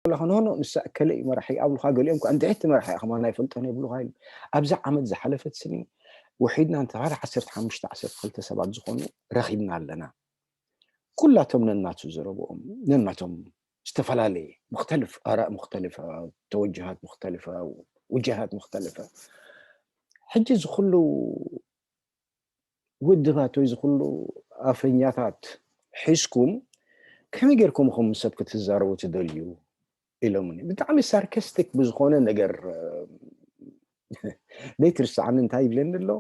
ከለኻ no no ንሳ እከለ እዩ መራሒ ኣብሉካ። ገሊኦም ከዓ እንድዒ እቲ መራሒ ከማን ኣይፈልጦን የብሉካ ኢሉ። ኣብዛ ዓመት ዝሓለፈት ስኒ ውሒድና እንተባሃለ 15 12 ሰባት ዝኾኑ ረኺብና ኣለና። ኩላቶም ነናቱ ዘረብኦም ነናቶም ዝተፈላለየ مختلف آراء مختلفة، توجهات مختلفة، وجهات مختلفة። ሕጂ እዚ ኩሉ ውድባት ወይ እዚ ኩሉ ኣፈኛታት ሒዝኩም ከመይ ጌርኩም ኢኹም ሰብ ክትዛረቡ ትደልዩ ኢሎምኒ ብጣዕሚ sarcastic ብዝኾነ ነገር። ዘይትርስዓኒ እንታይ ይብለኒ ኣሎ?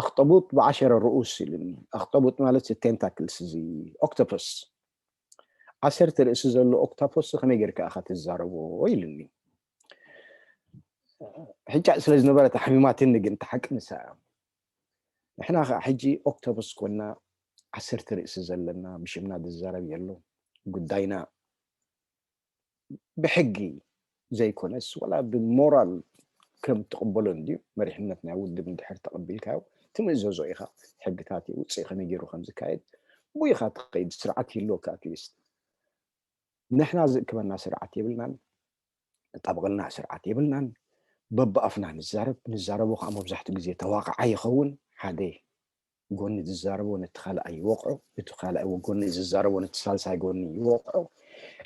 أخطبوط بعشر رؤوس ኢሉኒ። أخطبوط ማለት tentacles፣ እዚ octopus፣ 10 ርእሲ ዘሎ octopus ከመይ ጌርካ ኢኻ ትዛረቦ ኢሉኒ። ሕጫ ስለ ዝነበረት ሓሚማትኒ፣ ግን እቲ ሓቂ ንሳ እያ። ንሕና ከዓ ሕጂ octopus ኮና 10 ርእሲ ዘለና ብሽምና ዝዛረብ የሎ። ጉዳይና ብሕጊ ዘይኮነስ ዋላ ብሞራል ከም ትቕበሎ እንድዩ። መሪሕነት ናይ ውድብ እንድሕር ተቐቢልካዮ ትምእዘዞ ኢኻ። ሕግታት ውፅኢ ከመይ ገይሩ ከም ዝካየድ ብኡ ኢኻ ትኸይድ፣ ስርዓት ይህልወካ at least። ንሕና ዝእክበና ስርዓት የብልናን፣ ዝጣበቐልና ስርዓት የብልናን። በብኣፍና ንዛረብ፣ ንዛረቦ ከዓ መብዛሕትኡ ግዜ ተዋቅዓ ይኸውን። ሓደ ጎኒ ዝዛረቦ ነቲ ካልኣይ ይወቅዖ፣ እቲ ካልኣይ ጎኒ ዝዛረቦ ነቲ ሳልሳይ ጎኒ ይወቅዖ።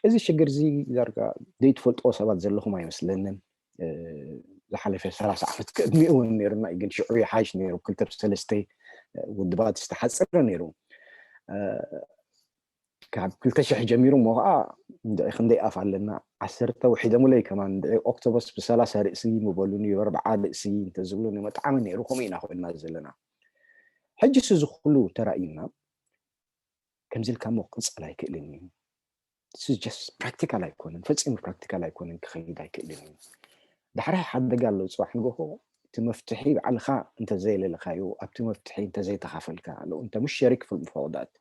እዚ ሽግር እዚ ዳርጋ ዘይትፈልጥዎ ሰባት ዘለኹም ኣይመስለንን። ዝሓለፈ 30 ዓመት ቅድሚኡ እውን ነይሩና እዩ፣ ግን ሽዑ ይሓይሽ ነይሩ፣ ክልተ ሰለስተ ውድባት ዝተሓፅረ ነይሩ። ካብ 2000 ጀሚሩ እሞ ከዓ እንድዒ ክንደይ ኣፍ ኣለና፣ 10 ውሒደሙለይ ከማን። እንድዒ octopus ብ30 ርእሲ ምበሉኒ፣ ብ40 ርእሲ እንተዝብሉኒ መጣዕሚ ነይሩ። ከምኡ ኢና ኮይና ዘለና ሕጂስ። እዚ ኩሉ ተራእዩና ከምዚ ኢልካ ሞ ክቅፅል ኣይክእልን እዩ። Just practical ኣይኮነን፣ ፈፂሙ practical ኣይኮነን፣ ክኸይድ ኣይክእልን እዩ። ዳሕራይ ሓደጋ ኣሎ። ፅባሕ ንግሆ እቲ መፍትሒ ባዕልካ እንተዘየለለካዮ፣ ኣብቲ መፍትሒ እንተዘይተኻፈልካ፣ لو انت مش شريك في المفاوضات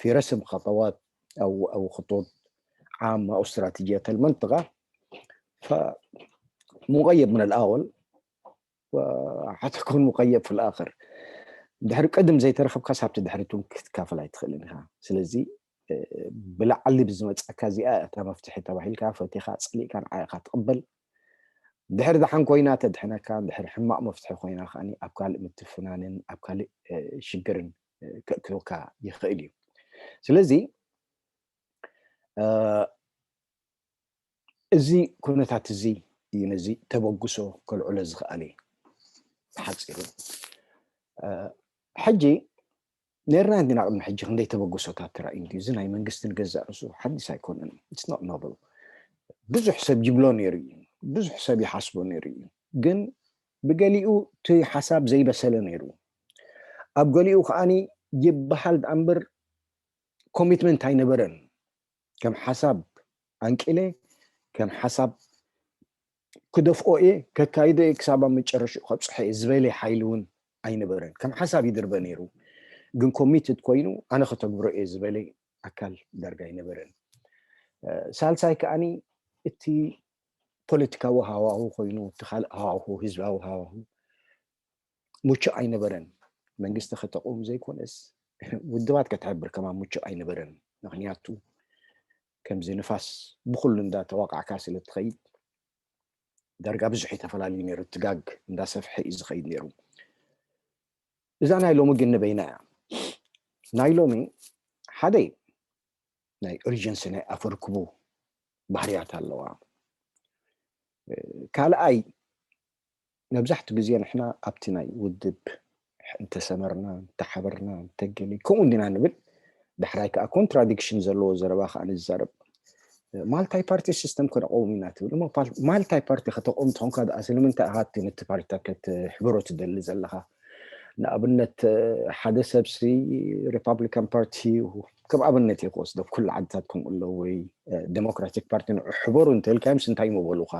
في رسم خطوات او خطوط عامه او استراتيجيه المنطقه، فمغيب من الاول وحتكون مغيب في الاخر። ድሕሪ ቅድም ዘይተረኸብካ ሳብቲ ድሕሪት እውን ክትካፈል ኣይትኽእልን ኢኻ። ስለዚ ብላዕሊ ብዝመፀካ እዚኣ እታ መፍትሒ ተባሂልካ ፈቲኻ ፀሊእካ ንዓይኻ ትቕበል። ድሕሪ ድሓን ኮይና ተድሕነካ፣ ድሕሪ ሕማቅ መፍትሒ ኮይና ከዓኒ ኣብ ካልእ ምትፍናንን ኣብ ካልእ ሽግርን ከእትወካ ይኽእል እዩ። ስለዚ እዚ ኩነታት እዚ እዩ ነዚ ተበግሶ ከልዕሎ ዝኽኣለ ብሓፂሩ። ሕጂ ነርና እንዲና ቅድሚ ሕጂ ክንደይ ተበግሶታት ተራእዩ እንድዩ። እዚ ናይ መንግስቲ ንገዛእ ርእሱ ሓዲስ ኣይኮነን፣ it's not novel። ብዙሕ ሰብ ይብሎ ነይሩ እዩ፣ ብዙሕ ሰብ ይሓስቦ ነይሩ እዩ። ግን ብገሊኡ እቲ ሓሳብ ዘይበሰለ ነይሩ፣ ኣብ ገሊኡ ከዓኒ ይበሃል ዳኣ እምበር commitment ኣይነበረን። ከም ሓሳብ ኣንቂለ ከም ሓሳብ ክደፍኦ እየ፣ ከካይዶ እየ፣ ክሳብ ኣብ መጨረሽኡ ከብፅሖ እየ ዝበለ ሓይሊ እውን ኣይነበረን። ከም ሓሳብ ይድርበ ነይሩ፣ ግን committed ኮይኑ ኣነ ከተግብሮ እየ ዝበለ ኣካል ዳርጋ ኣይነበረን። ሳልሳይ ከዓኒ እቲ ፖለቲካዊ ሃዋህው ኮይኑ እቲ ካልእ ሃዋህው ህዝባዊ ሃዋህው ምቹእ ኣይነበረን። መንግስቲ ከተقውም ዘይኮነስ ውድባት ከተሕብር ከማ ምቹእ ኣይነበረን። ምክንያቱ ከምዚ ንፋስ ብኩሉ እንዳተዋቃዕካ ስለ ትኸይድ ዳርጋ ብዙሕ ተፈላለዩ ነይሩ፣ ትጋግ እንዳሰፍሐ እዩ ዝኸይድ ነይሩ። እዛ ናይ ሎሚ ግን ንበይና እያ። ናይ ሎሚ ሓደ ናይ urgency ናይ ኣፈርክቡ ባህርያት ኣለዋ። ካልኣይ መብዛሕትኡ ግዜ ንሕና ኣብቲ ናይ ውድብ እንተሰመርና እንተሓበርና እንተገሊ ከምኡ እንዲና ንብል። ዳሕራይ ከዓ contradiction ዘለዎ ዘረባ ከዓ ንዛረብ። Multi party system ከነቀውም ኢና ትብል እሞ multi party ከተቆም ትኾንካ ደኣ ስለምንታይ ኢኻ ነቲ ፓርቲታት ክትሕብሮ ትደሊ ዘለካ? ንኣብነት ሓደ ሰብሲ Republican Party ከም ኣብነት እየ ክወስዶ፣ ኩሉ ዓድታት ከምኡ ኣሎ፣ ወይ Democratic Party ንዑ ሕበሩ እንተልካዮም እንታይ ምበሉካ?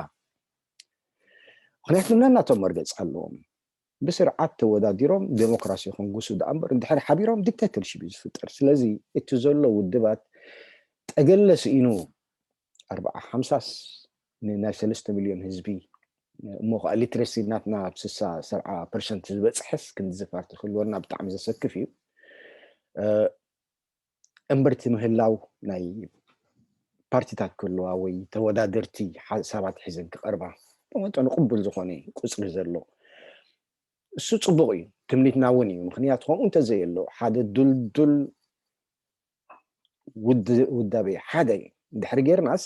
ምክንያቱ ነናቶም መርገፂ ኣለዎም። ብስርዓት ተወዳዲሮም ዴሞክራሲ ክንጉሱ ዳኣ እምበር እንድሕሪ ሓቢሮም dictatorship እዩ ዝፍጠር። ስለዚ እቲ ዘሎ ውድባት ጠገለ ስኢኑ ኣርባዓ ሓምሳስ ንናይ 3 ሚልዮን ህዝቢ፣ እሞ ከዓ literacy ናትና ኣብ 60 70% ዝበፅሐስ ክንዲዚ ፓርቲ ክህልወና ብጣዕሚ ዘሰክፍ እዩ። እምበርቲ ምህላው ናይ ፓርቲታት ክህልዋ ወይ ተወዳደርቲ ሓሳባት ሒዘን ክቐርባ ብመጠኑ ቅቡል ዝኾነ ቁፅሪ ዘሎ እሱ ፅቡቅ እዩ። ትምኒትና እውን እዩ። ምክንያቱ ከምኡ እንተዘየሎ ሓደ ዱልዱል ውዳቤ ሓደ እንድሕሪ ጌርናስ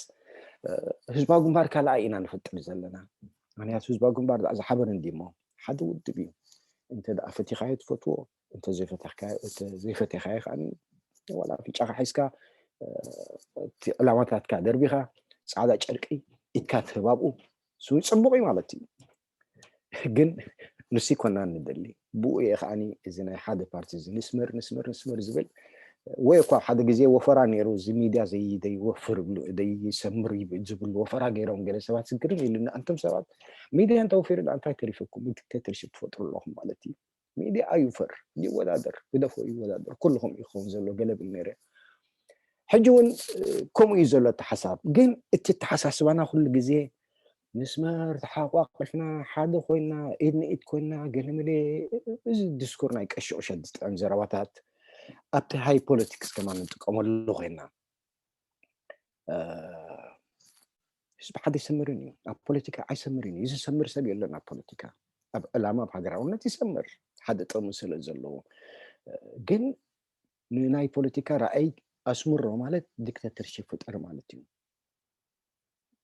ህዝባዊ ግንባር ካልኣይ ኢና ንፈጥር ዘለና። ምክንያቱ ህዝባዊ ግንባር ዝሓበረ እንዲሞ ሓደ ውድብ እዩ። እንተ ደኣ ፈቲኻዮ ትፈትዎ፣ እንተ ዘይፈቲኻዮ ከዓ ዋላ ኣፍንጫኻ ሒዝካ እቲ ዕላማታትካ ደርቢኻ ፃዕዳ ጨርቂ ኢድካ ትህብ ኣብኡ እሱ ፅቡቅ እዩ ማለት እዩ። ግን ንሱ ይኮና ንደሊ። ብኡ እየ ከዓኒ እዚ ናይ ሓደ ፓርቲ እዚ ንስመር ንስመር ንስመር ዝብል። ወይ እኳ ሓደ ግዜ ወፈራ ነይሩ፣ እዚ ሚድያ ዘይወፍር ዘይሰምር ዝብሉ ወፈራ ገይሮም ገለ ሰባት ዝግርም ኢሉኒ። ኣንቶም ሰባት ሚድያ እንተወፊሩ እንታይ ተሪፈኩም dictatorship ትፈጥሩ ኣለኹም ማለት እዩ። ሚድያ ኣይውፈር፣ ይወዳደር፣ ግደፎ ይወዳደር፣ ኩልኩም እዩ ክኸውን ዘሎ ገለ ብል ነይረ። ሕጂ እውን ከምኡ እዩ ዘሎ እቲ ሓሳብ። ግን እቲ ተሓሳስባና ኩሉ ግዜ ምስመር ተሓቋቂፍና ሓደ ኮይና ኢድ ንኢድ ኮይና ገለመለ እዚ ዲስኩር ናይ ቀሺ ቁሸት ዝጥዕም ዘረባታት ኣብቲ high politics ከማ ንጥቀመሉ ኮይና ህዝቢ ሓደ ይሰምርን እዩ። ኣብ ፖለቲካ ኣይሰምርን እዩ። ዝሰምር ሰብ የለን ኣብ ፖለቲካ። ኣብ ዕላማ ኣብ ሃገራውነት ይሰምር ሓደ ጥቕሚ ስለ ዘለዎ። ግን ንናይ ፖለቲካ ራእይ ኣስምሮ ማለት dictatorship ፍጠር ማለት እዩ።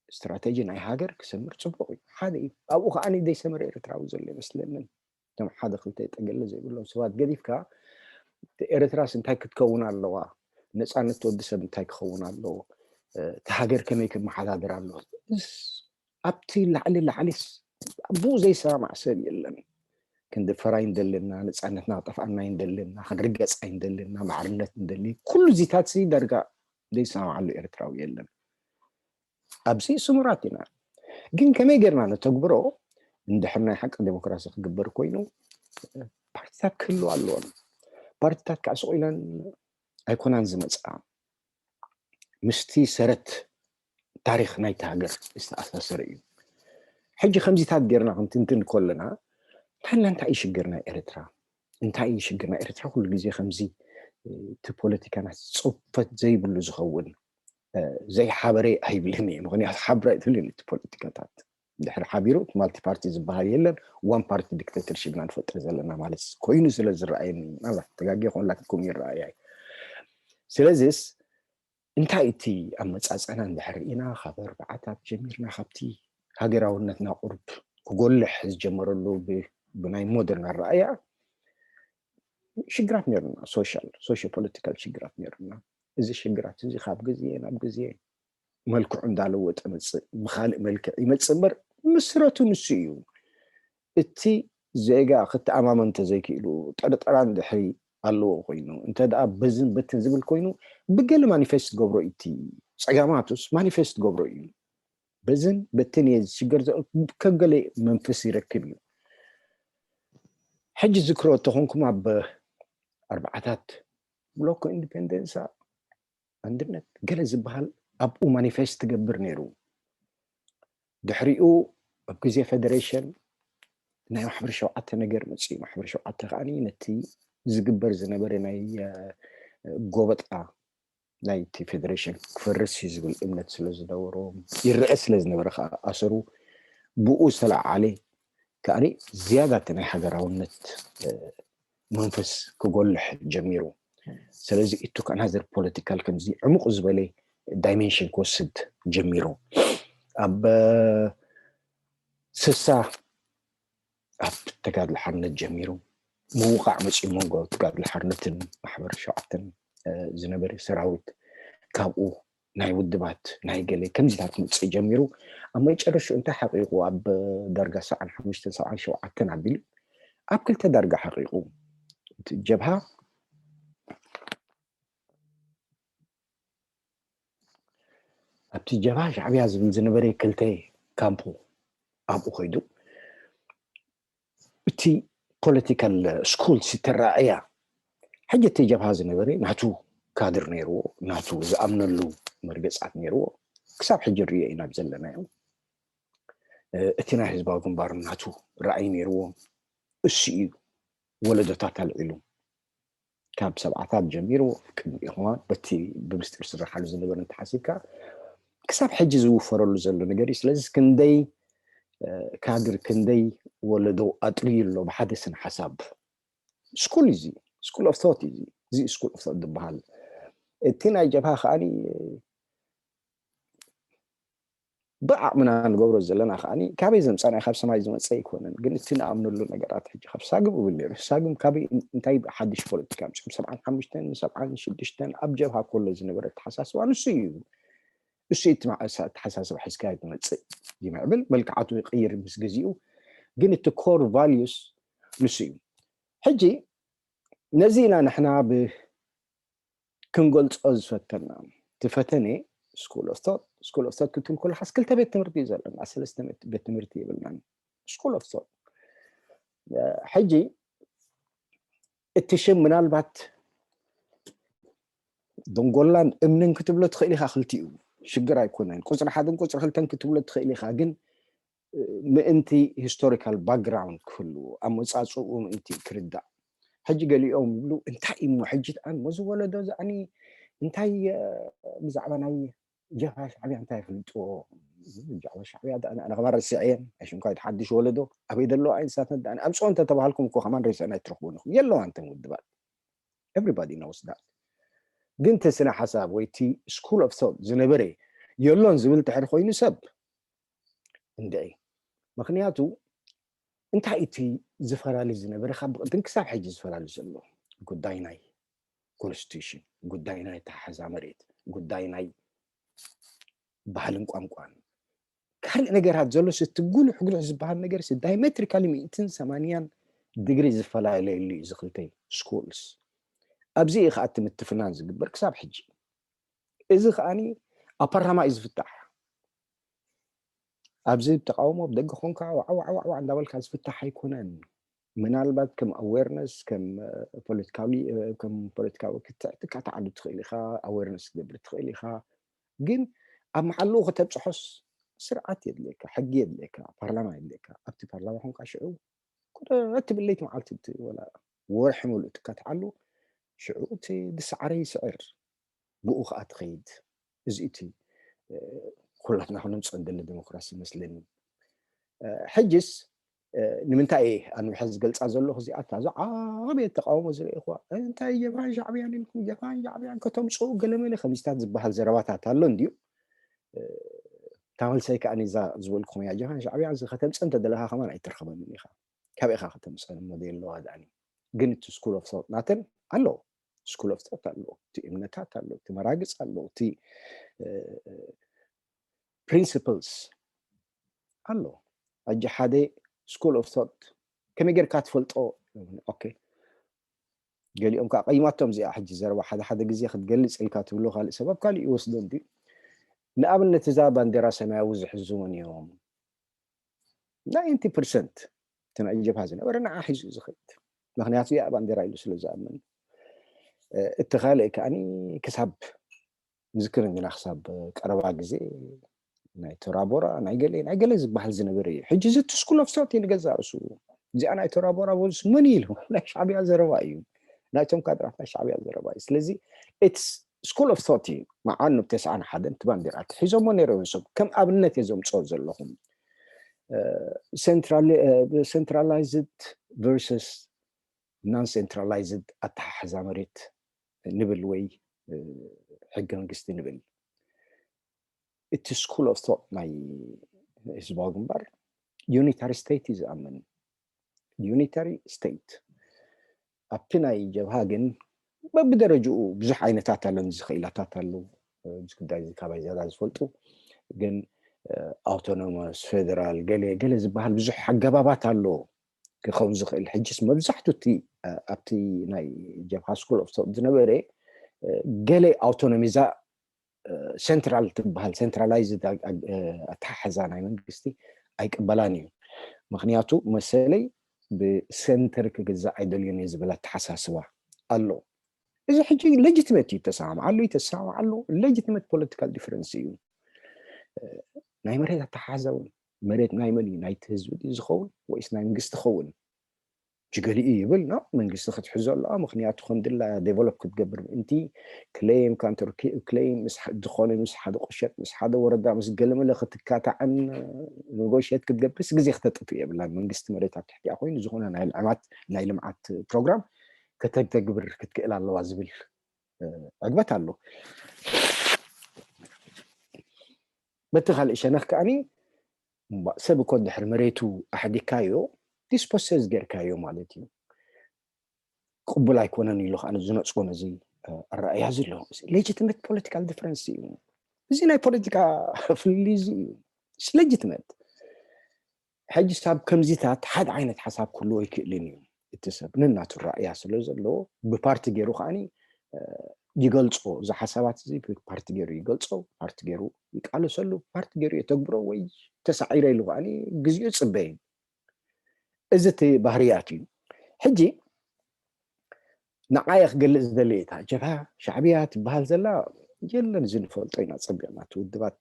ስትራቴጂ ናይ ሃገር ክሰምር ፅቡቅ እዩ፣ ሓደ እዩ። ኣብኡ ከዓኒ ዘይሰመረ ኤርትራዊ ዘሎ ይመስለንን። እቶም ሓደ ክልተ ጠገለ ዘይብሎም ሰባት ገዲፍካ ኤርትራስ እንታይ ክትከውን ኣለዋ፣ ነፃነት ወዲ ሰብ እንታይ ክኸውን ኣለዎ፣ እቲ ሃገር ከመይ ክመሓዳደር ኣለዎ፣ ኣብቲ ላዕሊ ላዕሊስ ብኡ ዘይሰማማዕ ሰብ የለን። ክንድፈራ ይንደልና፣ ነፃነትና ክጠፍኣና ይንደልና፣ ክንርገፅ ኣይንደልና፣ ማዕርነት ንደሊ፣ ኩሉ እዚታት ዳርጋ ዘይሰማዓሉ ኤርትራዊ የለን። ኣብዚ ስሙራት ኢና። ግን ከመይ ጌርና ነተግብሮ? እንድሕር ናይ ሓቂ ዴሞክራሲ ክግበር ኮይኑ ፓርቲታት ክህልዋ ኣለዎን። ፓርቲታት ከዓ ስቕ ኢለን ኣይኮናን ዝመፅኣ፣ ምስቲ ሰረት ታሪክ ናይቲ ሃገር ዝተኣሳሰረ እዩ። ሕጂ ከምዚታት ጌርና ክንትንትን ከለና ንሕና እንታይ እዩ ሽግር ናይ ኤርትራ? እንታይ እዩ ሽግር ናይ ኤርትራ? ኩሉ ግዜ ከምዚ እቲ ፖለቲካና ፅፈት ዘይብሉ ዝኸውን ዘይሓበረ ኣይብልን እየ። ምክንያቱ ሓብረ ኣይትብልን። እቲ ፖለቲካታት ድሕሪ ሓቢሩ እቲ multi party ዝበሃል የለን፣ one party dictatorship ኢና ንፈጥር ዘለና ማለት ኮይኑ ስለ ዝረኣየኒ፣ ምናልባት ተጋጊ ኮን ላክኩም ይረኣያ። ስለዚስ እንታይ እቲ ኣመፃፀና እንድሕር ኢና ካብ ኣርባዓታት ጀሚርና ካብቲ ሃገራውነትና ቁርብ ክጎልሕ ዝጀመረሉ ብናይ modern ኣረኣያ ሽግራት ነርና፣ social socio political ሽግራት ነርና። እዚ ሽግራት እዚ ካብ ግዜ ናብ ግዜ መልክዑ እንዳለወጠ መፅእ፣ ብካልእ መልክዕ ይመፅእ እምበር ምስረቱ ንሱ እዩ። እቲ ዜጋ ክትኣማመን እንተዘይክኢሉ፣ ጠርጠራ እንድሕሪ ኣለዎ ኮይኑ፣ እንተ ደኣ በዝን በትን ዝብል ኮይኑ ብገለ manifest ገብሮ እዩ። እቲ ፀጋማቱስ manifest ገብሮ እዩ። በዝን በትን እየ ዝሽገር ከገለ መንፈስ ይረክብ እዩ። ሕጂ ዝክሮ እተኾንኩም ኣብ ኣርባዓታት Bloco Independencia አንድነት ገለ ዝበሃል ኣብኡ manifest ትገብር ነይሩ። ድሕሪኡ ኣብ ግዜ ፌደሬሽን ናይ ማሕበር ሸውዓተ ነገር መፅኡ። ማሕበር ሸውዓተ ከዓኒ ነቲ ዝግበር ዝነበረ ናይ ጎበጣ ናይቲ ፌደሬሽን ክፈርስ እዩ ዝብል እምነት ስለ ዝነበሮ፣ ይረአ ስለ ዝነበረ ከዓ ኣሰሩ ብኡ ዝተለዓለ ከዓኒ ዝያዳ እቲ ናይ ሃገራውነት መንፈስ ክጎልሕ ጀሚሩ። ስለዚ it took another political ከምዚ ዕሙቕ ዝበለ dimension ክወስድ ጀሚሩ። ኣብ 60 ኣብ ተጋድሎ ሓርነት ጀሚሩ ምውቃዕ መፂኡ መንጎ ተጋድሎ ሓርነትን ማሕበር ሸውዓተን ዝነበረ ሰራዊት፣ ካብኡ ናይ ውድባት ናይ ገለ ከምዚታት ክመፅእ ጀሚሩ። ኣብ መጨረሽኡ እንታይ ሓቂቁ? ኣብ ዳርጋ 75 77 ኣቢሉ ኣብ ክልተ ዳርጋ ሓቂቁ። እቲ ጀብሃ ኣብቲ ጀብሃ ሻዕብያ ዝብል ዝነበረ ክልተ ካምፖ ኣብኡ ከይዱ እቲ political school ዝተረኣያ። ሕጂ እቲ ጀብሃ ዝነበረ ናቱ ካድር ነይርዎ፣ ናቱ ዝኣምነሉ መርገፃት ነይርዎ፣ ክሳብ ሕጂ ንሪኦ ኢና ዘለናዮ። እቲ ናይ ህዝባዊ ግንባር ናቱ ራእይ ነይርዎ። እሱ እዩ ወለዶታት ኣልዒሉ ካብ ሰብዓታት ጀሚሩ። ቅድሚኡ ከማ በቲ ብምስጢር ስራሓሉ ዝነበረ እንተሓሲብካ ክሳብ ሕጂ ዝውፈረሉ ዘሎ ነገር እዩ። ስለዚ ክንደይ ካድር፣ ክንደይ ወለዶ ኣጥርዩ ኣሎ ብሓደ ስነ ሓሳብ። School እዩ፣ school of thought እዩ እዚ school of thought ዝበሃል። እቲ ናይ ጀብሃ ከዓኒ ብዓቕምና ንገብሮ ዘለና ከዓኒ ካበይ ዘምፃናይ ካብ ሰማይ ዝመፀ ኣይኮነን። ግን እቲ ንኣምነሉ ነገራት ሕጂ ካብ ሳግም እብል ነይሩ። ሳግም ካበይ እንታይ ሓድሽ ፖለቲካ ምፅኦም? 75 76 ኣብ ጀብሃ ከሎ ዝነበረ ተሓሳስባ ንሱ እዩ። እሱ እቲ ኣተሓሳስባ ሒዝካ ትመፅእ ይምዕብል፣ መልክዓቱ ይቅይር ምስ ገዚኡ፣ ግን እቲ core values ንሱ እዩ። ሕጂ ነዚ ኢና ንሕና ክንገልፆ ዝፈተና። እቲ ፈተነ school of thought። School of thought ክትብል ከለካስ ክልተ ቤት ትምህርቲ እዩ ዘለና፣ ሰለስተ ቤት ትምህርቲ የብልናን። School of thought ሕጂ እቲ ሽም ምናልባት ደንጎላን እምንን ክትብሎ ትኽእል ኢካ፣ ክልቲኡ ሽግር ኣይኮነን። ቁፅሪ 1ን ቁፅሪ 2ን ክትብሎ ትኽእል ኢካ። ግን ምእንቲ historical background ክህልዎ፣ ኣመፃፅኡ ምእንቲ ክርዳእ። ሕጂ ገሊኦም ይብሉ እንታይ እሞ ሕጂ ሞ ዝወለዶ ዝኣኒ እንታይ ብዛዕባ ናይ ጀብሃ ሻዕብያ እንታይ ይፍልጥዎ? ብዛዕባ ሻዕብያ ኣነ ከማ ረሲዐየን። ሽንኳ ሓድሽ ወለዶ ኣበይ ዘለዎ ዓይነሳት ኣምፅኦ እንተተባሃልኩም እኮ ከማን ረሲዕና ኣይትረክቡን ኢኹም። የለዋ እንተን ውድባት፣ everybody knows that። ግን እቲ ስነ ሓሳብ ወይ እቲ school of thought ዝነበረ የሎን ዝብል ድሕሪ ኮይኑ ሰብ እንድዒ። ምክንያቱ እንታይ እቲ ዝፈላለ ዝነበረ ካብ ብቅድም ክሳብ ሕጂ ዝፈላለ ዘሎ? ጉዳይ ናይ constitution፣ ጉዳይ ናይ ተሓሓዛ መሬት፣ ጉዳይ ናይ ባህልን ቋንቋን ካልእ ነገራት ዘሎ። እቲ ጉሉሕ ጉሉሕ ዝበሃል ነገር diametrically 180 ዲግሪ ዝተፈላለየሉ እዩ እዚ ክልተ schools። ኣብዚ እዩ ከዓ እቲ ምትፍናን ዝግበር ክሳብ ሕጂ። እዚ ከዓኒ ኣብ ፓርላማ እዩ ዝፍታሕ። ኣብዚ ተቃውሞ ብደገ ኮንካ ዋዕዋዕዋዕ እንዳበልካ ዝፍታሕ ኣይኮነን። ምናልባት ከም awareness፣ ከም ፖለቲካዊ ክትዕ ትካትዓሉ ትኽእል ኢኻ፣ awareness ክትገብር ትኽእል ኢኻ። ግን ኣብ መሓልኡ ከተብፅሖስ ስርዓት የድልየካ፣ ሕጊ የድልየካ፣ ፓርላማ የድልየካ። ኣብቲ ፓርላማ ኮንካ ሽዑ ቁደት ትብል፣ መዓልቲ ወላ ወርሒ ሙሉእ ትካትዓሉ። ሽዑ እቲ ዝሰዓረ ይስዕር፣ ብኡ ከዓ ትኸይድ። እዚ እቲ ኩላትና ክነምፅኦ ንደሊ ዲሞክራሲ ይመስለኒ። ሕጅስ ንምንታይ እየ ኣነ ሕዚ ዝገልፃ ዘለኹ እዚኣታ? ዝዓበየ ተቃውሞ ዝረአኽዋ እንታይ ጀብሃን ሻዕብያን ኢልኩም ጀብሃን ሻዕብያን ከተምፅኡ ገለመለ ከምዚታት ዝበሃል ዘረባታት ኣሎ እንድዩ። እታ መልሰይ ከዓኒ እዛ ዝበልኩኹም እያ። ጀብሃን ሻዕብያን ከተምፅእ እንተደለካ ከማን ኣይትረኸበንን ኢኻ። ካበይ ኢኻ ከተምፅአን እሞ ዘለዋ ድኣኒ? ግን እቲ school of thought ናተን ኣሎ፣ school of thought ኣሎ፣ እቲ እምነታት ኣሎ፣ እቲ መራግፅ ኣሎ፣ እቲ principles ኣሎ። ሕጂ ሓደ school of thought ከመይ ጌርካ ትፈልጦ? Okay፣ ገሊኦም ከዓ ቀይማቶም እዚኣ ሕጂ ዘረባ። ሓደ ሓደ ግዜ ክትገልፅ ኢልካ ትብሎ ካልእ ሰብ ካሊእ ይወስዶ እንድዩ። ንኣብነት እዛ ባንዴራ ሰማያዊ ዝሕዝዎን እዮም። 90% እቲ ናይ ጀብሃ ዝነበረ ንዓ ሒዙ እዩ ዝኸይድ፣ ምክንያቱ እያ ባንዴራ ኢሉ ስለ ዝኣምን። እቲ ካልእ ከዓኒ ክሳብ ንዝክር ኢና፣ ክሳብ ቀረባ ግዜ ናይ ቶራቦራ ናይ ገለ ናይ ገለ ዝበሃል ዝነበረ እዩ። ሕጂ እዚ school of thought እዩ ንገዛ ርእሱ። እዚኣ ናይ ቶራቦራ በሉስ መን ኢሉ? ናይ ሻዕብያ ዘረባ እዩ፣ ናይቶም ካድራት ናይ ሻዕብያ ዘረባ እዩ። ስለዚ it's school of thought እዩ። መዓኑ ብ91 እቲ ባንዴራ ሒዞሞ ነይሮም ሰብ ከም ኣብነት እየ ዘምፅኦ ዘለኹም። Centralized versus non centralized ኣተሓሕዛ መሬት ንብል ወይ ሕገ መንግስቲ ንብል፣ እቲ school of thought ናይ ህዝባዊ ግንባር unitary state እዩ ዝኣምን፣ unitary state። ኣብቲ ናይ ጀብሃ ግን በብደረጅኡ ብዙሕ ዓይነታት ኣሎ፣ ዝኽኢላታት ኣለው እዚ ጉዳይ እዚ ካባይ ዝያዳ ዝፈልጡ። ግን autonomous፣ ፌደራል፣ ገለ ገለ ዝበሃል ብዙሕ ኣገባባት ኣሎ ክኸውን ዝኽእል። ሕጂስ መብዛሕትኡ እቲ ኣብቲ ናይ ጀብሃ school of thought ዝነበረ ገለ autonomy ዛ central ትበሃል centralized ኣተሓሕዛ ናይ መንግስቲ ኣይቅበላን እዩ። ምክንያቱ መሰለይ ብ center ክግዛእ ኣይደልዮን እየ ዝብል ኣተሓሳስባ ኣሎ። እዚ ሕጂ legitimate እዩ፣ ተሰማምዓሉ ተሰማምዓሉ legitimate political difference እዩ። ናይ መሬት ኣተሓሕዛ እውን መሬት ናይ መን እዩ? ናይቲ ህዝቢ ድዩ ዝኸውን ወይስ ናይ መንግስቲ ክኸውን? ገሊኡ ይብል no መንግስቲ ክትሕዞ ኣለዋ፣ ምክንያቱ ከምድላያ develop ክትገብር ምእንቲ claim counter claim ምስ ዝኾነ ምስ ሓደ ቁሸት፣ ምስ ሓደ ወረዳ፣ ምስ ገለመለ ክትካታዕን negotiate ክትገብርስ ግዜ ክተጥፍእ የብላን። መንግስቲ መሬት ኣብ ትሕቲኣ ኮይኑ ዝኾነ ናይ ልምዓት ፕሮግራም ከተተግብር ክትክእል ኣለዋ ዝብል ዕግበት ኣሎ። በቲ ካልእ ሸነኽ ከዓኒ ሰብ እኮ ድሕሪ መሬቱ ኣሕዲካዮ dispossess ጌርካዮ ማለት እዩ፣ ቅቡል ኣይኮነን ኢሉ ከዓ ዝነፅጎ ነዚ ኣረኣእያ እዚ ኣሎ። Legitimate political difference እዩ እዚ፣ ናይ ፖለቲካ ፍልልይ እዚ እዩ legitimate። ሕጂ ሳብ ከምዚታት ሓደ ዓይነት ሓሳብ ክህልዎ ይክእልን እዩ። እቲ ሰብ ነናቱ ረኣያ ስለ ዘለዎ ብፓርቲ ገይሩ ከዓኒ ይገልፆ። እዚ ሓሳባት እዚ ፓርቲ ገይሩ ይገልፆ፣ ፓርቲ ገይሩ ይቃለሰሉ፣ ፓርቲ ገይሩ የተግብሮ፣ ወይ ተሳዒረ ኢሉ ከዓኒ ግዜኡ ፅበ። እዚ እቲ ባህርያት እዩ። ሕጂ ንዓየ ክገልፅ ዝደለየ እታ ጀብሃ ሻዕብያ ትበሃል ዘላ የለን። እዚ ንፈልጦ ኢና ፀቢቕና። እቲ ውድባት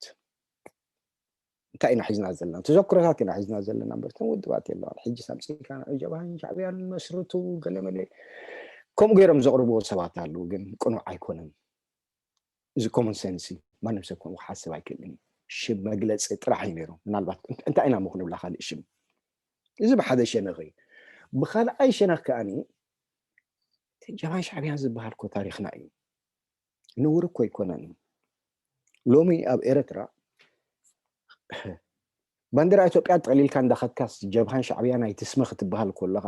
እንታይ ኢና ሒዝና ዘለና? ተዘክሮታት ኢና ሒዝና ዘለና እምበር እቶም ውድባት የለዋን። ሕጂ ሳምፂካ ጀብሃን ሻዕብያን መስርቱ ገለመለ ከምኡ ገይሮም ዘቕርብዎ ሰባት ኣለዉ፣ ግን ቅኑዕ ኣይኮነን። እዚ common sense እዩ። ማንም ሰብ ከምኡ ክሓስብ ኣይክእልን እዩ። ሽም መግለፂ ጥራሕ እዩ ነይሩ። ምናልባት እንታይ ኢና ሞ ክንብላ ካልእ ሽም? እዚ ብሓደ ሸነኽ እዩ። ብካልኣይ ሸነኽ ከዓኒ ጀብሃን ሻዕብያን ዝበሃል ኮ ታሪክና እዩ፣ ንውር እኮ ኣይኮነን። ሎሚ ኣብ ኤረትራ ባንዴራ ኢትዮጵያ ጠቕሊልካ እንዳኸድካስ ጀብሃን ሻዕብያን ኣይትስመ ክትበሃል ከለካ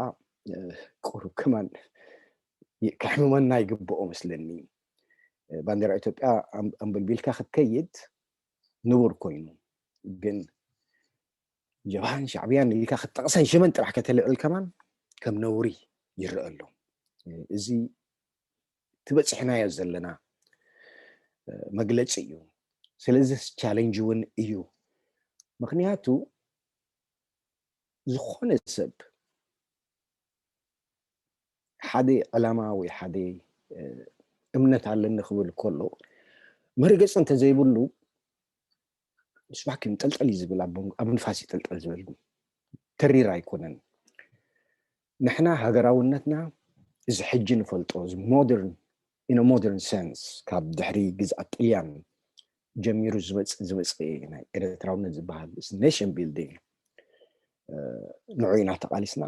ቁሩብ ከማን ከሕምመና ይግብኦ መስለኒ። ባንዴራ ኢትዮጵያ ኣንበልቢልካ ክትከይድ ንቡር ኮይኑ፣ ግን ጀብሃን ሻዕብያን ኢልካ ክትጠቕሰን ሽመን ጥራሕ ከተልዕል ከማን ከም ነውሪ ይረአ ኣሎ። እዚ ትበፂሕናዮ ዘለና መግለፂ እዩ። ስለዚ challenge እውን እዩ፣ ምክንያቱ ዝኾነ ሰብ ሓደ ዕላማ ወይ ሓደ እምነት ኣለኒ ክብል ከሎ መርገፂ እንተዘይብሉ ስባክ ጠልጠል እዩ ዝብል፣ ኣብ ንፋስ ይጠልጠል ዝብል፣ ተሪር ኣይኮነን። ንሕና ሃገራውነትና እዚ ሕጂ ንፈልጦ modern in modern sense ካብ ድሕሪ ግዝኣት ጥልያን ጀሚሩ ዝመፅእ ናይ ኤርትራውነት ዝበሃል nation building ንዑ ኢና ተቃሊስና።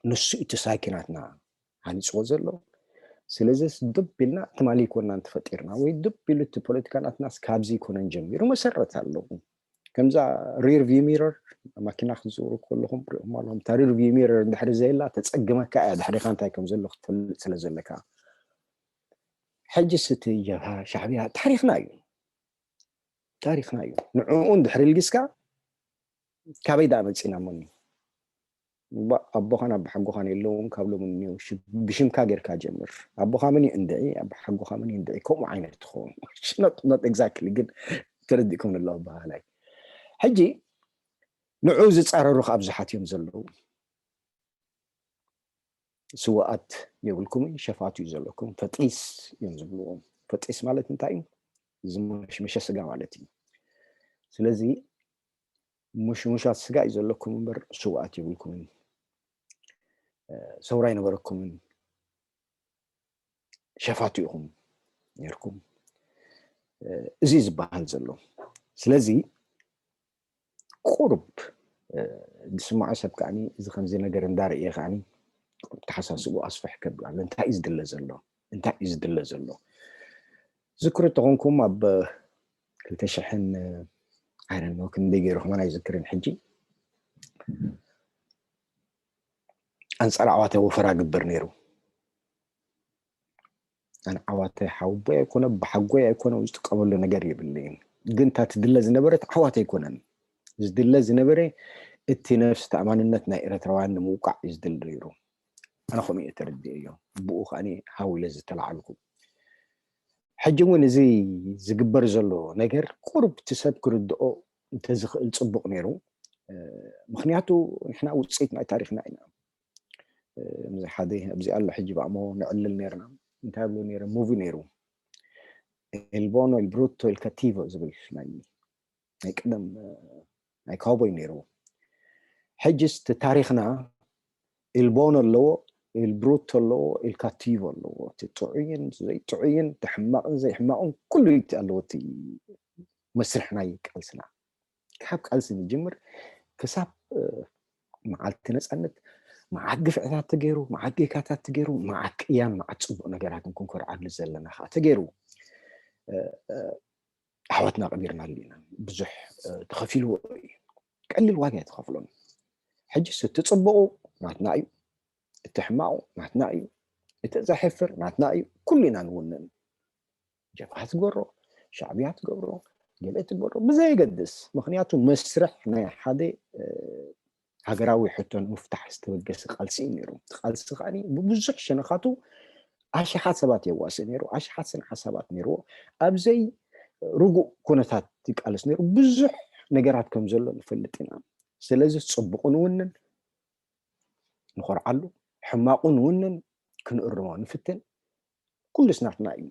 ንሱ እቲ ሳይኪናትና ሃኒፅዎ ዘሎ። ስለዚ ዱብ ኢልና ትማሊ ይኮንና እንተፈጢርና ወይ ዱብ ኢሉ እቲ ፖለቲካ ናትናስ ካብዚ ይኮነን ጀሚሩ፣ መሰረት ኣለዉ። ከምዛ rear view mirror፣ መኪና ክትዝውሩ ከለኹም ሪኦም ኣለኹም። እታ rear view mirror እንድሕሪ ዘየላ ተፀግመካ እያ፣ ድሕሪካ እንታይ ከም ዘሎ ክትፈልጥ ስለ ዘለካ። ሕጂስ እቲ ጀብሃ ሻዕብያ ታሪክና እዩ፣ ታሪክና እዩ። ንዕኡ እንድሕሪ ልጊስካ ካበይ ዳ መፂና ሞኒ ኣቦኻን ኣቦሓጎኻን የለውን ካብ ሎሚ እኒው ብሽምካ ጌርካ ጀምር። ኣቦኻ መን እዩ እንድዒ፣ ኣቦሓጎኻ መን እዩ እንድዒ፣ ከምኡ ዓይነት ትኸውን። Not exactly ግን ተረዲእኩም ኣለዎ ባህላይ። ሕጂ ንዑ ዝፃረሩ ከዓ ብዙሓት እዮም ዘለዉ። ስዋኣት የብልኩምን፣ ሸፋቱ እዩ ዘለኩም፣ ፈጢስ እዮም ዝብልዎም። ፈጢስ ማለት እንታይ እዩ? ዝመሽመሸ ስጋ ማለት እዩ። ስለዚ ሙሽሙሻት ስጋ እዩ ዘለኩም እምበር ስዋኣት የብልኩምን፣ ሰውራ ኣይነበረኩምን፣ ሸፋቱ ኢኹም ነርኩም እዚ ዝበሃል ዘሎ። ስለዚ ቁርብ ዝስማዖ ሰብ ከዓኒ እዚ ከምዚ ነገር እንዳርእየ ከዓኒ ቁርብ ተሓሳስቡ ኣስፍሕ ከብል ኣሎ። እንታይ እዩ ዝድለ ዘሎ? እንታይ እዩ ዝድለ ዘሎ? ዝክሩ እንተኾንኩም ኣብ 2000 ኣይረኖ ክንደይ ገይሩ ከማን ኣይዝክርን ሕጂ ኣንፃር ዓዋተ ወፈራ ግበር ነይሩ። ኣነ ዓዋተ ሓወቦይ ኣይኮነ ብሓጎይ ኣይኮነ ዝጥቀመሉ ነገር የብለይን፣ ግን እታ ትድለ ዝነበረት ዓዋተ ኣይኮነን ዝድለ ዝነበረ፣ እቲ ነፍሲ ተኣማንነት ናይ ኤርትራውያን ንምውቃዕ እዩ ዝድለ ነይሩ። ኣነ ከምኡ እየ ተረዲአ እዮ፣ ብኡ ከዓኒ ሃዊለ ዝተላዓልኩ። ሕጂ እውን እዚ ዝግበር ዘሎ ነገር ቁርብ እቲ ሰብ ክርድኦ እንተዝኽእል ፅቡቅ ነይሩ፣ ምክንያቱ ንሕና ውፅኢት ናይ ታሪክና ኢና። ሓደ ኣብዚ ኣሎ ሕጂ ባእሞ ንዕልል ነርና፣ እንታይ ብሎ ነይረ? Movie ነይሩ Il buono, il brutto, il cattivo ዝብል ናይ ቀደም ናይ cowboy ነይሩ። ሕጂስ እቲ ታሪክና il buono ኣለዎ፣ il brutto ኣለዎ፣ il cattivo ኣለዎ። እቲ ጥዑይን ዘይጥዑይን፣ እቲ ሕማቕን ዘይሕማቕን ኩሉ ኣለዎ። እቲ መስርሕ ናይ ቃልስና ካብ ቃልሲ ንጅምር ክሳብ መዓልቲ ነፃነት መዓት ግፍዕታት ተገይሩ፣ መዓት ጌጋታት ተገይሩ፣ መዓት ቅያን መዓት ፅቡቅ ነገራትን ክንኮርዓሉ ዘለና ከዓ ተገይሩ። ኣሕዋትና ቀቢርና ኣለና። ብዙሕ ተኸፊልዎ እዩ፣ ቀሊል ዋጋ የተኸፍሎን። ሕጂስ እቲ ፅቡቁ ናትና እዩ፣ እቲ ሕማቁ ናትና እዩ፣ እቲ ዘሕፍር ናትና እዩ። ኩሉ ኢና ንውንን። ጀብሃ ትገብሮ፣ ሻዕብያ ትገብሮ፣ ገለ ትገብሮ ብዘየገድስ፣ ምክንያቱ መስርሕ ናይ ሓደ ሃገራዊ ሕቶ ንምፍታሕ ዝተበገሰ ቃልሲ እዩ ነይሩ። እቲ ቃልሲ ከዓኒ ብብዙሕ ሸነኻቱ ኣሽሓት ሰባት የዋስእ ነይሩ፣ ኣሽሓት ስነ ሓሳባት ነይርዎ፣ ኣብዘይ ርጉእ ኩነታት ይቃለስ ነይሩ። ብዙሕ ነገራት ከም ዘሎ ንፈልጥ ኢና። ስለዚ ፅቡቁ ንውንን ንኮርዓሉ፣ ሕማቁ ንውንን ክንእርሞ ንፍትን። ኩሉስ ናትና እዩ።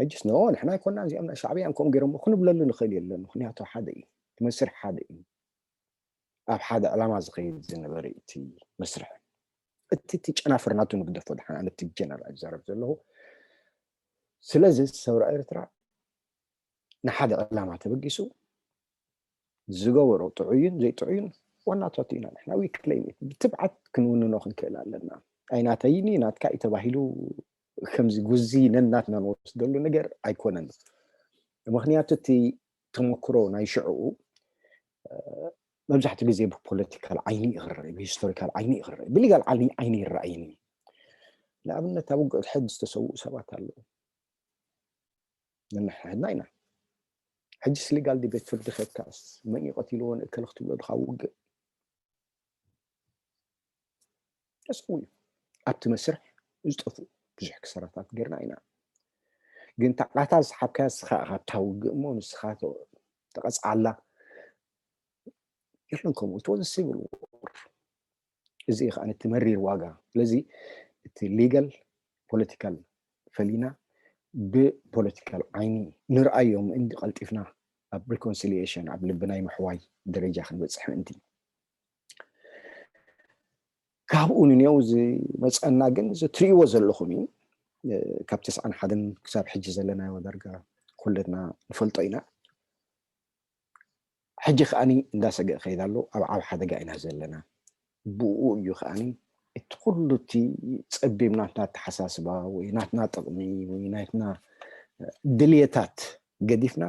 ሕጂስ no ንሕና ኣይኮና እዚኦም ናይ ሻዕብያ ከምኡ ገይሮሞ ክንብለሉ ንኽእል የለን። ምክንያቱ ሓደ እዩ እቲ መስርሕ፣ ሓደ እዩ፣ ኣብ ሓደ ዕላማ ዝኸይድ ዝነበረ እቲ መስርሕ። እቲ ጨናፍር ናቱ ንግደፎ ድሓን፣ ኣነ እቲ ጀነራል ዝዛረብ ዘለኹ። ስለዚ ሰውራ ኤርትራ ንሓደ ዕላማ ተበጊሱ ዝገበሮ ጥዑይን ዘይጥዑይን ዋናታቱ ኢና ንሕና። We claim ብትብዓት ክንውንኖ ክንክእል ኣለና። ኣይናተይኒ ናትካ እዩ ተባሂሉ ከምዚ ጉዚ ነናትና ንወስደሉ ነገር ኣይኮነን። ምክንያቱ እቲ ተመክሮ ናይ ሽዕኡ መብዛሕትኡ ግዜ ብ political ዓይኒ እዩ ክረአ፣ ብ historical ዓይኒ እዩ ክረአ፣ ብ legal ዓይኒ ይረኣይኒ። ንኣብነት ኣብ ውግእ ሕድ ዝተሰውኡ ሰባት ኣለዉ፣ ነንሕድና ኢና። ሕጂስ legal ቤት ፍርዲ ከድካስ መን እዩ ቀቲልዎ ንእከል ክትብሎ ድካ? ውግእ ተሰው እዩ። ኣብቲ መስርሕ ዝጠፍኡ ብዙሕ ክሰራታት ጌርና ኢና። ግን ተቃታ ዝሰሓብካያ ንስኻ ካብታ ውግእ እሞ ንስኻ ተቐፅዓላ የለን። ከምኡ it was civil war። እዚ ከዓ ነቲ መሪር ዋጋ። ስለዚ እቲ legal political ፈሊና ብ political ዓይኒ ንርኣዮም ምእንቲ ቀልጢፍና ኣብ reconciliation፣ ኣብ ልቢ ናይ ምሕዋይ ደረጃ ክንበፅሕ ምእንቲ። ካብኡ ንኔው ዝመፀና ግን እዚ እትሪእዎ ዘለኹም እዩ። ካብ 91 ክሳብ ሕጂ ዘለናዮ ዳርጋ ኩለትና ንፈልጦ ኢና። ሕጂ ከዓኒ እንዳሰገእ ከይድ ኣሎ፣ ኣብ ዓብ ሓደጋ ኢና ዘለና። ብኡ እዩ ከዓኒ እቲ ኩሉ እቲ ፀቢብ ናትና ኣተሓሳስባ ወይ ናትና ጥቕሚ ወይ ናትና ድልየታት ገዲፍና፣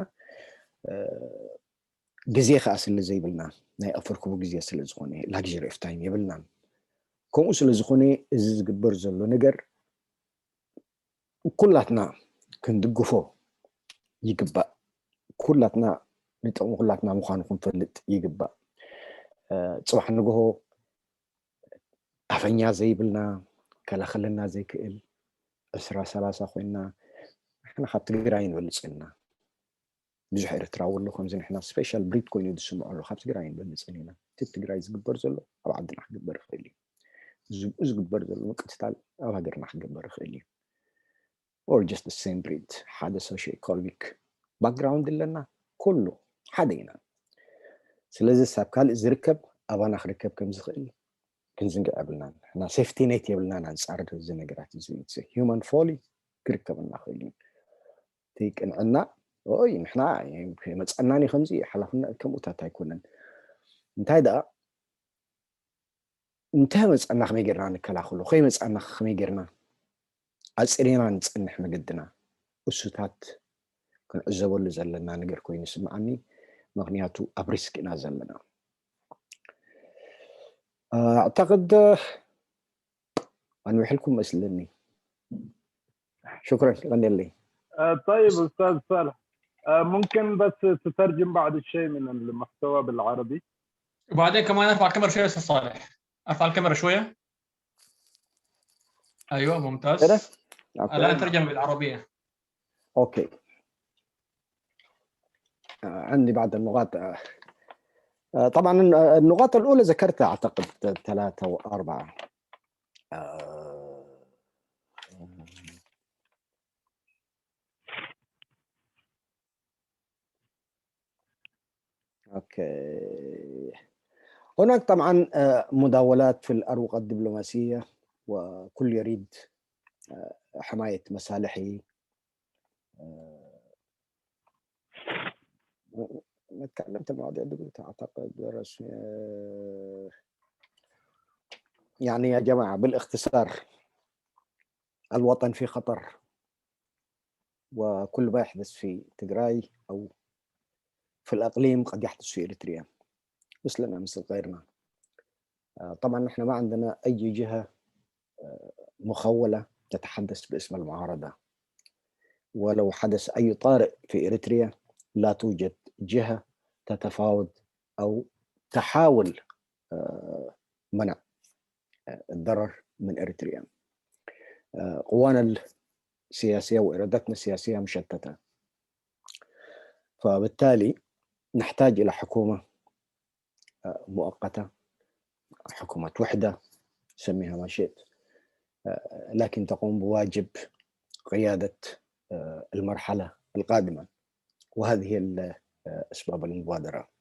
ግዜ ከዓ ስለ ዘይብልና፣ ናይ ኣፈርክቡ ግዜ ስለ ዝኾነ luxury of time የብልናን። ከምኡ ስለ ዝኾነ እዚ ዝግበር ዘሎ ነገር ኩላትና ክንድግፎ ይግባእ። ኩላትና ንጥቕሚ ኩላትና ምኳኑ ክንፈልጥ ይግባእ። ፅባሕ ንግሆ ኣፈኛ ዘይብልና፣ ከላኸለና ዘይክእል 20 30 ኮይንና፣ ንሕና ካብ ትግራይ ንበልፅ ኢና። ብዙሕ ኤርትራዊ ኣሎ ከምዚ ንሕና special breed ኮይኑ ዝስምዖ ኣሎ። ካብ ትግራይ ንበልፅን ኢና። እቲ ትግራይ ዝግበር ዘሎ ኣብ ዓድና ክግበር ይኽእል እዩ። ዝብኡ ዝግበር ዘሎ ምቅትታል ኣብ ሃገርና ክግበር ይኽእል እዩ። We're just same breed፣ ሓደ socio economic background ኣለና፣ ኩሉ ሓደ ኢና። ስለዚ ሳብ ካልእ ዝርከብ ኣባና ክርከብ ከም ዝኽእል ክንዝንግዕ የብልናን። ንሕና safety net የብልናን ኣንፃር እዚ ነገራት እዚ። Human folly ክርከበና ክእል እዩ። እቲ ቅንዕና ኦይ ንሕና መፀናኒ ከምዚ ሓላፍነት ከምኡታት ኣይኮነን። እንታይ ደኣ እንታይ መፀና ከመይ ጌርና ንከላኸሎ፣ ከይመፀና ከመይ ጌርና ኣፅሪና ንፀንሕ መገድና፣ እሱታት ክንዕዘበሉ ዘለና ነገር ኮይኑ ይስምዓኒ። ምክንያቱ ኣብ risk ኢና ዘለና። اعتقد انوحلكم مسلني. شكرا غني. طيب استاذ صالح، ممكن بس تترجم بعض الشيء من المحتوى بالعربي؟ وبعدين كمان ارفع الكاميرا شويه يا استاذ صالح، ارفع الكاميرا شويه. ايوه ممتاز. كده؟ الان ترجمه بالعربيه. Okay، عندي بعض النقاط. طبعا النقاط الاولى ذكرتها، اعتقد ثلاثه واربعه. Okay. هناك طبعا مداولات في الأروقة الدبلوماسية، وكل يريد حماية مصالحه. ما تكلمت المواضيع دي أعتقد رسمي. يعني يا جماعة بالاختصار، الوطن في خطر، وكل ما يحدث في تجراي أو في الأقليم قد يحدث في إريتريا مثلنا مثل غيرنا. طبعا نحن ما عندنا أي جهة مخولة تتحدث باسم المعارضة، ولو حدث أي طارئ في إريتريا لا توجد جهة تتفاوض أو تحاول منع الضرر من إريتريا. قوانا السياسية وإرادتنا السياسية مشتتة، فبالتالي نحتاج إلى حكومة مؤقتة، حكومة وحدة سميها ما شئت، لكن تقوم بواجب قيادة المرحلة القادمة، وهذه هي أسباب المبادرة.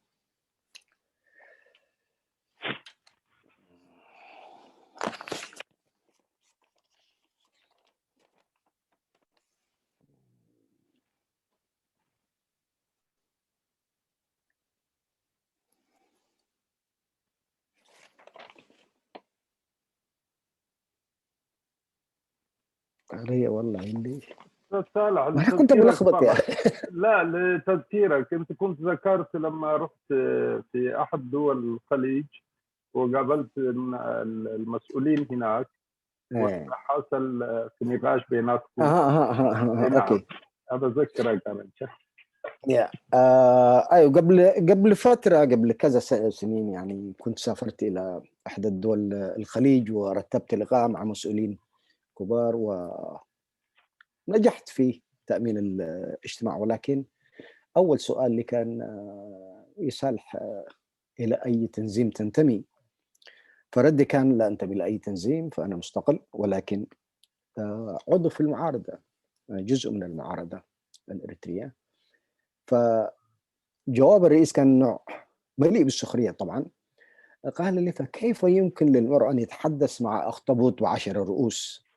علي والله عندي صالح، ما كنت ملخبط يا أخي. لا، لتذكيرك، انت كنت ذكرت لما رحت في احد دول الخليج وقابلت المسؤولين هناك، وحصل في نقاش بيناتكم. okay، هذا ذكرك انا. يا ايوه، قبل فترة، قبل كذا سنين يعني، كنت سافرت الى احدى الدول الخليج ورتبت لقاء مع مسؤولين كبار، ونجحت في تأمين الاجتماع. ولكن أول سؤال اللي كان يصالح إلى أي تنظيم تنتمي، فردي كان لا أنتمي لأي تنظيم، فأنا مستقل، ولكن عضو في المعارضة، جزء من المعارضة الإريترية. فجواب الرئيس كان نوع مليء بالسخرية طبعا. قال لي: فكيف يمكن للمرء أن يتحدث مع أخطبوط وعشر رؤوس؟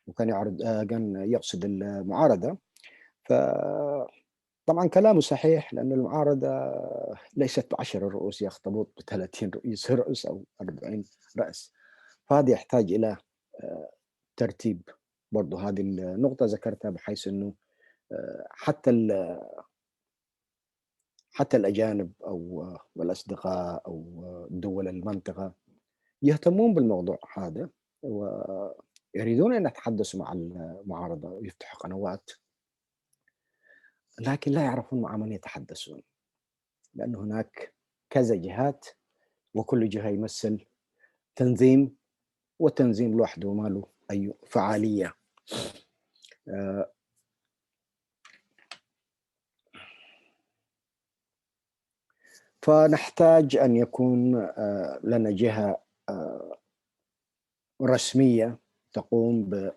وكان يعرض، كان يقصد المعارضة. فطبعا كلامه صحيح، لأن المعارضة ليست بعشر رؤوس، يا أخطبوط ب30 رؤوس أو 40 رأس، فهذا يحتاج إلى ترتيب. برضو هذه النقطة ذكرتها، بحيث أنه حتى الأجانب أو الأصدقاء أو دول المنطقة يهتمون بالموضوع هذا ويريدون أن يتحدثوا مع المعارضة ويفتحوا قنوات، لكن لا يعرفون مع من يتحدثون، لأن هناك كذا جهات، وكل جهة يمثل تنظيم، والتنظيم لوحده ما له أي فعالية. فنحتاج أن يكون لنا جهة رسمية تقوم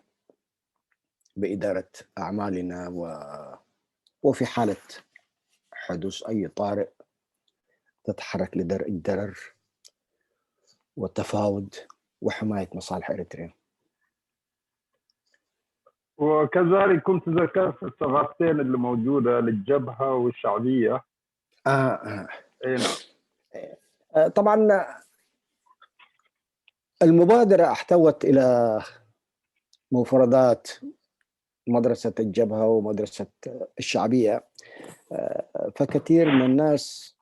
بإدارة أعمالنا، وفي حالة حدوث أي طارئ تتحرك لدرء الضرر والتفاوض وحماية مصالح إريتريا. وكذلك كنت ذكرت الثغرتين اللي موجودة للجبهة والشعبية. اي نعم. طبعا المبادرة احتوت إلى مفردات مدرسة الجبهة ومدرسة الشعبية، فكثير من الناس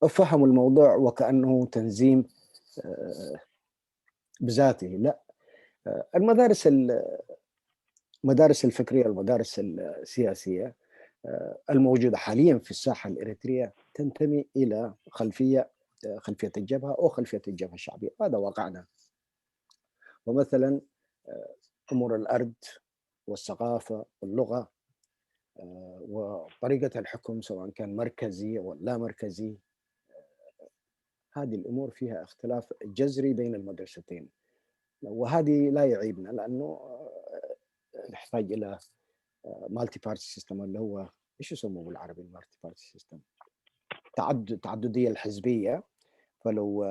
فهموا الموضوع وكأنه تنظيم بذاته. لا، المدارس الفكرية، المدارس السياسية الموجودة حاليا في الساحة الإريترية تنتمي إلى خلفية الجبهة أو خلفية الجبهة الشعبية، هذا واقعنا. ومثلا أمور الأرض والثقافة واللغة وطريقة الحكم، سواء كان مركزي أو لا مركزي، هذه الأمور فيها اختلاف جذري بين المدرستين، وهذه لا يعيبنا، لأنه نحتاج إلى multi-party system، اللي هو ايش يسموه بالعربي ال multi-party system؟ تعددية الحزبية. فلو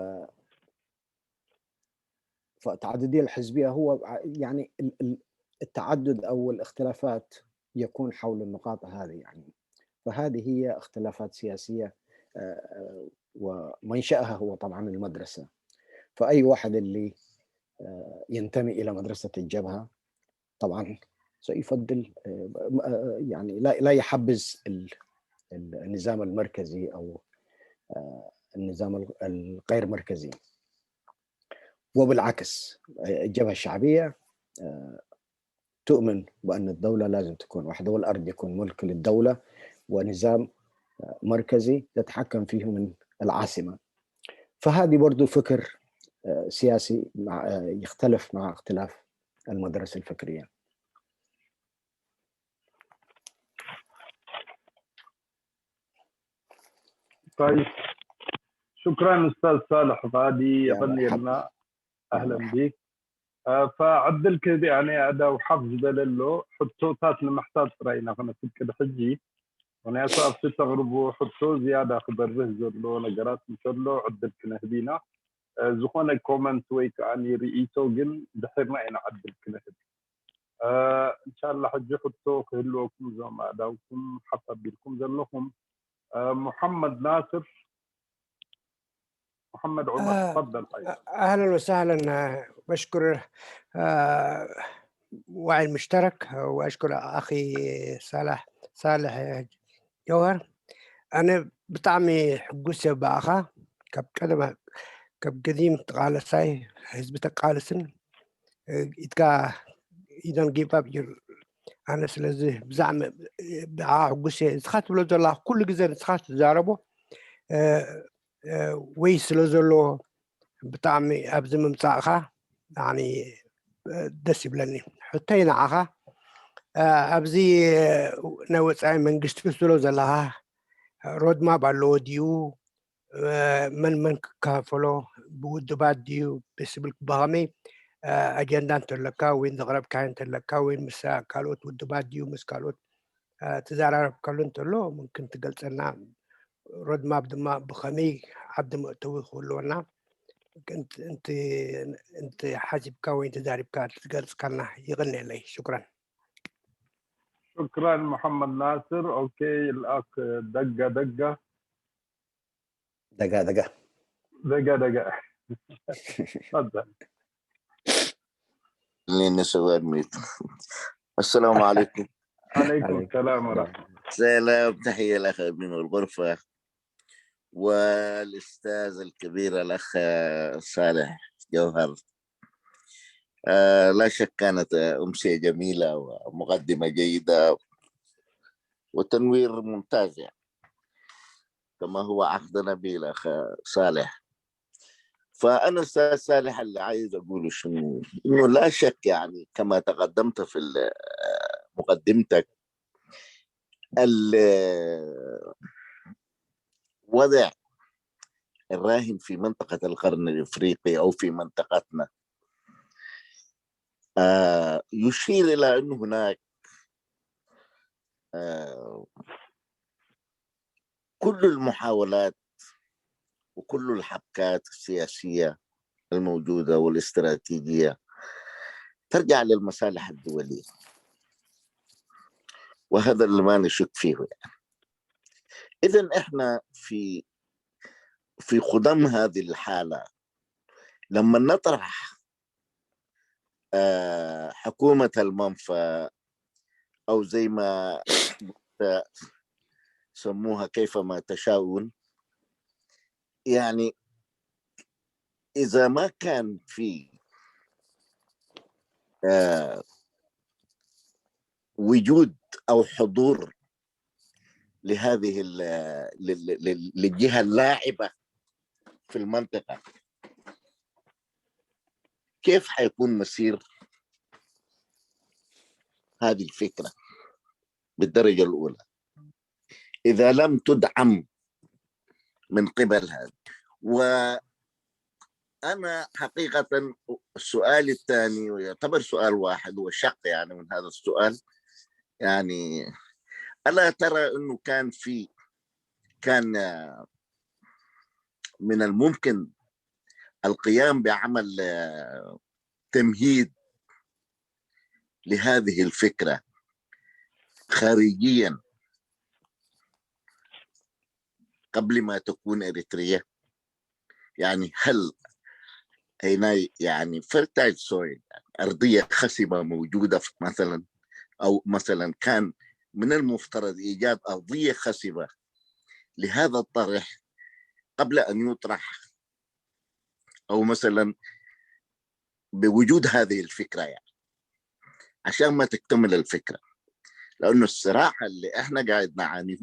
فالتعددية الحزبية هو يعني التعدد أو الاختلافات يكون حول النقاط هذه يعني. فهذه هي اختلافات سياسية، ومنشأها هو طبعا المدرسة. فأي واحد اللي ينتمي إلى مدرسة الجبهة طبعا سيفضل يعني لا يحبذ النظام المركزي أو النظام الغير مركزي. وبالعكس الجبهة الشعبية تؤمن بأن الدولة لازم تكون واحدة، والأرض يكون ملك للدولة، ونظام مركزي تتحكم فيه من العاصمة. فهذه برضو فكر سياسي يختلف مع اختلاف المدرسة الفكرية. طيب، شكرا أستاذ صالح غادي غنيرنا، أهلا بك. فعدل كذي يعني أدا وحفظ دللو حطوطات المحتاج رأينا خنا حجي وناس أبسط تغربو حطو زيادة خبر زلو نقرات مشلو عدل كنهبينا زخونة كومنت ويك عني رئيسو جن دحرنا إن عدل كنهب. إن شاء الله حجي حطو خلوكم زما أداوكم حتى بيلكم زلكم. محمد ناصر، محمد عمر، تفضل. اهلا وسهلا، بشكر وعي المشترك واشكر اخي صالح جوهر. انا بطعمي حقوسة باخا كب قدم كب قديم تقالساي حزب تقالسن إتكا إذن جيب أب أنا سلزي بزعم حقوسة سخات بلو زلا كل جزء سخات زاربو ወይ ስለ ዘሎ ብጣዕሚ ኣብዚ ምምፃእኻ يعني ደስ ይብለኒ። ሕቶይ ንዓኻ ኣብዚ ናይ ወፃኢ መንግስቲ ትብሎ ዘለኻ roadmap ኣለዎ ድዩ? መን መን ክካፈሎ ብውድባት ድዩ ብስብል ብኸመይ ኣጀንዳ እንተለካ ወይ ዘቕረብካዮ እንተለካ ወይ ምስ ካልኦት ውድባት ድዩ ምስ ካልኦት ትዘራረብከሉ እንተሎ ምምክን ትገልፀልና። roadmap ድማ ብኸመይ ዓዲ መእተዊ ክህልወና እንት ሓሲብካ ወይ ተዛሪብካ ትገልፅካልና ይቕኒለይ። شكرا. شكرا محمد ناصر. okay، الاخ دقه دقه دقه دقه دقه دقه تفضل. نسوي mute. السلام عليكم. عليكم السلام ورحمه الله. سلام، تحيه الاخ من الغرفه والاستاذ الكبير الاخ صالح جوهر. لا شك كانت أمسية جميلة ومقدمة جيدة وتنوير ممتاز، يعني كما هو عهد نبيل أخ صالح. فأنا أستاذ صالح اللي عايز أقوله شنو، إنه لا شك يعني كما تقدمت في مقدمتك، الوضع الراهن في منطقة القرن الإفريقي أو في منطقتنا يشير إلى أن هناك كل المحاولات وكل الحبكات السياسية الموجودة والاستراتيجية ترجع للمصالح الدولية، وهذا اللي ما نشك فيه يعني. إذن إحنا في خضم هذه الحالة لما نطرح حكومة المنفى أو زي ما سموها كيفما تشاؤون، يعني إذا ما كان في وجود أو حضور لهذه للجهة اللاعبة في المنطقة، كيف حيكون مسير هذه الفكرة بالدرجة الأولى إذا لم تدعم من قبل هذا؟ وأنا حقيقة السؤال الثاني ويعتبر سؤال واحد وشق يعني من هذا السؤال، يعني ألا ترى أنه كان من الممكن القيام بعمل تمهيد لهذه الفكرة خارجيا قبل ما تكون اريتريا؟ يعني هل هنا يعني fertile soil، ارضية خصبة موجودة مثلا، او مثلا كان من المفترض ايجاد ارضية خصبة لهذا الطرح قبل ان يطرح، او مثلا بوجود هذه الفكرة، يعني عشان ما تكتمل الفكرة، لانه الصراع اللي احنا قاعد نعانيه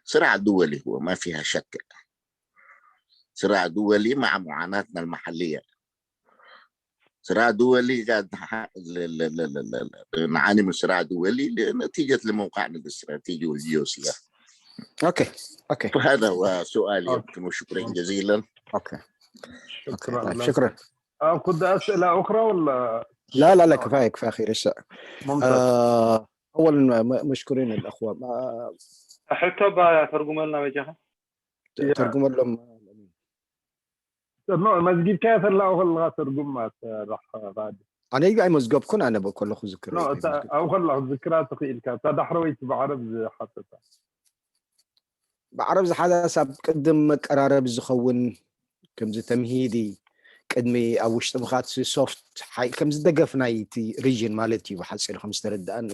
صراع دولي، هو ما فيها شك صراع دولي مع معاناتنا المحلية، صراع دولي قاعد نعاني من صراع دولي نتيجة لموقعنا الاستراتيجي والجيوسياسي. okay. فهذا هو سؤالي يمكن، وشكرا جزيلا. okay. شكرا. طيب لك. شكرا. اخذ اسئلة اخرى ولا؟ لا لا لا، كفاية كفاية، خير الشاء. ممتاز. اولا مشكورين الاخوة ሕቶ ተርጉመልና በጃኻ። ترجم لهم. መዝጊብካ ተላ ከለካ ትርጉም ራሕ غادي። ኣነ ኣይመዝገብኩን፣ ኣነ ከለኹ ዝክር። No፣ ኣብኡ ከለኹ ዝክራ ትኽኢልካ፣ እታ ዳሕረወይቲ ብዓረብ ዝሓተታ። ብዓረብ ዝሓዛስ ኣብ ቅድም መቀራረቢ ዝኸውን ከምዚ ተምሂዲ ቅድሚ ኣብ ውሽጢ ምኻት soft ከምዚ ደገፍ ናይቲ region ማለት እዩ ብሓፂሩ ከም ዝተረድኣኒ፣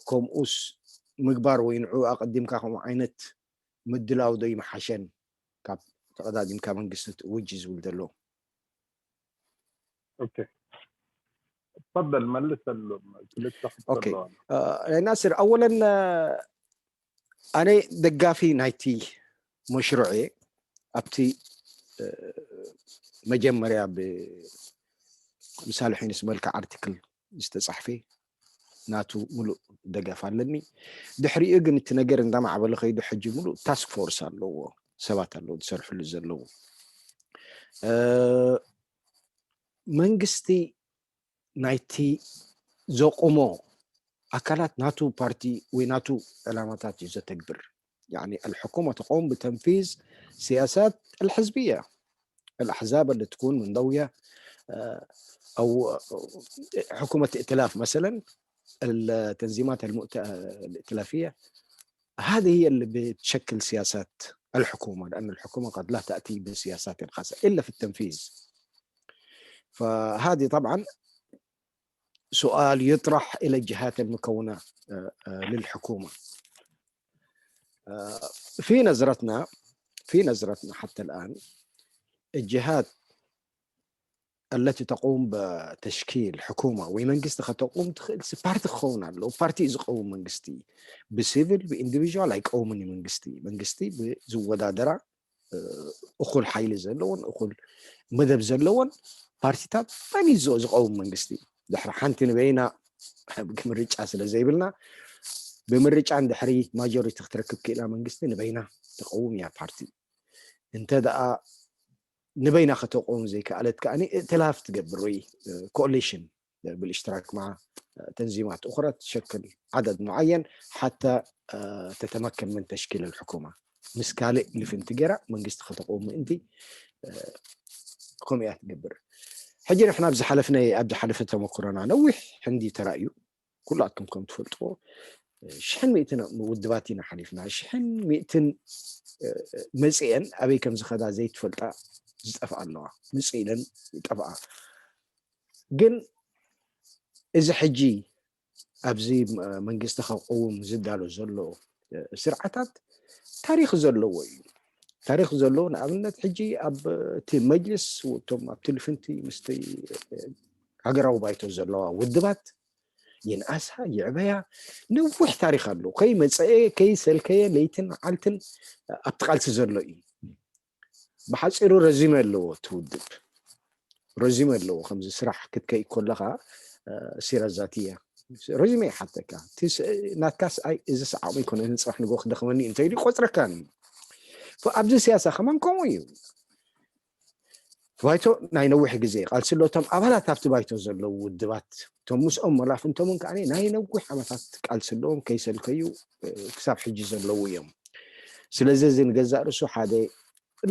ከምኡስ ምግባር ወይ ንዑ ኣቀዲምካ ከምኡ ዓይነት ምድላው ዶ ይመሓሸን ካብ ተቀዳዲምካ መንግስቲ ትእውጅ ዝብል ዘሎ። okay، تفضل ملس ክልተ። okay ናይ ናስር፣ اولا ኣነ ደጋፊ ናይቲ መሽሩዕ እየ። ኣብቲ መጀመርያ ብምሳሌ ሒንስ መልክዕ article ዝተፃሕፈ ናቱ ሙሉእ ደገፍ ኣለኒ። ድሕሪኡ ግን እቲ ነገር እንዳማዕበለ ከይዱ ሕጂ ሙሉእ task force ኣለዎ፣ ሰባት ኣለዉ ዝሰርሕሉ ዘለዉ። መንግስቲ ናይቲ ዘቁሞ ኣካላት ናቱ ፓርቲ ወይ ናቱ ዕላማታት እዩ ዘተግብር። يعني الحكومة تقوم بتنفيذ سياسات الحزبية، الأحزاب اللي تكون منضوية أو حكومة ائتلاف مثلا، التنظيمات الائتلافية هذه هي اللي بتشكل سياسات الحكومة، لأن الحكومة قد لا تأتي بسياسات خاصة إلا في التنفيذ. فهذه طبعا سؤال يطرح إلى الجهات المكونة للحكومة. في نظرتنا حتى الآن الجهات التي تقوم بتشكيل حكومة ወይ መንግስቲ ከተቁም ትኽእል ፓርቲ ክኸውን ኣለዎ። ፓርቲ እዩ ዝቀውም መንግስቲ፣ ብ civil ብ individual ኣይቀውምን እዩ መንግስቲ። መንግስቲ ብዝወዳደራ እኩል ሓይሊ ዘለዎን እኩል መደብ ዘለዎን ፓርቲታት መን እዩ ዝቀውም መንግስቲ። ድሕሪ ሓንቲ ንበይና ምርጫ ስለ ዘይብልና ብምርጫ እንድሕሪ majority ክትረክብ ክኢላ መንግስቲ ንበይና ተቀውም እያ ፓርቲ። እንተ ደኣ ንበይና ከተቆም ዘይከኣለት ከዓኒ ائتلاف ትገብር ወይ coalition بالاشتراك مع تنظيمات أخرى تشكل عدد معين حتى تتمكن من تشكيل الحكومة. ምስ ካልእ ልፍንቲ ገይራ መንግስቲ ከተቆም ምእንቲ ከምኡ እያ ትገብር። ሕጂ ንሕና ኣብ ዝሓለፍና ኣብ ዝሓለፈ ተመክሮና ነዊሕ ሕንዲ ተራእዩ፣ ኩላትኩም ከም ትፈልጥዎ 1100 ውድባት ኢና ሓሊፍና። 1100 መፅአን ኣበይ ከም ዝኸዳ ዘይትፈልጣ ዝጠፍኣ ኣለዋ፣ ምፅእ ኢለን ይጠፍኣ። ግን እዚ ሕጂ ኣብዚ መንግስቲ ከቀውም ዝዳሎ ዘሎ ስርዓታት ታሪክ ዘለዎ እዩ። ታሪክ ዘለዎ ንኣብነት ሕጂ ኣብ እቲ መጅልስ እቶም ኣብቲ ልፍንቲ ምስቲ ሃገራዊ ባይቶ ዘለዋ ውድባት ይንኣሳ ይዕበያ ነዊሕ ታሪክ ኣለዎ። ከይመፀአ ከይሰልከየ ለይትን መዓልትን ኣብቲ ቃልሲ ዘሎ እዩ። ብሓፂሩ résumé ኣለዎ፣ እቲ ውድብ résumé ኣለዎ። ከምዚ ስራሕ ክትከይድ ከለካ سيرة ذاتية résumé ይሓተካ። ናትካስ ኣይ እዚ ዓቕሚ ይኮነ ፅባሕ ንጎ ክደኽመኒ እንተኢሉ ይቆፅረካን። ኣብዚ سياسة ከማን ከምኡ እዩ። ባይቶ ናይ ነዊሕ ግዜ ቃልሲ ኣሎ። እቶም ኣባላት ኣብቲ ባይቶ ዘለው ውድባት እቶም ምስኦም መላፍንቶምን ከዓ ናይ ነዊሕ ዓመታት ቃልሲ ኣለዎም፣ ከይሰልከዩ ክሳብ ሕጂ ዘለው እዮም። ስለዚ እዚ ንገዛእ ርእሱ ሓደ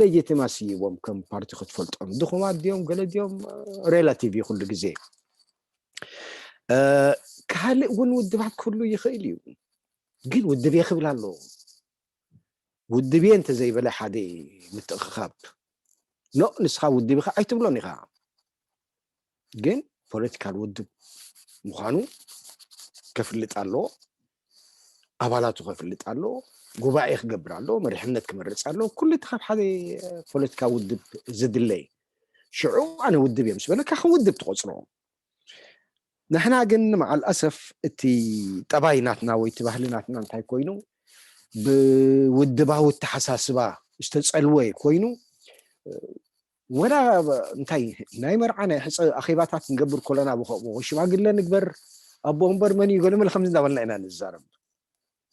legitimacy ይህቦም ከም ፓርቲ ክትፈልጦም። ድኹማት ድዮም ገለ ድዮም relative እዩ ኩሉ ግዜ። ካልእ እውን ውድባት ክህሉ ይኽእል እዩ፣ ግን ውድብ ክብል ኣለዎ። ውድብየ እንተዘይበለ ሓደ ምትእኽኻብ no ንስኻ ውድብ ኢኻ ኣይትብሎን ኢኻ፣ ግን political ውድብ ምኳኑ ከፍልጥ ኣለዎ፣ ኣባላቱ ከፍልጥ ኣለዎ፣ ጉባኤ ክገብር ኣለዎ፣ መሪሕነት ክመርፅ ኣለዎ። ኩሉ እቲ ካብ ሓደ ፖለቲካ ውድብ ዝድለ ሽዑ ኣነ ውድብ እየ ምስ በለካ ክውድብ ትቆፅሮ። ንሕና ግን مع الأسف እቲ ጠባይ ናትና ወይ እቲ ባህሊ ናትና እንታይ ኮይኑ፣ ብውድባዊ ተሓሳስባ ዝተፀልወ ኮይኑ፣ ወላ እንታይ ናይ መርዓ ናይ ሕፀ ኣኼባታት ክንገብር ከለና ብከምኡ ሽማግለ ንግበር፣ ኣቦ ወንበር መን እዩ ገለመለ ከምዚ እንዳበልና ኢና ንዛረብ።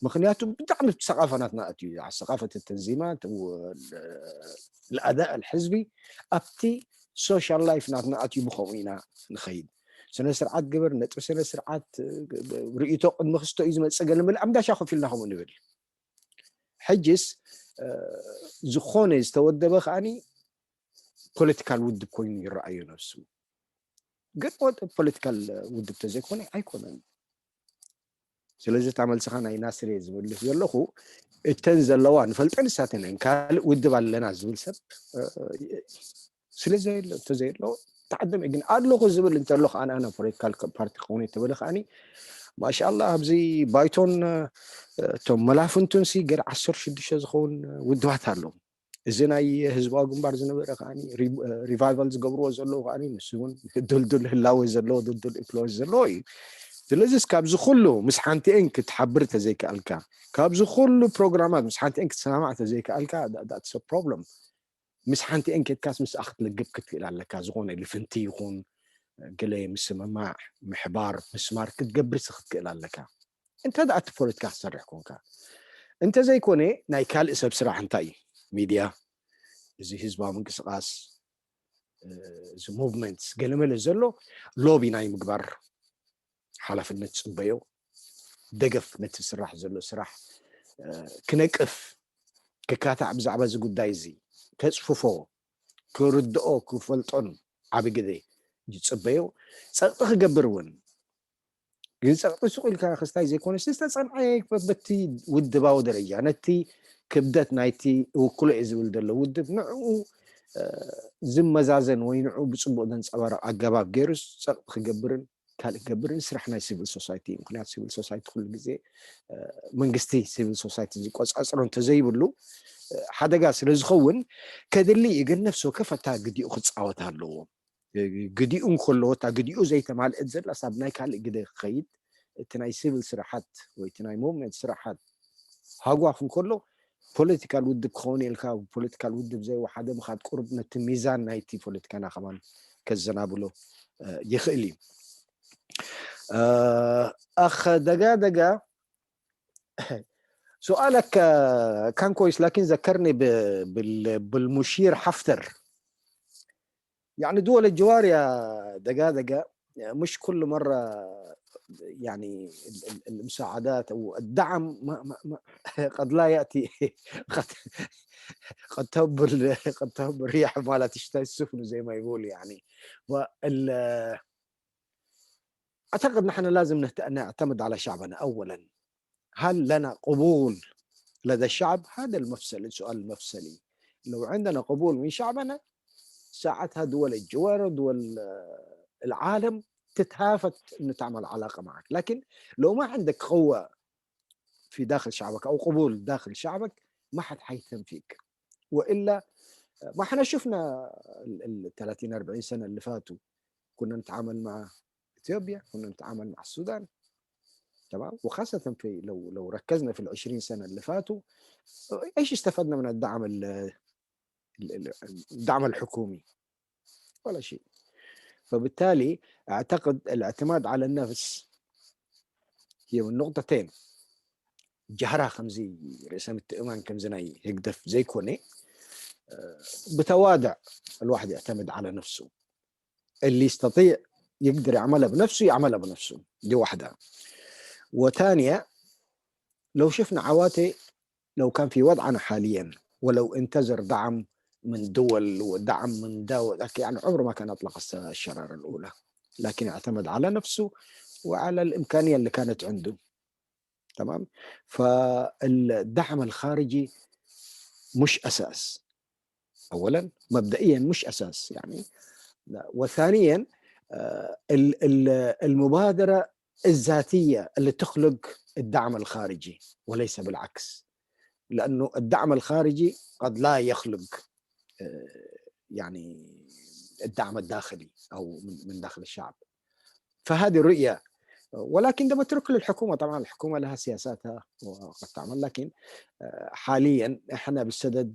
ምክንያቱ ብጣዕሚ ثقافة ናትና ኣትዩ ثقافة التنظيمات الأداء الحزبي ኣብቲ social life ናትና ኣትዩ ብከምኡ ኢና ንኸይድ። ስነ ስርዓት ግበር፣ ነጥቢ ስነ ስርዓት፣ ርእቶ ቅድሚ ክስቶ እዩ ዝመፅእ ገለመለ ኣምዳሻ ኮፍ ኢልና ከምኡ ንብል። ሕጅስ ዝኾነ ዝተወደበ ከዓኒ political ውድብ ኮይኑ ይረኣዩ ነፍሱ፣ ግን political ውድብ ተዘይኮነ ኣይኮነን። ስለዚ እታ መልስኻ ናይ ናስር ዝምልስ ዘለኹ እተን ዘለዋ ንፈልጠን ንሳተን እየን። ካልእ ውድብ ኣለና ዝብል ሰብ ስለዘየሎ እንተዘየሎ ተዓደመ። ግን ኣለኹ ዝብል እንተሎ ከዓ ኣነ political party ክኸውን ተበለ ከዓኒ ما شاء الله ኣብዚ ባይቶን እቶም መላፍንቱን ሲ ገለ 16 ዝኸውን ውድባት ኣለዉ። እዚ ናይ ህዝባዊ ግንባር ዝነበረ ከዓኒ revival ዝገብርዎ ዘለዉ ከዓኒ ንሱ እውን ድልዱል ህላወ ዘለዎ፣ ድልዱል influence ዘለዎ እዩ። ስለዚ ካብዚ ኩሉ ምስ ሓንቲአን ክትሓብር ተዘይከኣልካ፣ ካብዚ ኩሉ ፕሮግራማት ምስ ሓንቲአን ክትሰማማዕ ተዘይከኣልካ that's problem። ምስ ሓንቲአን ኬድካስ ምስኣ ክትልግብ ክትክእል ኣለካ። ዝኾነ ልፍንቲ ይኹን ገለ ምስምማዕ፣ ምሕባር፣ ምስማር ክትገብር ክትክእል ኣለካ እንተ ደኣ እቲ ፖለቲካ ክሰርሕ ኮንካ። እንተዘይኮነ ናይ ካልእ ሰብ ስራሕ እንታይ እዩ? ሚድያ፣ እዚ ህዝባዊ ምንቅስቃስ፣ እዚ movements ገለመለ ዘሎ lobby ናይ ምግባር ሓላፍነት ፅበዮ፣ ደገፍ ነቲ ስራሕ ዘሎ ስራሕ ክነቅፍ፣ ክካታዕ፣ ብዛዕባ እዚ ጉዳይ እዚ ከፅፍፎ፣ ክርድኦ ክፈልጦን ዓብ ግዜ ይፅበዮ። ፀቕጢ ክገብር እውን ግን ፀቕጢ ሱቅ ኢልካ ክስታይ ዘይኮነ ዝተፀንዐ በቲ ውድባዊ ደረጃ ነቲ ክብደት ናይቲ ውክሎ እየ ዝብል ዘሎ ውድብ ንዕኡ ዝመዛዘን ወይ ንዕኡ ብፅቡቅ ዘንፀባርቕ ኣገባብ ገይሩ ፀቕጢ ክገብርን ካልእ ክገብርን ስራሕ ናይ civil society እዩ። ምክንያቱ civil society ኩሉ ግዜ መንግስቲ civil society ዝቆፃፅሮ እንተዘይብሉ ሓደጋ ስለ ዝኸውን ከድሊ እዩ። ግን ነፍሲ ወከፍ እታ ግዲኡ ክፃወት ኣለዎ። ግዲኡ እንከለዎ እታ ግዲኡ ዘይተማልአት ዘላ ሳብ ናይ ካልእ ግደ ክኸይድ፣ እቲ ናይ ሲቪል ስራሓት ወይ እቲ ናይ movement ስራሓት ሃጓፍ እንከሎ political ውድብ ክኸውን ኢልካ political ውድብ ዘይወሓደ ምኻድ ቁርብ ነቲ ሚዛን ናይቲ ፖለቲካና ከማን ከዘናብሎ ይኽእል እዩ። أخ دقا دقا، سؤالك كان كويس، لكن ذكرني بالمشير حفتر. يعني دول الجوار يا دقا دقا مش كل مرة يعني المساعدات أو الدعم ما ما ما قد لا يأتي، قد تهب الرياح ما لا تشتهي السفن زي ما يقول يعني. وال اعتقد نحن لازم نعتمد على شعبنا اولا. هل لنا قبول لدى الشعب؟ هذا المفصل، السؤال المفصلي. لو عندنا قبول من شعبنا ساعتها دول الجوار ودول العالم تتهافت انه تعمل علاقه معك، لكن لو ما عندك قوه في داخل شعبك او قبول داخل شعبك ما حد حيهتم فيك. والا ما احنا شفنا ال 30 40 سنه اللي فاتوا، كنا نتعامل مع اثيوبيا، كنا نتعامل مع السودان، تمام؟ وخاصه في لو ركزنا في ال 20 سنه اللي فاتوا، ايش استفدنا من الدعم الحكومي؟ ولا شيء. فبالتالي اعتقد الاعتماد على النفس هي من نقطتين ጃህራ ከምዚ ርእሰ ምትእማን ከምዚ ናይ ህግደፍ ዘይኮነ بتواضع الواحد يعتمد على نفسه، اللي يستطيع يقدر يعملها بنفسه يعملها بنفسه، دي واحدة. وثانية لو شفنا عواتي لو كان في وضعنا حاليا ولو انتظر دعم من دول ودعم من ده وذاك، يعني عمره ما كان اطلق الشرارة الاولى، لكن اعتمد على نفسه وعلى الامكانية اللي كانت عنده. تمام. فالدعم الخارجي مش اساس، اولا مبدئيا مش اساس يعني، وثانيا المبادرة الذاتية اللي تخلق الدعم الخارجي وليس بالعكس، لانه الدعم الخارجي قد لا يخلق يعني الدعم الداخلي او من داخل الشعب. فهذه الرؤية، ولكن ده متروك للحكومة، طبعا الحكومة لها سياساتها وقد تعمل، لكن حاليا احنا بالسدد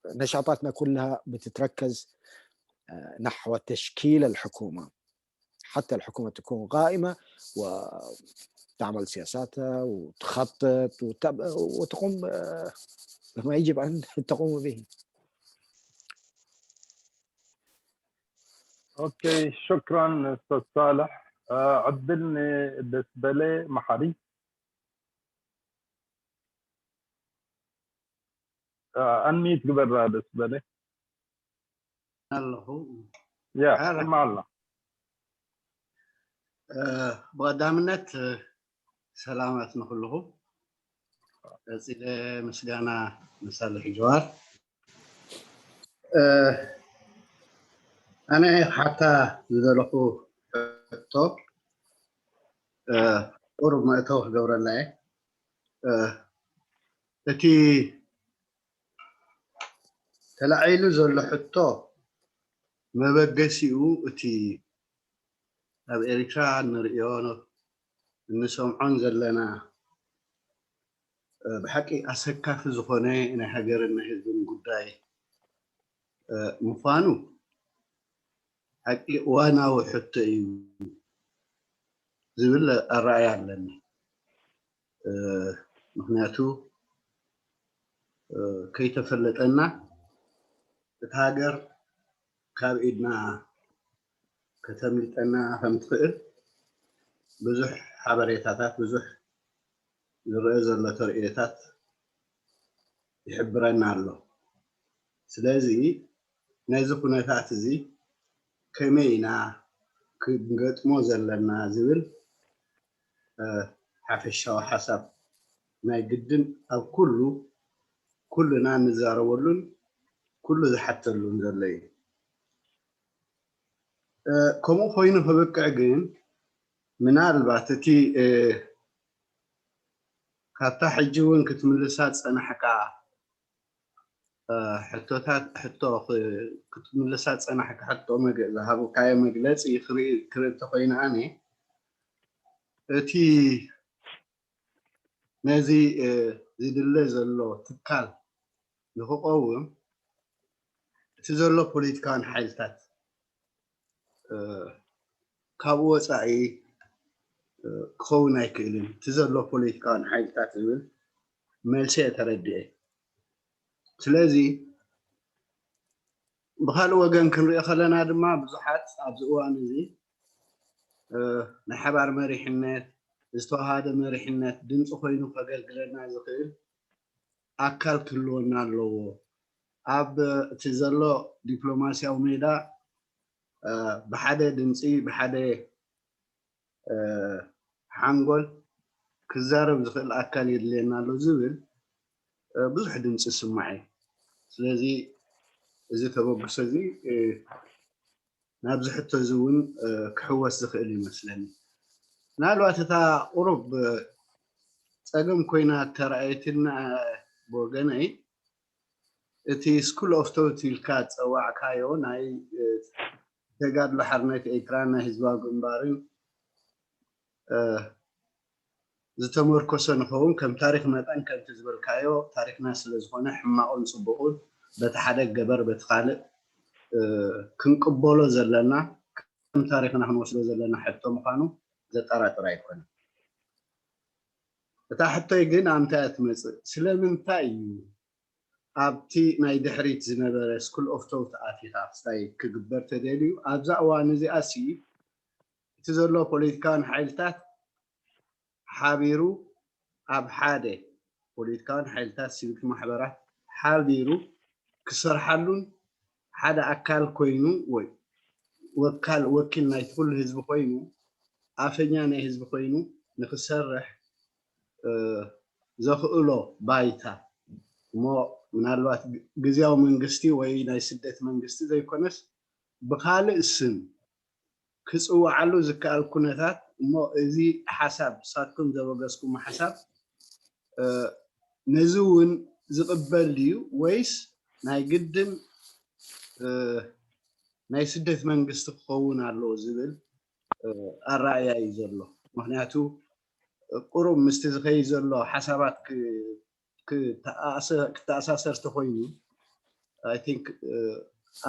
نشاطاتنا كلها بتتركز نحو تشكيل الحكومة، حتى الحكومة تكون قائمة وتعمل سياساتها وتخطط وتقوم بما يجب ان تقوم به. okay، شكرا استاذ صالح. عدلني دسبلي محري. unmute ግበር ደስበለ። ኣለኹ። yeah ማላ። ብቀዳምነት ሰላማት ንኩልኹም፣ ቀፂለ ምስጋና ንሳልሕ ጀዋር። ኣነ ሓታ ዝደለኹ ሕቶ ቁሩብ መእተዊ ክገብረላ እየ። እቲ ተላዒሉ ዘሎ ሕቶ መበገሲኡ እቲ ኣብ ኤርትራ ንሪኦ እንሰምዖን ዘለና ብሓቂ ኣሰካፊ ዝኾነ ናይ ሃገርን ናይ ህዝብን ጉዳይ ምኳኑ ሓቂ እዋናዊ ሕቶ እዩ ዝብል ኣረኣያ ኣለኒ። ምክንያቱ ከይተፈለጠና እቲ ሃገር ካብ ኢድና ከተምልጠና ከም ትኽእል ብዙሕ ሓበሬታታት፣ ብዙሕ ዝረአ ዘሎ ተርእዮታት ይሕብረና ኣሎ። ስለዚ ነዚ ኩነታት እዚ ከመይ ኢና ክንገጥሞ ዘለና ዝብል ሓፈሻዊ ሓሳብ ናይ ግድን ኣብ ኩሉ ኩሉና እንዛረበሉን ኩሉ ዝሓተሉን ዘሎ እዩ። ከምኡ ኮይኑ ክብቅዕ ግን ምናልባት እቲ ካብታ ሕጂ እውን ክትምልሳ ዝፀናሕካ ሕቶታት፣ ሕቶ ክትምልሳ ዝፀናሕካ ሕቶ ዝሃብካዮ መግለፂ ክርኢ እንተኮይኑ፣ ኣነ እቲ ነዚ ዝድለ ዘሎ ትካል ንክቀውም እቲ ዘሎ ፖለቲካውን ሓይልታት ካብኡ ወፃኢ ክኸውን ኣይክእልን፣ እቲ ዘሎ ፖለቲካውን ሓይልታት ዝብል መልሲ እየ ተረዲአ። ስለዚ ብካልእ ወገን ክንሪኦ ከለና ድማ ብዙሓት ኣብዚ እዋን እዚ ናይ ሓባር መሪሕነት፣ ዝተዋሃደ መሪሕነት፣ ድምፂ ኮይኑ ከገልግለና ዝኽእል ኣካል ክህልወና ኣለዎ፣ ኣብ እቲ ዘሎ ዲፕሎማስያዊ ሜዳ ብሓደ ድምፂ ብሓደ ሓንጎል ክዛረብ ዝኽእል ኣካል የድልየና ኣሎ ዝብል ብዙሕ ድምፂ ይስማዕ እዩ። ስለዚ እዚ ተበግሶ እዚ ናብዚ ሕቶ እዚ እውን ክሕወስ ዝኽእል ይመስለኒ። ምናልባት እታ ቁሩብ ፀገም ኮይና ተረኣየትና ብወገነይ እቲ school of thought ኢልካ ዝፀዋዕካዮ ናይ ተጋድሎ ሓርነት ኤርትራን ናይ ህዝባዊ ግንባርን ዝተመርኮሰ ንኸውን ከም ታሪክ መጠን ከምቲ ዝበልካዮ ታሪክና ስለ ዝኾነ ሕማቁን ፅቡቁን በቲ ሓደ ገበር በቲ ካልእ ክንቅበሎ ዘለና ከም ታሪክና ክንወስዶ ዘለና ሕቶ ምኳኑ ዘጠራጥር ኣይኮነን። እታ ሕቶይ ግን ኣብ ምንታይ እያ ትመፅእ? ስለምንታይ እዩ ኣብቲ ናይ ድሕሪት ዝነበረ school of thought ኣቲኻ ክስታይ ክግበር ተደልዩ? ኣብዛ እዋን እዚኣ ሲ እቲ ዘሎ ፖለቲካውን ሓይልታት ሓቢሩ ኣብ ሓደ ፖለቲካውን ሓይልታት ሲቪክ ማሕበራት ሓቢሩ ክሰርሓሉን ሓደ ኣካል ኮይኑ ወይ ወካል ወኪል ናይቲ ኩሉ ህዝቢ ኮይኑ፣ ኣፈኛ ናይ ህዝቢ ኮይኑ ንክሰርሕ ዘኽእሎ ባይታ፣ እሞ ምናልባት ግዝያዊ መንግስቲ ወይ ናይ ስደት መንግስቲ ዘይኮነስ ብካልእ ስም ክፅዋዓሉ ዝከኣል ኩነታት፣ እሞ እዚ ሓሳብ ንሳትኩም ዘበገስኩም ሓሳብ ነዚ እውን ዝቕበል ድዩ ወይስ ናይ ግድን ናይ ስደት መንግስቲ ክኸውን ኣለዎ ዝብል ኣረኣእያ እዩ ዘሎ? ምክንያቱ ቁሩብ ምስቲ ዝኸይድ ዘሎ ሓሳባት ክተኣሳሰር ተኮይኑ I think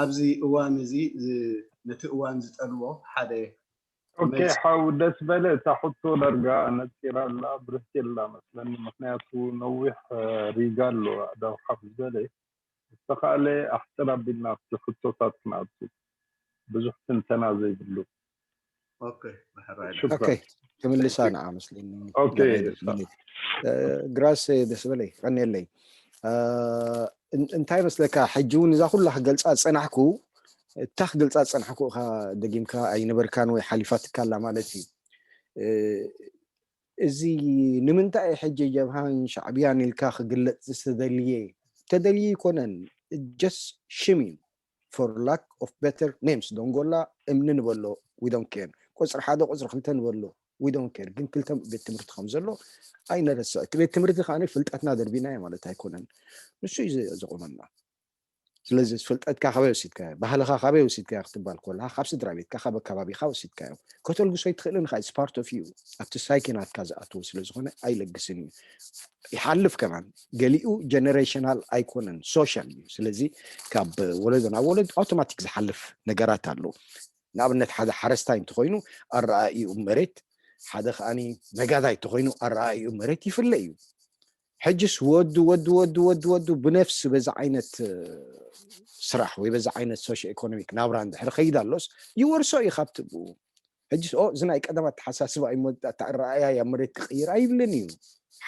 ኣብዚ እዋን እዚ ነቲ እዋን ዝጠልቦ ሓደ Okay፣ ሓው ደስ በለ፣ እታ ሕቶ ዳርጋ ነፂራላ ብርህቴላ መስለኒ፣ ምክንያቱ ነዊሕ ሪጋ ኣሎ። ኣዳው ሓፍ ዝበለ ዝተካእለ ኣሕፅር ኣቢልና ኣብቲ ሕቶታት ክንኣቱ፣ ብዙሕ ትንተና ዘይብሉ። Okay። ክምልሳ ንዓ መስለኒ። ግራስ ደስ በለይ ቀኒየለይ። እንታይ መስለካ፣ ሕጂ እውን እዛ ኩላ ክገልፃ ዝፀናሕኩ፣ እታ ክገልፃ ዝፀናሕኩ ኢኻ ደጊምካ ኣይነበርካን ወይ ሓሊፋትካላ ማለት እዩ። እዚ ንምንታይ ሕጂ ጀብሃን ሻዕብያን ኢልካ ክግለፅ ዝተደልየ? ተደልየ ይኮነን፣ just ሽም እዩ for lack of better names። ደንጎላ እምኒ ንበሎ we don't care፣ ቁፅሪ 1 ቁፅሪ 2 ንበሎ we don't care፣ ግን ክልተ ቤት ትምህርቲ ከም ዘሎ ኣይነረስዕ። እቲ ቤት ትምህርቲ ከዓ ፍልጠትና ደርቢናዮ ማለት ኣይኮነን፣ ንሱ እዩ ዘቆመና። ስለዚ ፍልጠትካ ካበይ ወሲድካዮ፣ ባህልካ ካበይ ወሲድካዮ ክትባል ከለካ፣ ካብ ስድራ ቤትካ፣ ካብ ኣከባቢካ ወሲድካዮ ከተልግሶ ይትኽእልን ካ። Part of you ኣብቲ ሳይኪ ናትካ ዝኣትዎ ስለዝኮነ ኣይለግስን እዩ፣ ይሓልፍ ከማን። ገሊኡ generational ኣይኮነን፣ social እዩ። ስለዚ ካብ ወለዶ ናብ ወለዶ ኣውቶማቲክ ዝሓልፍ ነገራት ኣሎ። ንኣብነት ሓደ ሓረስታይ እንተኮይኑ ኣረኣኢኡ መሬት፣ ሓደ ከዓኒ ነጋዳይ እንተኮይኑ ኣረኣኢኡ መሬት ይፍለ እዩ። ሕጅስ ወዱ ወዱ ወዱ ወዱ ወዱ ብነፍሲ በዚ ዓይነት ስራሕ ወይ በዚ ዓይነት socio economic ናብራ እንድሕሪ ከይድ ኣሎስ ይወርሶ እዩ ካብቲ ብኡ። ሕጅስ ኦ እዚ ናይ ቀደም ኣተሓሳስባ እዩ፣ ኣረኣያ ኣብ መሬት ክቅይር ኣይብልን እዩ፣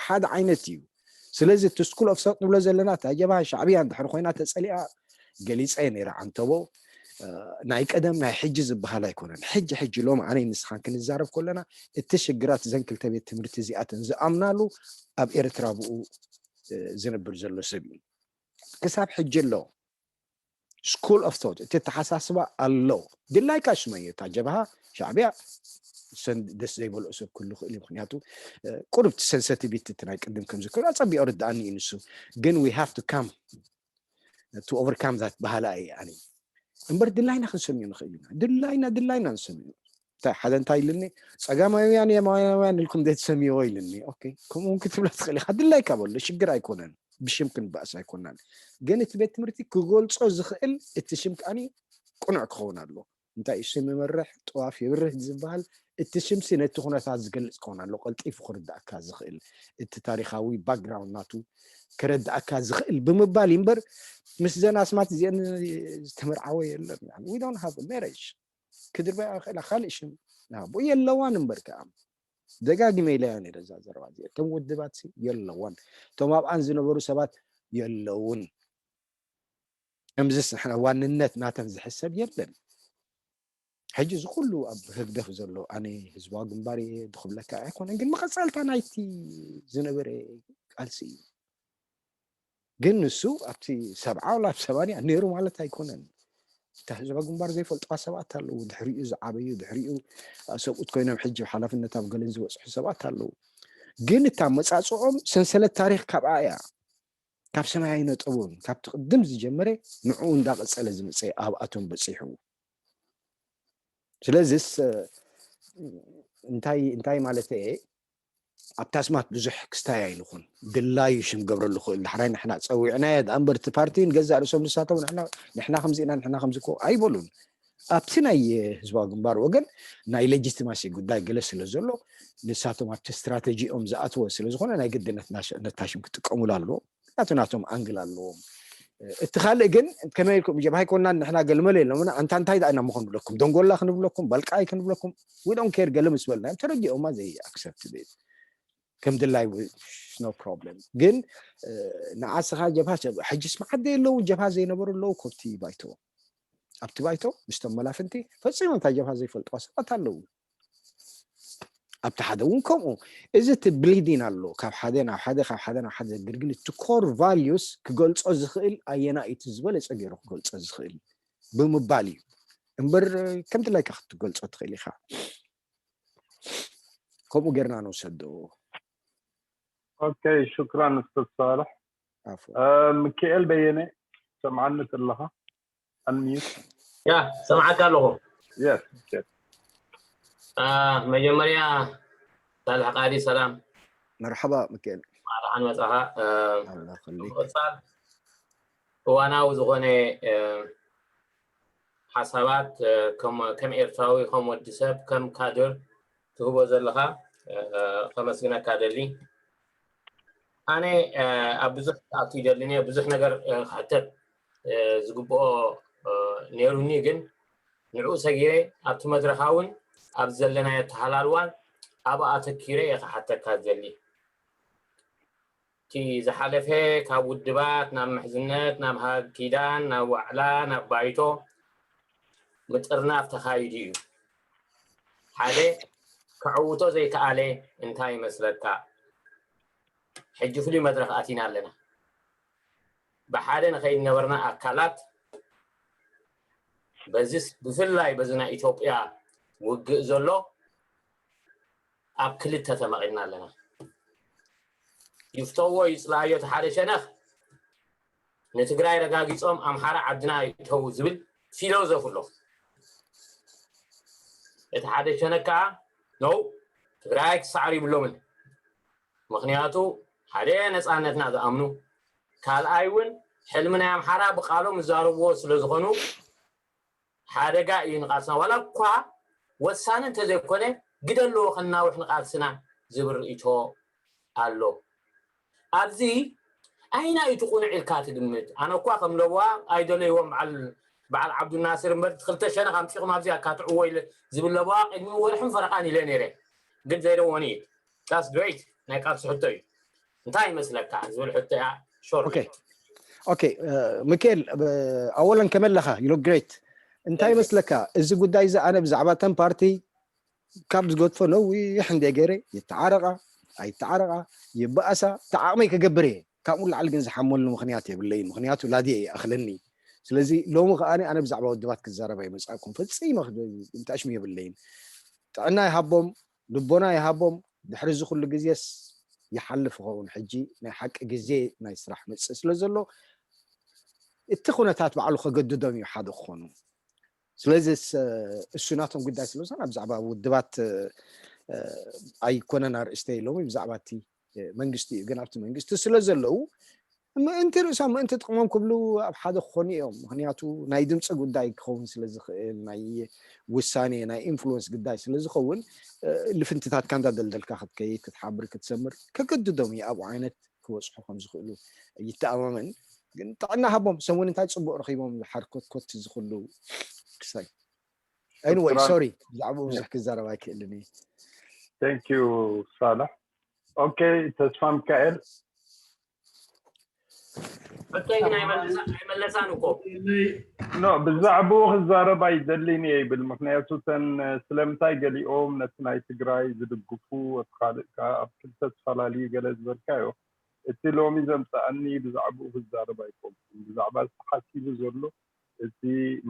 ሓደ ዓይነት እዩ። ስለዚ እቲ school of thought ንብሎ ዘለና እታ ጀብሃ ሻዕብያ እንድሕሪ ኮይና ተፀሊኣ ገሊፀ ነይረ ዓንተቦ፣ ናይ ቀደም ናይ ሕጂ ዝበሃል ኣይኮነን። ሕጂ ሕጂ ሎሚ ኣነ ንስኻን ክንዛረብ ከለና እቲ ሽግራት እዘን ክልተ ቤት ትምህርቲ እዚኣተን ዝኣምናሉ ኣብ ኤርትራ ብኡ ዝነብር ዘሎ ሰብ እዩ። ክሳብ ሕጂ ኣሎ school of thought፣ እቲ ተሓሳስባ ኣሎ። ድላይካ ሽመዮ እታ ጀብሃ ሻዕብያ ደስ ዘይበልኦ ሰብ ክህሉ ክእል እዩ፣ ምክንያቱ ቁርብ እቲ sensitivity እቲ ናይ ቅድም ከም ዝክእሉ ኣፀቢቑ ርዳእኒ እዩ ንሱ። ግን we have to come to overcome that ባህላ እየ ኣነ እምበር ድላይና ክንሰምዮ ንኽእል ኢና፣ ድላይና ድላይና ንሰምዮ። እንታይ ሓደ እንታይ ኢልኒ፣ ፀጋማውያን የማናውያን ኢልኩም ዘይትሰምይዎ ኢልኒ። Okay፣ ከምኡ እውን ክትብሎ ትኽእል ኢኻ፣ ድላይካ በሎ፣ ሽግር ኣይኮነን፣ ብሽም ክንበኣስ ኣይኮናን። ግን እቲ ቤት ትምህርቲ ክገልፆ ዝኽእል እቲ ሽም ከዓኒ ቁኑዕ ክኸውን ኣሎ። እንታይ እዩ፣ ስም ይመርሕ ጥዋፍ የብርህ ዝበሃል፣ እቲ ሽምሲ ነቲ ኩነታት ዝገልፅ ክኸውን ኣሎ፣ ቀልጢፉ ክርዳእካ ዝኽእል፣ እቲ ታሪካዊ background ናቱ ክረዳእካ ዝኽእል ብምባል እዩ እምበር ምስ ዘን ኣስማት እዚአን ዝተመርዓወ የለን። We don't have marriage ክድርበያ ክእላ ካልእ ሽም ናቦ የለዋን እምበር ከዓ ደጋጊመ ኢለያ ነይረ እዛ ዘረባ እዚአ። እቶም ውድባት የለዋን፣ እቶም ኣብኣን ዝነበሩ ሰባት የለውን። ከምዚ ንሕና ዋንነት ናተን ዝሕሰብ የለን። ሕጂ እዚ ኩሉ ኣብ ህግደፍ ዘሎ ኣነ ህዝባዊ ግንባር እየ ድክብለካ ኣይኮነን፣ ግን መቐፀልታ ናይቲ ዝነበረ ቃልሲ እዩ። ግን ንሱ ኣብቲ 70 ወላ ኣብ 80 ነይሩ ማለት ኣይኮነን። እታ ህዝባዊ ግንባር ዘይፈልጥዋ ሰባት ኣለዉ፣ ድሕሪኡ ዝዓበዩ፣ ድሕሪኡ ሰብኡት ኮይኖም ሕጂ ሓላፍነት ኣብ ገለን ዝበፅሑ ሰባት ኣለዉ። ግን እታ መፃፅኦም ሰንሰለት ታሪክ ካብኣ እያ፣ ካብ ሰማይ ኣይነጠቡን፣ ካብቲ ቅድም ዝጀመረ ንዕኡ እንዳቐፀለ ዝመፀ ኣብኣቶም በፂሑ። ስለዚስ እንታይ ማለት እየ፣ ኣብታ ኣስማት ብዙሕ ክስታይ ኣይንኹን፣ ድላዩ ሽም ገብረሉ ክእል። ዳሕራይ ንሕና ፀዊዕናየ ዳ እምበር እቲ ፓርቲ ንገዛእ ርእሶም ንሳቶም ንሕና ከምዚ ኢና ንሕና ከምዚ ኮ ኣይበሉን። ኣብቲ ናይ ህዝባዊ ግንባር ወገን ናይ legitimacy ጉዳይ ገለ ስለ ዘሎ፣ ንሳቶም ኣብቲ ስትራቴጂኦም ዝኣትዎ ስለዝኮነ ናይ ግድነት ነታ ሽም ክጥቀሙሉ ኣለዎም፣ ምክንያቱ ናቶም angle ኣለዎም። እቲ ካልእ ግን ከመይ ኢልኩም ጀብሃ ይኮንና ንሕና ገልመለ የሎምና፣ እንታ እንታይ ዳ ኢና ምኾን ንብለኩም፣ ደንጎላ ክንብለኩም፣ በልቃይ ክንብለኩም፣ we don't care ገለ ምስ በልናዮም ተረዲኦማ they accept። ከም ድላይ no problem። ግን ንዓስኻ ጀብሃ ሕጂስ መዓደ የለዉ፣ ጀብሃ ዘይነበሩ ኣለዉ። ኮብቲ ባይቶ፣ ኣብቲ ባይቶ ምስቶም መላፍንቲ ፈፂሞም እንታይ ጀብሃ ዘይፈልጥዋ ሰባት ኣለዉ። ኣብቲ ሓደ እውን ከምኡ። እዚ እቲ bleeding ኣሎ፣ ካብ ሓደ ናብ ሓደ፣ ካብ ሓደ ናብ ሓደ ዘግልግል። እቲ core values ክገልፆ ዝኽእል ኣየና እቲ ዝበለፀ ገይሩ ክገልፆ ዝኽእል ብምባል እዩ እምበር ከም ድላይካ ክትገልፆ ትኽእል ኢኻ። ከምኡ ጌርና ንውሰዶ። Okay، شكرا استاذ صالح. عفوا. ሚካኤል በየነ ሰምዓኒ ኣለኻ? Unmute. Yeah፣ ሰምዓካ ኣለኹ። Yes. መጀመርያ ሳልሕ ቃዲ ሰላም። መርሓባ ሚካኤል። ማዕርሓን መፅኻ። الله يخليك። ምቅፃል እዋናዊ ዝኾነ ሓሳባት ከም ኤርትራዊ፣ ከም ወዲ ሰብ፣ ከም ካድር ትህቦ ዘለካ ከመስግነካ ደሊ። ኣነ ኣብ ብዙሕ ክኣቱ ይደሊኒ፣ ብዙሕ ነገር ክሕተት ዝግብኦ ነይሩኒ፣ ግን ንዕኡ ሰጊረ ኣብቲ መድረካ እውን ኣብ ዘለናዮ ተሃላልዋን ኣብኡ ኣተኪረ እየ ክሓተካ ዝደሊ። እቲ ዝሓለፈ ካብ ውድባት ናብ ምሕዝነት፣ ናብ ኪዳን፣ ናብ ዋዕላ፣ ናብ ባይቶ ምጥርናፍ ተኻይዱ እዩ። ሓደ ክዕውቶ ዘይከኣለ እንታይ ይመስለካ? ሕጂ ፍሉይ መድረክ ኣቲና ኣለና። ብሓደ ንኸይድ ነበርና ኣካላት በዚ ብፍላይ በዚ ናይ ኢትዮጵያ ውግእ ዘሎ ኣብ ክልተ ተመቒልና ኣለና። ይፍተዎ ይፅላዮ፣ እቲ ሓደ ሸነኽ ንትግራይ ረጋጊፆም ኣምሓራ ዓድና ይተው ዝብል philosophy ኣሎ። እቲ ሓደ ሸነክ ከዓ no፣ ትግራይ ክሰዓር ይብሎምን፣ ምክንያቱ ሓደ ነፃነትና ዝኣምኑ፣ ካልኣይ እውን ሕልሚ ናይ ኣምሓራ ብቃሎም ዝዛረብዎ ስለ ዝኾኑ ሓደጋ እዩ ንቃልስና፣ ዋላ እኳ ወሳኒ እንተዘይኮነ ግደ ኣለዎ ከናውሕ ንቃልስና ዝብል ርእቶ ኣሎ። ኣብዚ ኣይና እዩ ትቁኑዕ ኢልካ ትግምት? ኣነ እኳ ከም ለብዋ ኣይደለይዎም በዓል በዓል ዓብዱናስር እምበር ክልተ ሸነኽ ኣምፂኹም ኣብዚ ኣካትዕዎ ዝብል ለብዋ ቅድሚ ወርሕን ፈረቓን ኢለ ነይረ፣ ግን ዘይደወኒ። That's great። ናይ ቃልሲ ሕቶ እዩ። እንታይ ይመስለካ ዝብል ሕቶ እያ short። Okay ሚካኤል፣ اولا ከመለኻ፣ you look great። እንታይ ይመስለካ እዚ ጉዳይ እዚ? ኣነ ብዛዕባ ተን ፓርቲ ካብ ዝገድፎ ነዊሕ እንደ ገይረ። ይተዓረቃ ኣይተዓረቃ ይበኣሳ ተዓቕመይ ክገብር እየ። ካብኡ ላዕሊ ግን ዝሓመሉ ምክንያት የብለይን፣ ምክንያቱ ላድየ ይኣኽለኒ። ስለዚ ሎሚ ከዓኒ ኣነ ብዛዕባ ውድባት ክዛረባ ይመፃኩም ፈፂመ እንታሽሙ የብለይን። ጥዕና ይሃቦም፣ ልቦና ይሃቦም። ድሕሪ እዚ ኩሉ ግዜስ ይሓልፍ ይኸውን። ሕጂ ናይ ሓቂ ግዜ ናይ ስራሕ መፅእ ስለ ዘሎ እቲ ኩነታት ባዕሉ ከገድዶም እዩ ሓደ ክኾኑ። ስለዚ እሱ ናቶም ጉዳይ ስለዝኮነ ብዛዕባ ውድባት ኣይኮነን ኣርእስተይ ሎሚ፣ ብዛዕባ እቲ መንግስቲ እዩ። ግን ኣብቲ መንግስቲ ስለ ዘለው ምእንቲ ርእሶም፣ ምእንቲ ጥቅሞም ክብሉ ኣብ ሓደ ክኾኑ እዮም። ምክንያቱ ናይ ድምፂ ጉዳይ ክኸውን ስለዝኽእል፣ ናይ ውሳኔ፣ ናይ influence ጉዳይ ስለዝኸውን፣ ልፍንትታትካ እንዳደልደልካ ክትከይድ፣ ክትሓብር፣ ክትሰምር ከገድዶም እዩ። ኣብኡ ዓይነት ክበፅሑ ከም ዝኽእሉ ይተኣማመን። ግን ጥዕና ሃቦም። ሰሙን እንታይ ፅቡቅ ረኪቦም ሓርኮትኮት ዝክሉ ክሳይ። Anyway, sorry፣ ብዛዕባ ብዙሕ ክዛረብ ኣይክእልን እየ። Thank you ሳላሕ። Okay፣ ተስፋ ሚካኤል። ሕቶይ ግን ኣይመለሳን እኮ። No፣ ብዛዕባኡ ክዛረብ ኣይደሊን እየ ይብል። ምክንያቱ ተን ስለምንታይ ገሊኦም ነቲ ናይ ትግራይ ዝድግፉ፣ እቲ ካልእ ከዓ ኣብ ክልተ ዝተፈላለዩ ገለ ዝበልካዮ፣ እቲ ሎሚ ዘምፅኣኒ ብዛዕባኡ ክዛረብ ኣይኮንኩን። ብዛዕባ ዝተሓሲቡ ዘሎ እቲ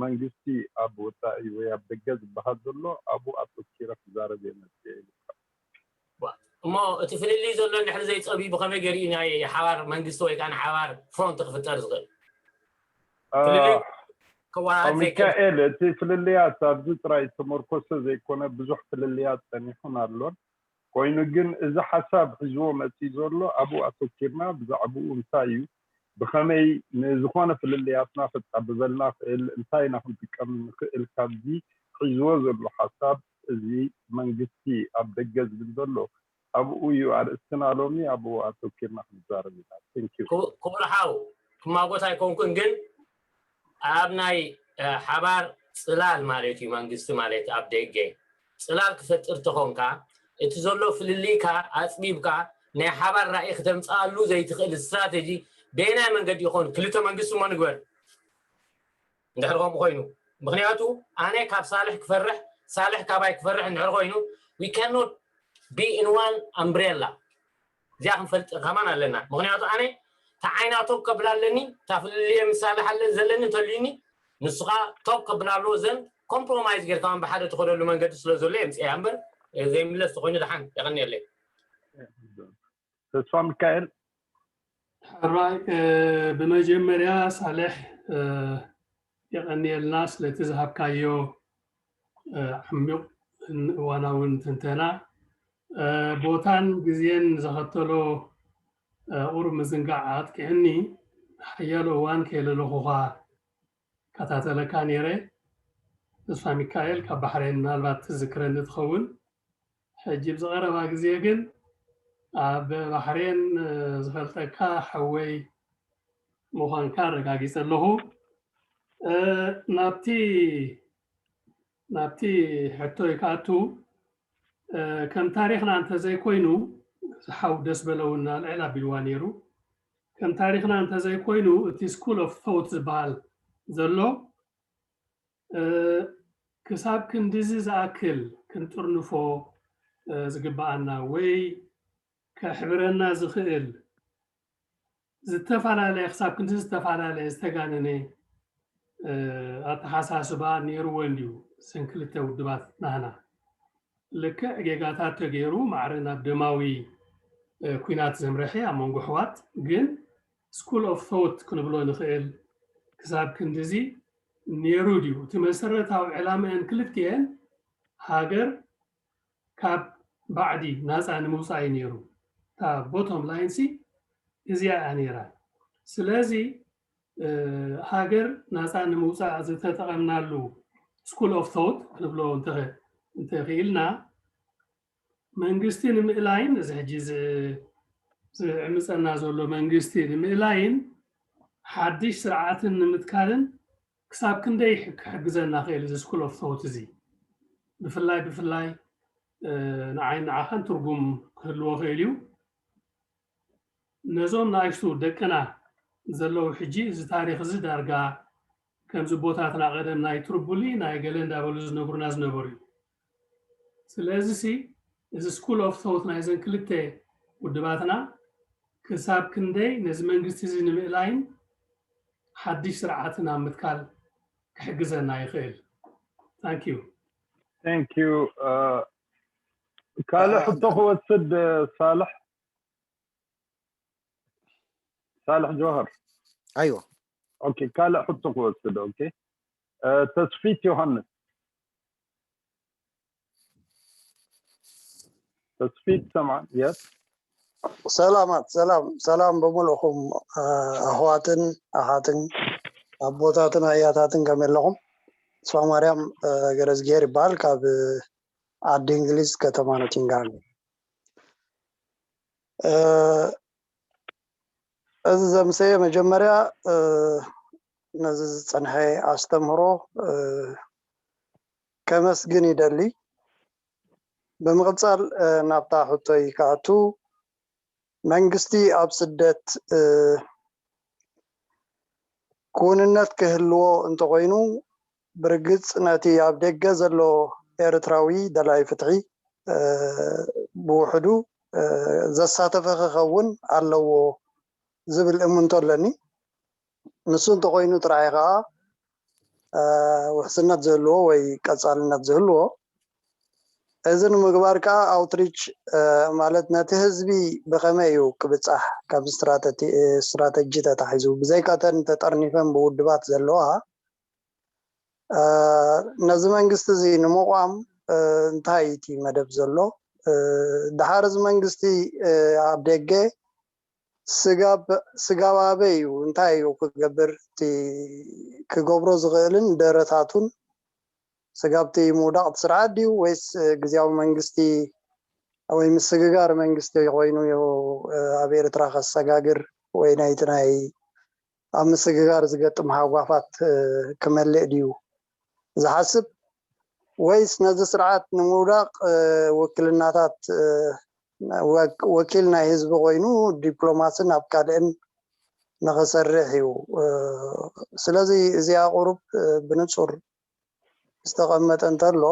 መንግስቲ ኣብ ወፃኢ ወይ ኣብ ደገ ዝበሃል ዘሎ ኣብኡ ኣተኪረ ክዛረብ እየ መፅአ ኢሉ። እሞ እቲ ፍልልይ ዘሎ እንድሕሪ ዘይፀቢቡ ከመይ ገይሩ እዩ ናይ ሓባር መንግስቲ ወይ ከዓ ናይ ሓባር front ክፍጠር ዝኽእል? ፍልልይ ክወሃሃድ ዘይክእል። ሚካኤል፣ እቲ ፍልልያት ኣብዚ ጥራይ ተመርኮሰ ዘይኮነ ብዙሕ ፍልልያት ፀኒሑን ኣሎን። ኮይኑ ግን እዚ ሓሳብ ሒዝዎ መፂኡ ዘሎ ኣብኡ ኣተኪርና ብዛዕባኡ እንታይ እዩ፣ ብከመይ ንዝኮነ ፍልልያትና ክጣብበልና ክእል፣ እንታይ ኢና ክንጥቀም ንክእል ካብዚ ሒዝዎ ዘሎ ሓሳብ እዚ መንግስቲ ኣብ ደገ ዝብል ዘሎ ኣብኡ እዩ ኣርእስትና ሎሚ። ኣብኡ ኣተኪርና ክንዛረብ ኢና። Thank you. ክቡር ሓው፣ ክማጎት ኣይኮንኩን፣ ግን ኣብ ናይ ሓባር ፅላል ማለት እዩ መንግስቲ ማለት ኣብ ደገ ፅላል ክፈጥር ተኾንካ እቲ ዘሎ ፍልልይካ ኣፅቢብካ ናይ ሓባር ራእይ ክተምፅኣሉ ዘይትኽእል ስትራቴጂ በየናይ መንገዲ ይኾን? ክልተ መንግስቲ እሞ ንግበር እንድሕር ከምኡ ኮይኑ። ምክንያቱ ኣነ ካብ ሳልሕ ክፈርሕ፣ ሳልሕ ካባይ ክፈርሕ እንድሕር ኮይኑ፣ we cannot be in one umbrella። እዚኣ ክንፈልጥ ከማን ኣለና። ምክንያቱ ኣነ እታ ዓይና ቶብ ከብላ ኣለኒ፣ እታ ፍልልየ ምሳልሕ ዘለኒ እንተልዩኒ ንስኻ ቶብ ከብላ ኣለዎ። ዘን compromise ጌርካ ብሓደ ትኸደሉ መንገዲ ስለ ዘሎ የምፅያ እምበር ዘይምለስ ተኮይኑ ድሓን። የቀኒየለይ። ተስፋ ሚካኤል። ሕራይ፣ ብመጀመርያ ሳልሕ የቀኒየልና ስለቲ ዝሃብካዮ ዓሚቕ እዋናውን ትንተና። ቦታን ግዜን ዘኸተሎ ቁሩብ ምዝንጋዕ ኣጥቂዕኒ፣ ሓያሎ እዋን ከየለለኹኻ ከታተለካ ነይረ። ተስፋ ሚካኤል ካብ ባሕሬን፣ ምናልባት ትዝክረኒ ትኸውን። ሕጂ ብዝቐረባ ግዜ ግን ኣብ ባሕሬን ዝፈልጠካ ሓወይ ምዃንካ ኣረጋጊፀ ኣለኹ። ናብቲ ሕቶ ይክኣቱ። ከም ታሪክና እንተዘይኮይኑ፣ ሓው ደስ በለውና ልዕል ኣቢልዋ ነይሩ፣ ከም ታሪክና እንተዘይኮይኑ እቲ school of thought ዝበሃል ዘሎ ክሳብ ክንዲዚ ዝኣክል ክንጥርንፎ ዝግባኣና ወይ ከሕብረና ዝኽእል ዝተፈላለየ፣ ክሳብ ክንዲ ዝተፈላለየ ዝተጋነነ ኣተሓሳስባ ነይርወን ድዩ ስን ክልተ ውድባት ናህና? ልክዕ ጌጋታት ተገይሩ ማዕረ ናብ ደማዊ ኩናት ዘምርሐ ኣብ መንጎ ኣሕዋት፣ ግን school of thought ክንብሎ ንኽእል ክሳብ ክንዲዚ ነይሩ ድዩ? እቲ መሰረታዊ ዕላምአን ክልቲአን ሃገር ካብ ባዕዲ ናፃ ንምውፃእ እዩ ነይሩ። እታ bottom line ሲ እዚኣ እያ ነይራ። ስለዚ ሃገር ናፃ ንምውፃእ ዝተጠቐምናሉ school of thought ክንብሎ እንተኽኢልና፣ መንግስቲ ንምእላይን እዚ ሕጂ ዝዕምፀና ዘሎ መንግስቲ ንምእላይን ሓድሽ ስርዓትን ንምትካልን ክሳብ ክንደይ ክሕግዘና ክእል እዚ school of thought እዚ? ብፍላይ ንዓይን ንዓኻን ትርጉም ክህልዎ ክእል እዩ። ነዞም ንኣሽቱ ደቅና ዘለው ሕጂ እዚ ታሪክ እዚ ዳርጋ ከምዚ ቦታትና ቀደም ናይ ትርቡሊ ናይ ገለ እንዳበሉ ዝነግሩና ዝነበሩ እዩ። ስለዚ ሲ እዚ school of thought ናይዘን ክልተ ውድባትና ክሳብ ክንደይ ነዚ መንግስቲ እዚ ንምእላይን ሓድሽ ስርዓትን ኣብ ምትካል ክሕግዘና ይኽእል? Thank you. Thank you. ካልእ ሕቶ ክወስድ። ሳልሕ፣ ሳልሕ ጀوهر። ايوه. Okay፣ ካልእ ሕቶ ክወስድ። Okay፣ ተስፊት ዮሃንስ፣ ተስፊት ሰምዓ፣ yes. ሰላማት፣ ሰላም ሰላም ብምልእኹም ኣሕዋትን ኣሓትን ኣቦታትን ኣያታትን፣ ከመይ ኣለኹም? ተስፋ ማርያም ገረዝጊሄር ይበሃል፣ ካብ ዓዲ እንግሊዝ ከተማ ኖቲንግሃም። እዚ ዘምሰየ መጀመርያ ነዚ ዝፀንሐ ኣስተምህሮ ከመስግን ይደሊ። ብምቕፃል ናብታ ሕቶይ ክኣቱ። መንግስቲ ኣብ ስደት ክውንነት ክህልዎ እንተኮይኑ ብርግፅ ነቲ ኣብ ደገ ዘሎ ኤርትራዊ ደላይ ፍትሒ ብውሕዱ ዘሳተፈ ክኸውን ኣለዎ ዝብል እምንቶ ኣለኒ። ንሱ እንተኮይኑ ጥራይ ከዓ ውሕስነት ዝህልዎ ወይ ቀፃልነት ዝህልዎ። እዚ ንምግባር ከዓ outreach ማለት ነቲ ህዝቢ ብከመይ እዩ ክብፃሕ ከም ስትራተጂ ተታሒዙ? ብዘይካተን ተጠርኒፈን ብውድባት ዘለዋ ነዚ መንግስቲ እዚ ንምቋም እንታይ እቲ መደብ ዘሎ? ድሓር እዚ መንግስቲ ኣብ ደገ ስጋብ ኣበይ እዩ፣ እንታይ እዩ ክገብር እቲ ክገብሮ ዝኽእልን ደረታቱን? ስጋብቲ ምውዳቅ እቲ ስርዓት ድዩ ወይስ ግዝያዊ መንግስቲ ወይ ምስግጋር መንግስቲ ኮይኑ ኣብ ኤርትራ ከሰጋግር ወይ ናይቲ ናይ ኣብ ምስግጋር ዝገጥም ሃጓፋት ክመልእ ድዩ ዝሓስብ፣ ወይስ ነዚ ስርዓት ንምውዳቅ ውክልናታት ወኪል ናይ ህዝቢ ኮይኑ ዲፕሎማስን ኣብ ካልእን ንክሰርሕ እዩ። ስለዚ እዚኣ ቁሩብ ብንፁር ዝተቐመጠ እንተሎ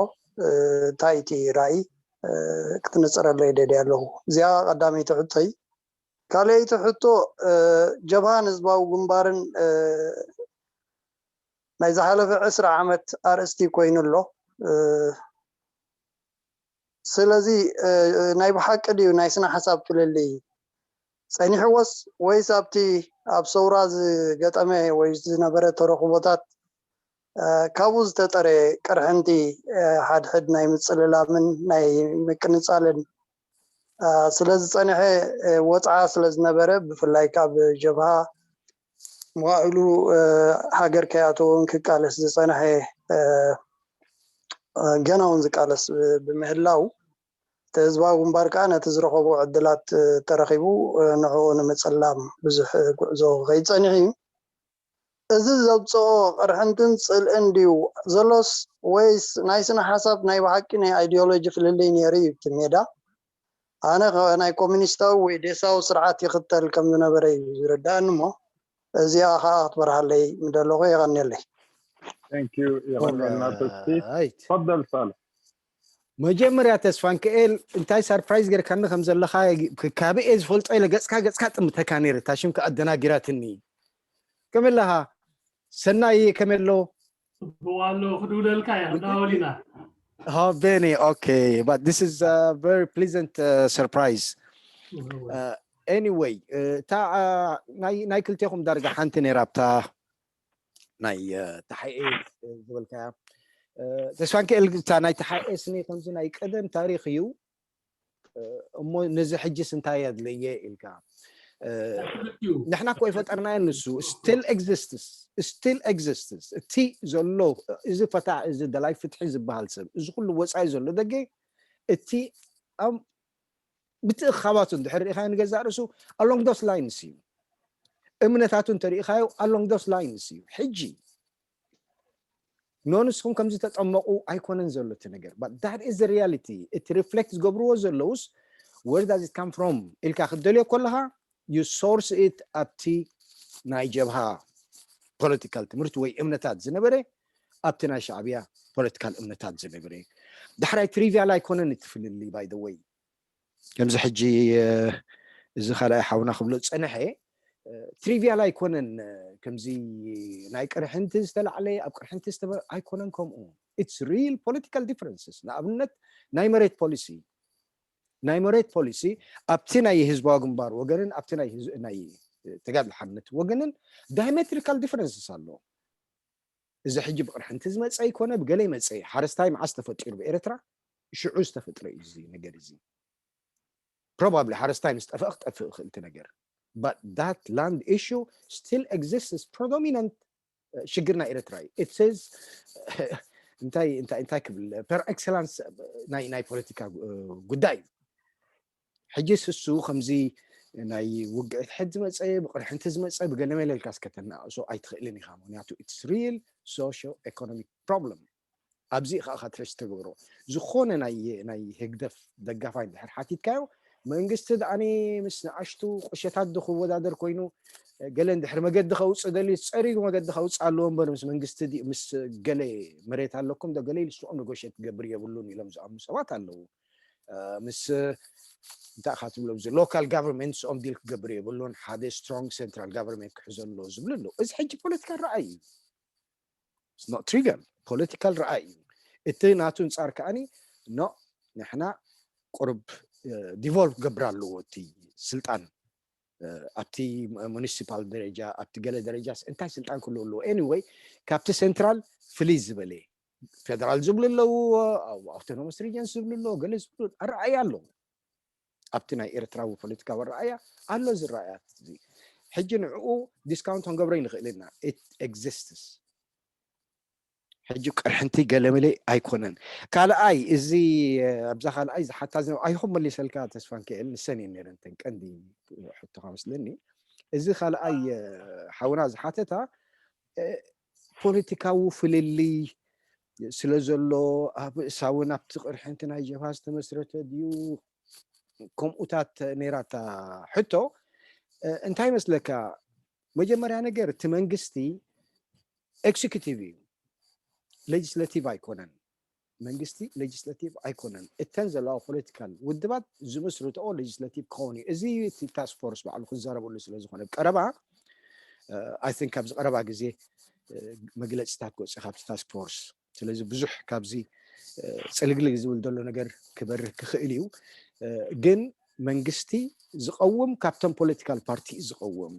እንታይ እቲ ራእይ ክትንፅረለ ይደልያ ኣለኹ። እዚኣ ቀዳመይቲ ሕቶይ። ካልአይቲ ሕቶ፣ ጀብሃን ህዝባዊ ግንባርን ናይ ዝሓለፈ 20 ዓመት ኣርእስቲ ኮይኑ ኣሎ። ስለዚ ናይ ብሓቂ ድዩ ናይ ስነ ሓሳብ ፍልልይ ፀኒሕዎስ ወይስ ኣብቲ ኣብ ሰውራ ዝገጠመ ወይ ዝነበረ ተረክቦታት ካብኡ ዝተጠረየ ቅርሕንቲ ሓድሕድ ናይ ምፅልላምን ናይ ምቅንፃልን ስለ ዝፀንሐ፣ ወፅዓ ስለ ዝነበረ፣ ብፍላይ ካብ ጀብሃ መዋእሉ ሃገር ከይኣተወን ክቃለስ ዝፀንሐ ገና እውን ዝቃለስ ብምህላው፣ እቲ ህዝባዊ ግንባር ከዓ ነቲ ዝረከቦ ዕድላት ተረኪቡ ንዕኡ ንምፅላም ብዙሕ ጉዕዞ ከይፀኒሕ እዩ። እዚ ዘብፅኦ ቅርሕንትን ፅልእን ድዩ ዘሎስ ወይስ ናይ ስነ ሓሳብ ናይ ብሓቂ ናይ ideology ፍልልይ ነይሩ እዩ? እቲ ሜዳ ኣነ ናይ ኮሚኒስታዊ ወይ ዴሳዊ ስርዓት ይኽተል ከም ዝነበረ እዩ ዝርዳእኒ እሞ እዚኣ ከዓ ክትበርሃለይ ምደለኹ። የቀኒየለይ። Thank you. የቀኒየልና ተስፊ። تفضل صالح. መጀመርያ ተስፋንክኤል፣ እንታይ surprise ጌርካኒ ከም ዘለካ ካብአ ዝፈልጦ ኢለ ገፅካ ገፅካ ጥምተካ ነይረ። እታ ሽምካ ኣደናጊራትኒ። ከመይ ኣለኻ ሰናይ? ከመይ ኣሎ? ጽቡቅ ኣሎ። ክድውለልካ እየ፣ ክንደዋወል ኢና። Oh, Benny, okay, but this is a very pleasant surprise. Anyway, እታ ናይ ክልቴኹም ዳርጋ ሓንቲ ነይራ። ኣብታ ናይ ተሓኤ ዝበልካያ ተስፋንክኤል፣ እታ ናይ ተሓኤ ስኒ ከምዚ ናይ ቀደም ታሪክ እዩ እሞ ነዚ ሕጅስ እንታይ ኣድለየ ኢልካ። ንሕና እኮ ይፈጠርናዮ፣ ንሱ still exists, still exists። እቲ ዘሎ እዚ ፈታሕ እዚ ደላይ ፍትሒ ዝበሃል ሰብ፣ እዚ ኩሉ ወፃኢ ዘሎ ደገ፣ እቲ ብትእኻባቱ እንድሕር ሪኢኻዮ ንገዛእ ርእሱ along those lines እዩ። እምነታቱ እንተሪኢኻዮ along those lines እዩ። ሕጂ no ንስኹም ከምዚ ተጠመቁ ኣይኮነን ዘሎ እቲ ነገር፣ but that is the reality። እቲ reflect ዝገብርዎ ዘለውስ where does it come from ኢልካ ክትደልዮ ከለካ you source it ኣብቲ ናይ ጀብሃ political ትምህርቲ ወይ እምነታት ዝነበረ፣ ኣብቲ ናይ ሻዕብያ political እምነታት ዝነበረ። ዳሕራይ trivial ኣይኮነን እቲ ፍልሊ። By the way፣ ከምዚ ሕጂ እዚ ካልኣይ ሓውና ክብሎ ፀንሐ trivial ኣይኮነን። ከምዚ ናይ ቅርሕንቲ ዝተላዕለ ኣብ ቅርሕንቲ ኣይኮነን ከምኡ። It's real political differences። ንኣብነት ናይ መሬት ፖሊሲ፣ ናይ መሬት ፖሊሲ ኣብቲ ናይ ህዝባዊ ግንባር ወገንን ኣብቲ ናይ ተጋድሎ ሓርነት ወገንን diametrical differences ኣሎ። እዚ ሕጂ ብቅርሕንቲ ዝመፀ ኣይኮነ፣ ብገለ ይመፀ። ሓረስታይ መዓስ ተፈጢሩ ብኤርትራ? ሽዑ ዝተፈጥረ እዩ እዚ ነገር እዚ። Probably ሓረስታይ ምስ ጠፍአ ክጠፍእ ይኽእል እቲ ነገር፣ but that land issue still exists. Predominant ሽግር ናይ ኤርትራ እዩ። It says እንታይ እንታይ እንታይ ክብል par excellence ናይ ፖለቲካ ጉዳይ እዩ። ሕጂ ስሱ ከምዚ ናይ ውግዒት ሕድ ዝመፀ፣ ብቅርሕንቲ ዝመፀ፣ ብገለ መለልካ ከተናእሶ ኣይትኽእልን ኢኻ፣ ምክንያቱ it's real socio economic problem። ኣብዚ ከዓ trace ተገብሮ ዝኾነ ናይ ህግደፍ ደጋፋይ እንድሕር ሓቲትካዮ፣ መንግስቲ ድኣኒ ምስ ንኣሽቱ ቁሸታት ዶ ክወዳደር ኮይኑ ገለ እንድሕር መገዲ ከውፅእ ደልዩ ፀሪጉ መገዲ ከውፅእ ኣለዎ እምበር ምስ መንግስቲ ምስ ገለ መሬት ኣለኩም ዶ ገለ ኢሉ ስኦም negotiate ክገብር የብሉን ኢሎም ዝኣምኑ ሰባት ኣለዉ። ምስ እንታይ ኢኻ ትብሎ local government ስኦም deal ክገብር የብሉን፣ ሓደ strong central government ክሕዞ ኣለዎ ዝብሉ ኣለዉ። እዚ ሕጂ political ረኣይ እዩ፣ not trivial political ረኣይ እዩ። እቲ ናቱ ንፃር ከዓኒ no ንሕና ቁርብ devolve ክገብር ኣለዎ እቲ ስልጣን ኣብቲ municipal ደረጃ፣ ኣብቲ ገለ ደረጃ እንታይ ስልጣን ክህልዎ ኣለዎ፣ anyway ካብቲ central ፍልይ ዝበለ ፌደራል ዝብሉ ኣለዉ፣ autonomous region ዝብሉ ኣለዉ፣ ገለ ዝብሉ ኣረኣያ ኣለዉ። ኣብቲ ናይ ኤርትራዊ ፖለቲካዊ ኣረኣያ ኣሎ እዚ ረኣያት እዚ። ሕጂ ንዕኡ discount ክንገብሮ ይንኽእል ኢና፣ it exists። ሕጂ ቅርሕንቲ ገለመለ ኣይኮነን። ካልኣይ እዚ ኣብዛ ካልኣይ ዝሓታ ኣይኹም መሊሰልካ ተስፋንክኤል፣ ንሰን እየን ነረን ተን ቀንዲ ሕቶካ መስለኒ። እዚ ካልኣይ ሓውና ዝሓተታ ፖለቲካዊ ፍልልይ ስለ ዘሎ ኣብ እሳውን ኣብቲ ቅርሕንቲ ናይ ጀብሃ ዝተመስረተ ድዩ? ከምኡታት ነይራታ ሕቶ እንታይ መስለካ? መጀመርያ ነገር እቲ መንግስቲ executive እዩ፣ legislative ኣይኮነን። መንግስቲ legislative ኣይኮነን። እተን ዘለዋ political ውድባት ዝምስርትኦ legislative ክኸውን እዩ። እዚ እቲ task force ባዕሉ ክዛረበሉ ስለ ዝኾነ ቀረባ፣ I think ኣብዚ ቀረባ ግዜ መግለፂታት ክወፅእ ካብቲ task force። ስለዚ ብዙሕ ካብዚ ፅልግልግ ዝብል ዘሎ ነገር ክበርህ ክኽእል እዩ። ግን መንግስቲ ዝቀውም ካብቶም political party እዩ ዝቀውም።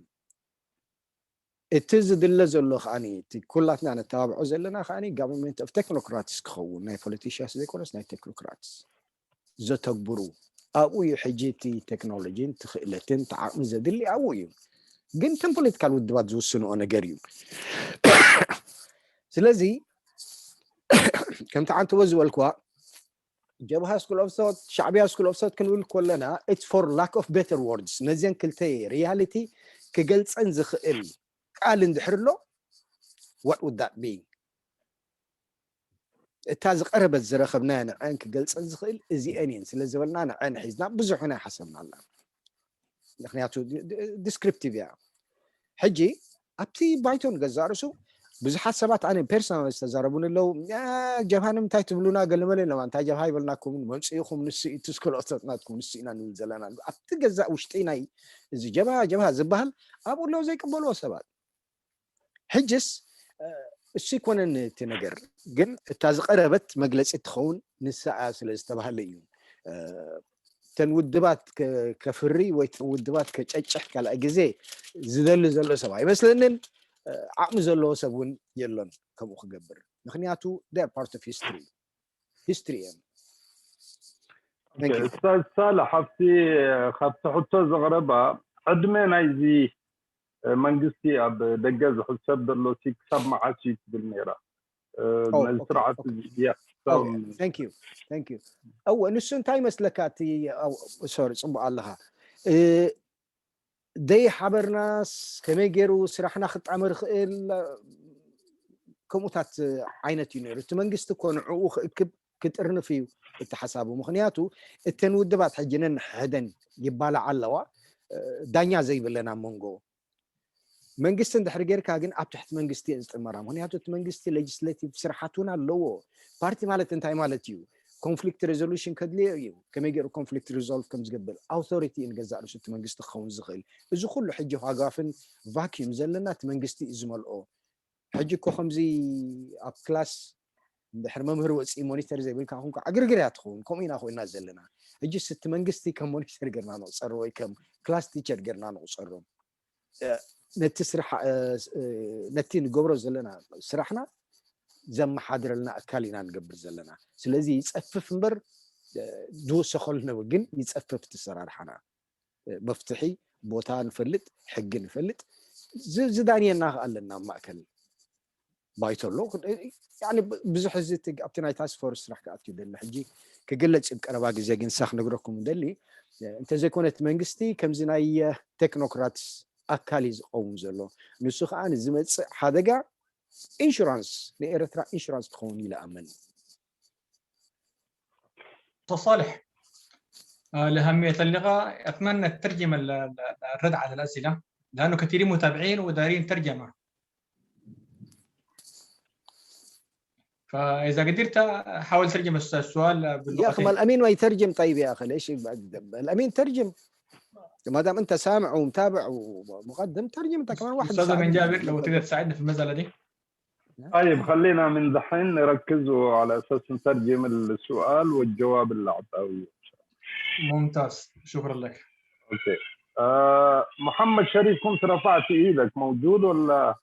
እቲ ዝድለ ዘሎ ከዓኒ፣ እቲ ኩላትና ነተባብዖ ዘለና ከዓኒ government of technocrats ክኸውን፣ ናይ politicians ዘይኮነስ ናይ technocrats ዘተግብሩ ኣብኡ እዩ። ሕጂ እቲ ቴክኖሎጂን እቲ ክእለትን እቲ ዓቕሚ ዘድሊ ኣብኡ እዩ። ግን እቶም political ውድባት ዝውስንኦ ነገር እዩ። ስለዚ ከምቲ ዓንተቦ ዝበልክዋ ጀብሃ school of thought፣ ሻዕብያ school of thought ክንብል ከለና it's for lack of better words። ነዚአን ክልተ reality ክገልፀን ዝኽእል ቃል እንድሕር ኣሎ what would that be? እታ ዝቀረበት ዝረኸብናያ ንዐን ክገልፀን ዝኽእል እዚአን እየን ስለ ዝበልና ንዐን ሒዝና ብዙሕ ናይ ሓሰብና ኣላ፣ ምክንያቱ descriptive እያ። ሕጂ ኣብቲ ባይቶ ንገዛእ ርእሱ ብዙሓት ሰባት ኣነ personal ዝተዛረቡን ኣለው። ጀብሃ ንምንታይ ትብሉና ገለመለ ኢሎም። እንታይ ጀብሃ ይበልናኩም፣ መምፅኢኹም ንሱ እዩ፣ እቲ school of ናትኩም ንሱ ኢና ንብል ዘለና። ኣብቲ ገዛእ ውሽጢ ናይ እዚ ጀብሃ ጀብሃ ዝበሃል ኣብኡ ኣለው ዘይቅበልዎ ሰባት። ሕጅስ እሱ ይኮነን እቲ ነገር፣ ግን እታ ዝቀረበት መግለፂ እትኸውን ንሳ እያ ስለ ዝተባሃለ እዩ። እተን ውድባት ከፍሪ ወይ ውድባት ከጨጭሕ ካልኣይ ግዜ ዝደሊ ዘሎ ሰብ ኣይመስለንን። ዓቕሚ ዘለዎ ሰብ እውን የሎን ከምኡ ክገብር፣ ምክንያቱ they're part of history እዮም። استاذ صالح፣ ካብቲ ሕቶ ዘቕረባ ዕድመ ናይዚ መንግስቲ ኣብ ደገ ዝሕሰብ ዘሎ ክሳብ መዓስ እዩ ትብል ነይራ ነዚ ስርዓት እዚ? Thank you, thank you። እወ፣ ንሱ እንታይ ይመስለካ እቲ፣ sorry፣ ፅቡቅ ኣለኻ። ደይ ሓበርናስ ከመይ ገይሩ ስራሕና ክጣመር ይኽእል ከምኡታት ዓይነት እዩ ነይሩ። እቲ መንግስቲ እኮ ንዕኡ ክእክብ ክጥርንፍ እዩ እቲ ሓሳቡ። ምክንያቱ እተን ውድባት ሕጂ ነንሕደን ይባላዕ ኣለዋ፣ ዳኛ ዘይብለና መንጎ። መንግስቲ እንድሕሪ ጌርካ ግን ኣብ ትሕቲ መንግስቲ እየን ዝጥመራ፣ ምክንያቱ እቲ መንግስቲ legislative ስራሓት እውን ኣለዎ። ፓርቲ ማለት እንታይ ማለት እዩ? Conflict resolution ከድልዮ እዩ። ከመይ ገይሩ conflict resolve ከም ዝገብር authority እዩ ንገዛእ ርእሱ እቲ መንግስቲ ክኸውን ዝኽእል። እዚ ኩሉ ሕጂ ሃጓፍን vacuum ዘለና እቲ መንግስቲ እዩ ዝመልኦ። ሕጂ እኮ ከምዚ ኣብ class እንድሕር መምህር ወፂ monitor ዘይብልካ ኮንካ ዕግርግር እያ ትኸውን። ከምኡ ኢና ኮይና ዘለና ሕጂ። እቲ መንግስቲ ከም monitor ጌርና ንቁፀሮ ወይ ከም class teacher ጌርና ንቁፀሮ፣ ነቲ ስራሕ ነቲ ንገብሮ ዘለና ስራሕና ዘመሓድረልና ኣካል ኢና ንገብር ዘለና። ስለዚ ይፀፍፍ እምበር ዝውሰኸሉ ነበር፣ ግን ይፀፍፍ እቲ ሰራርሓና። መፍትሒ ቦታ ንፈልጥ፣ ሕጊ ንፈልጥ፣ ዝዳንየና ኣለና ማእከል ባይቶ ኣሎ። ብዙሕ እዚ ኣብቲ ናይ task force ስራሕ ክኣትዩ ደሊ ሕጂ ክግለፅ ብቀረባ ግዜ። ግን ሳ ክነግረኩም ደሊ እንተዘይኮነ እቲ መንግስቲ ከምዚ ናይ technocrats ኣካል እዩ ዝቀውም ዘሎ። ንሱ ከዓ ንዝመፅእ ሓደጋ insurance፣ ንኤርትራ insurance ክኸውን ኢለ ኣመን። أستاذ صالح، لأهمية اللقاء أتمنى تترجم الرد على الأسئلة، لأنه كثيرين متابعين ودارين ترجمة، فإذا قدرت حاول ترجم السؤال. يا اخي باللغتين. ما الامين ما يترجم؟ طيب يا اخي، ليش الامين ترجم؟ ما دام انت سامع ومتابع ومقدم ترجم انت كمان واحد. أستاذ من يساعدني. جابر، لو تقدر تساعدنا في المسألة دي. طيب، خلينا من دحين نركز على اساس نترجم السؤال والجواب اللي اعطاه. ممتاز، شكرا لك. Okay، محمد شريف، كنت رفعت ايدك، موجود ولا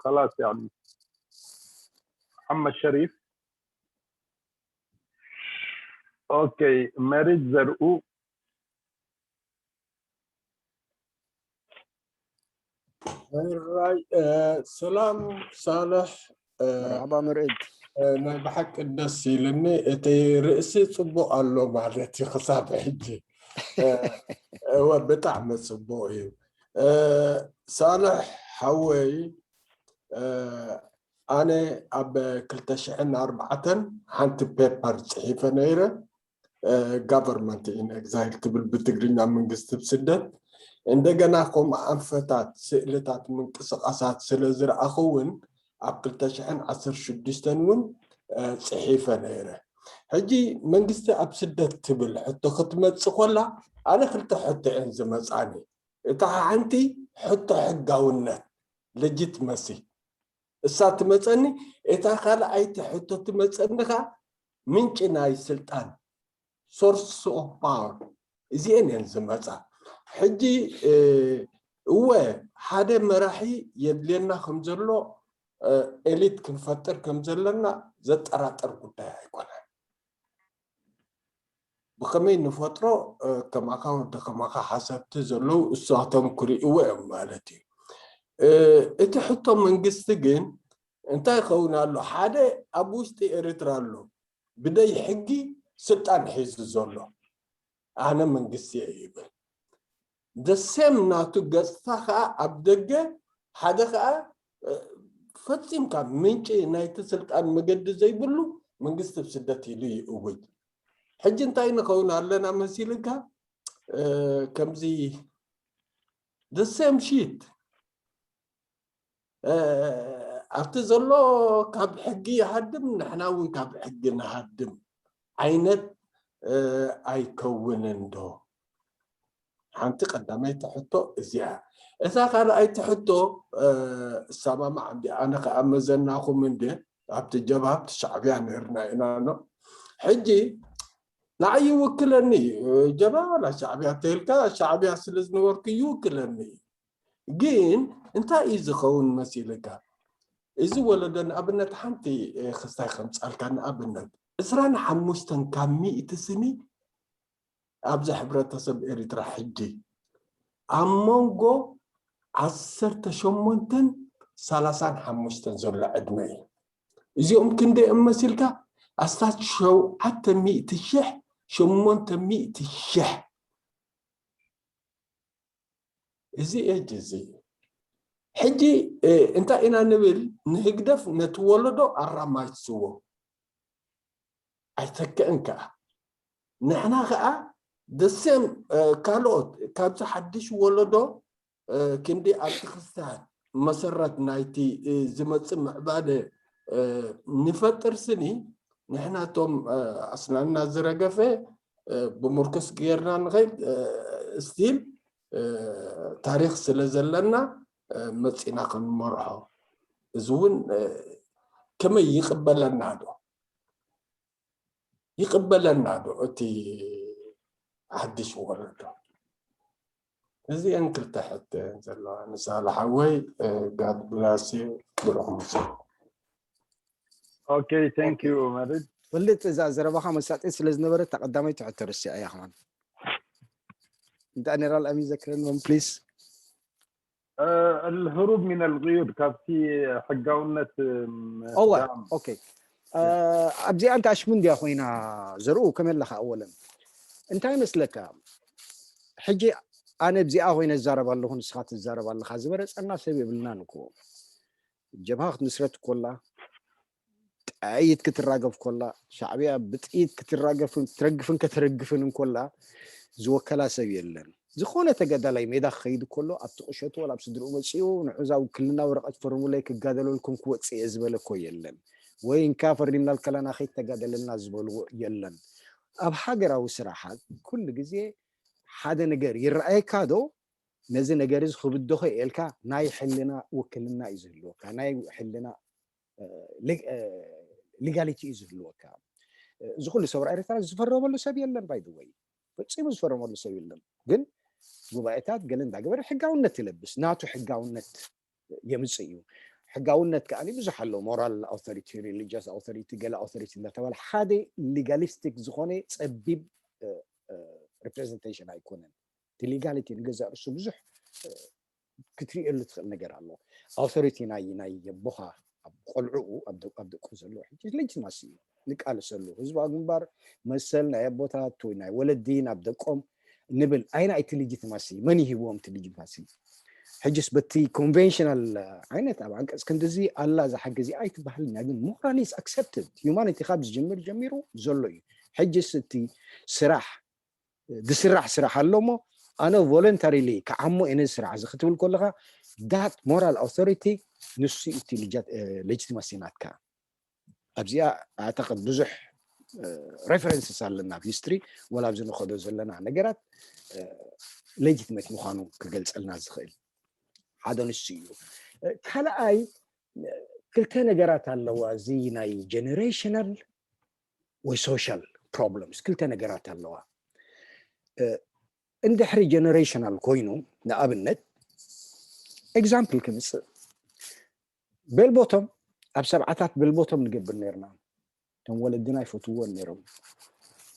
خلاص؟ يعني محمد شريف. Okay، ماريد زرقوق. الراي ሰላም ሳልሕ። مرحبا مرئد. ናይ ብሓቂ ደስ ኢልኒ፣ እቲ ርእሲ ፅቡቅ ኣሎ ማለት እዩ። ክሳብ ሕጂ እወ ብጣዕሚ ፅቡቅ እዩ። ሳልሕ ሓወይ፣ ኣነ ኣብ 2004 ሓንቲ paper ፅሒፈ ነይረ። Government in Exile ትብል ብትግርኛ መንግስቲ ብስደት እንደገና ከምኡ ኣንፈታት ስእልታት ምንቅስቃሳት ስለ ዝረኣኹ እውን ኣብ 216 እውን ፅሒፈ ነይረ። ሕጂ መንግስቲ ኣብ ስደት ትብል ሕቶ ክትመፅእ ኮላ ኣነ ክልተ ሕቶ እየን ዝመፃኒ። እታ ሓንቲ ሕቶ ሕጋውነት legitimacy እሳ ትመፀኒ፣ እታ ካልኣይቲ ሕቶ ትመፀኒ ከዓ ምንጪ ናይ ስልጣን source of power። እዚአን እየን ዝመፃ። ሕጂ እወ ሓደ መራሒ የድልየና ከም ዘሎ፣ elite ክንፈጥር ከም ዘለና ዘጠራጥር ጉዳይ ኣይኮነን። ብከመይ ንፈጥሮ ከማኻ ወዲ ከማኻ ሓሰብቲ ዘለው እሳቶም ክርእይዎ እዮም ማለት እዩ። እቲ ሕቶ መንግስቲ ግን እንታይ ይኸውን ኣሎ? ሓደ ኣብ ውሽጢ ኤርትራ ኣሎ ብደይ ሕጊ ስልጣን ሒዙ ዘሎ፣ ኣነ መንግስቲ እየ ይብል። The same ናቱ ገፅታ ከዓ ኣብ ደገ ሓደ ከዓ ፈፂምካ ምንጪ ናይቲ ስልጣን መገዲ ዘይብሉ መንግስቲ ብስደት ኢሉ ይእውጅ። ሕጂ እንታይ ንኸውን ኣለና መሲልካ? ከምዚ the same shit ኣብቲ ዘሎ ካብ ሕጊ ይሃድም፣ ንሕና እውን ካብ ሕጊ ንሃድም ዓይነት ኣይከውንን ዶ? ሓንቲ ቀዳመይቲ ሕቶ እዚኣ። እታ ካልኣይቲ ሕቶ እሰማማዕ እንዲ ኣነ ከዓ መዘናኹም እንደ ኣብቲ ጀብሃ ኣብቲ ሻዕብያ ነርና ኢና። No ሕጂ ንዓይ ይውክለኒ ጀብሃ ዋላ ሻዕብያ ተይልካ፣ ሻዕብያ ስለ ዝነበርኩ ይውክለኒ። ግን እንታይ እዩ ዝኸውን መሲልካ? እዚ ወለዶ ንኣብነት ሓንቲ ክስታይ ከምፃልካ፣ ንኣብነት 25% ስኒ ኣብዚ ሕብረተሰብ ኤሪትራ ሕጂ ኣብ መንጎ 18ን 35 ዘሎ ዕድመ እዩ። እዚኦም ክንደይ እዮም መሲልካ? ኣስታት 700,000፣ 800,000። እዚ ኤጅ እዚ ሕጂ እንታይ ኢና ንብል? ንህግደፍ ነቲ ወለዶ ኣራማይስዎ ኣይተክእን ከዓ። ንሕና ከዓ the same ካልኦት ካብዚ ሓድሽ ወለዶ ክንዲ ኣብቲ ክስታት መሰረት ናይቲ ዝመፅእ ምዕባለ ንፈጥር ስኒ፣ ንሕና እቶም ኣስናንና ዝረገፈ ብምርኩስ ጌርና ንኸይድ። Still ታሪክ ስለ ዘለና መፂና ክንመርሖ እዚ እውን ከመይ ይቅበለና ዶ? ይቅበለና ዶ እቲ ሓድሽ ወለዶ? እዚአን ክልተ ሕተን ዘለዋ ንሳልሕ ሓወይ። God bless you። ብሩኽ ምፅእ። Okay, thank you መርድ። ፍልጥ እዛ ዘረባኻ መሳጢት ስለ ዝነበረት ተቀዳመይቲ ሕቶ ርስያ እያ ከማን። እንታይ ነራ ኣልኣሚን ዘክረኒ please? الهروب من القيود ካብቲ ሕጋውነት። እወ okay፣ ኣብዚኣ እንተ ኣሽሙ እንድያ ኮይና ዘርኡ ከመይ ኣለካ? ኣወለን እንታይ መስለካ ሕጂ ኣነ ብዚኣ ኮይነ ዝዛረብ ኣለኹ፣ ንስኻ ትዛረብ ኣለካ፣ ዝበረፀና ሰብ የብልናን እኮ። ጀብሃ ክትምስረት ኮላ ጥይት ክትራገፍ ኮላ፣ ሻዕብያ ብጥይት ክትራገፍን ክትረግፍን ከተረግፍን እንኮላ ዝወከላ ሰብ የለን። ዝኾነ ተጋዳላይ ሜዳ ክኸይድ ከሎ ኣብቲ ቁሸቱ ወላ ኣብ ስድርኡ መፂኡ ንዑዛ ውክልና ወረቐት ፈርሙለይ ክጋደለልኩም ክወፅእ እየ ዝበለ እኮ የለን። ወይ እንካ ፈሪምና ከለና ከይተጋደለልና ዝበልዎ የለን። ኣብ ሃገራዊ ስራሓት ኩሉ ግዜ ሓደ ነገር ይረኣየካ ዶ፣ ነዚ ነገር እዚ ክብድኾ የልካ ናይ ሕልና ውክልና እዩ ዝህልወካ፣ ናይ ሕልና legality እዩ ዝህልወካ። እዚ ኩሉ ሰብራ ኤርትራ ዝፈረመሉ ሰብ የለን፣ by the way ፈፂሙ ዝፈረመሉ ሰብ የለን። ግን ጉባኤታት ገለ እንዳገበረ ሕጋውነት ይለብስ፣ ናቱ ሕጋውነት የምፅእ እዩ። ሕጋውነት ከዓኒ ብዙሕ ኣሎ፣ moral authority፣ religious authority፣ ገለ authority እንዳተባሃለ። ሓደ legalistic ዝኾነ ፀቢብ representation ኣይኮነን። እቲ legality ንገዛእ ርእሱ ብዙሕ ክትሪእየሉ ትኽእል ነገር ኣሎ። Authority ናይ ኣቦኻ ኣብ ቆልዑኡ ኣብ ደቁ ዘለዎ ሕጂ legitimacy እዩ ንቃልሰሉ። ህዝባዊ ግንባር መሰል ናይ ኣቦታት ወይ ናይ ወለዲ ናብ ደቆም ንብል ኣይና እቲ legitimacy መን ይሂብዎም እቲ legitimacy? ሕጅስ በቲ conventional ዓይነት ኣብ ዓንቀፅ ክንዲዚ ኣላ እዛ ሓገ እዚኣ ኣይትበሃልና፣ ግን morally accepted humanity ካብ ዝጅምር ጀሚሩ ዘሎ እዩ። ሕጅስ እቲ ስራሕ ዝስራሕ ስራሕ ኣሎ እሞ ኣነ voluntarily ክዓሞ እየ ነዚ ስራሕ እዚ ክትብል ከለካ፣ that moral authority ንሱ እቲ legitimacy ናትካ። ኣብዚኣ ኣዕተቅድ ብዙሕ references ኣለና ኣብ history ወላ ኣብዚ ንኸዶ ዘለና ነገራት legitimate ምኳኑ ክገልፀልና ዝኽእል ሓደ ንሱ እዩ። ካልኣይ ክልተ ነገራት ኣለዋ። እዚ ናይ generational ወይ social problems ክልተ ነገራት ኣለዋ። እንድሕሪ generational ኮይኑ፣ ንኣብነት example ክምፅእ፣ bell bottom ኣብ 70ታት bell bottom ንገብር ነርና። እቶም ወለድና ይፈትዎን ነይሮም።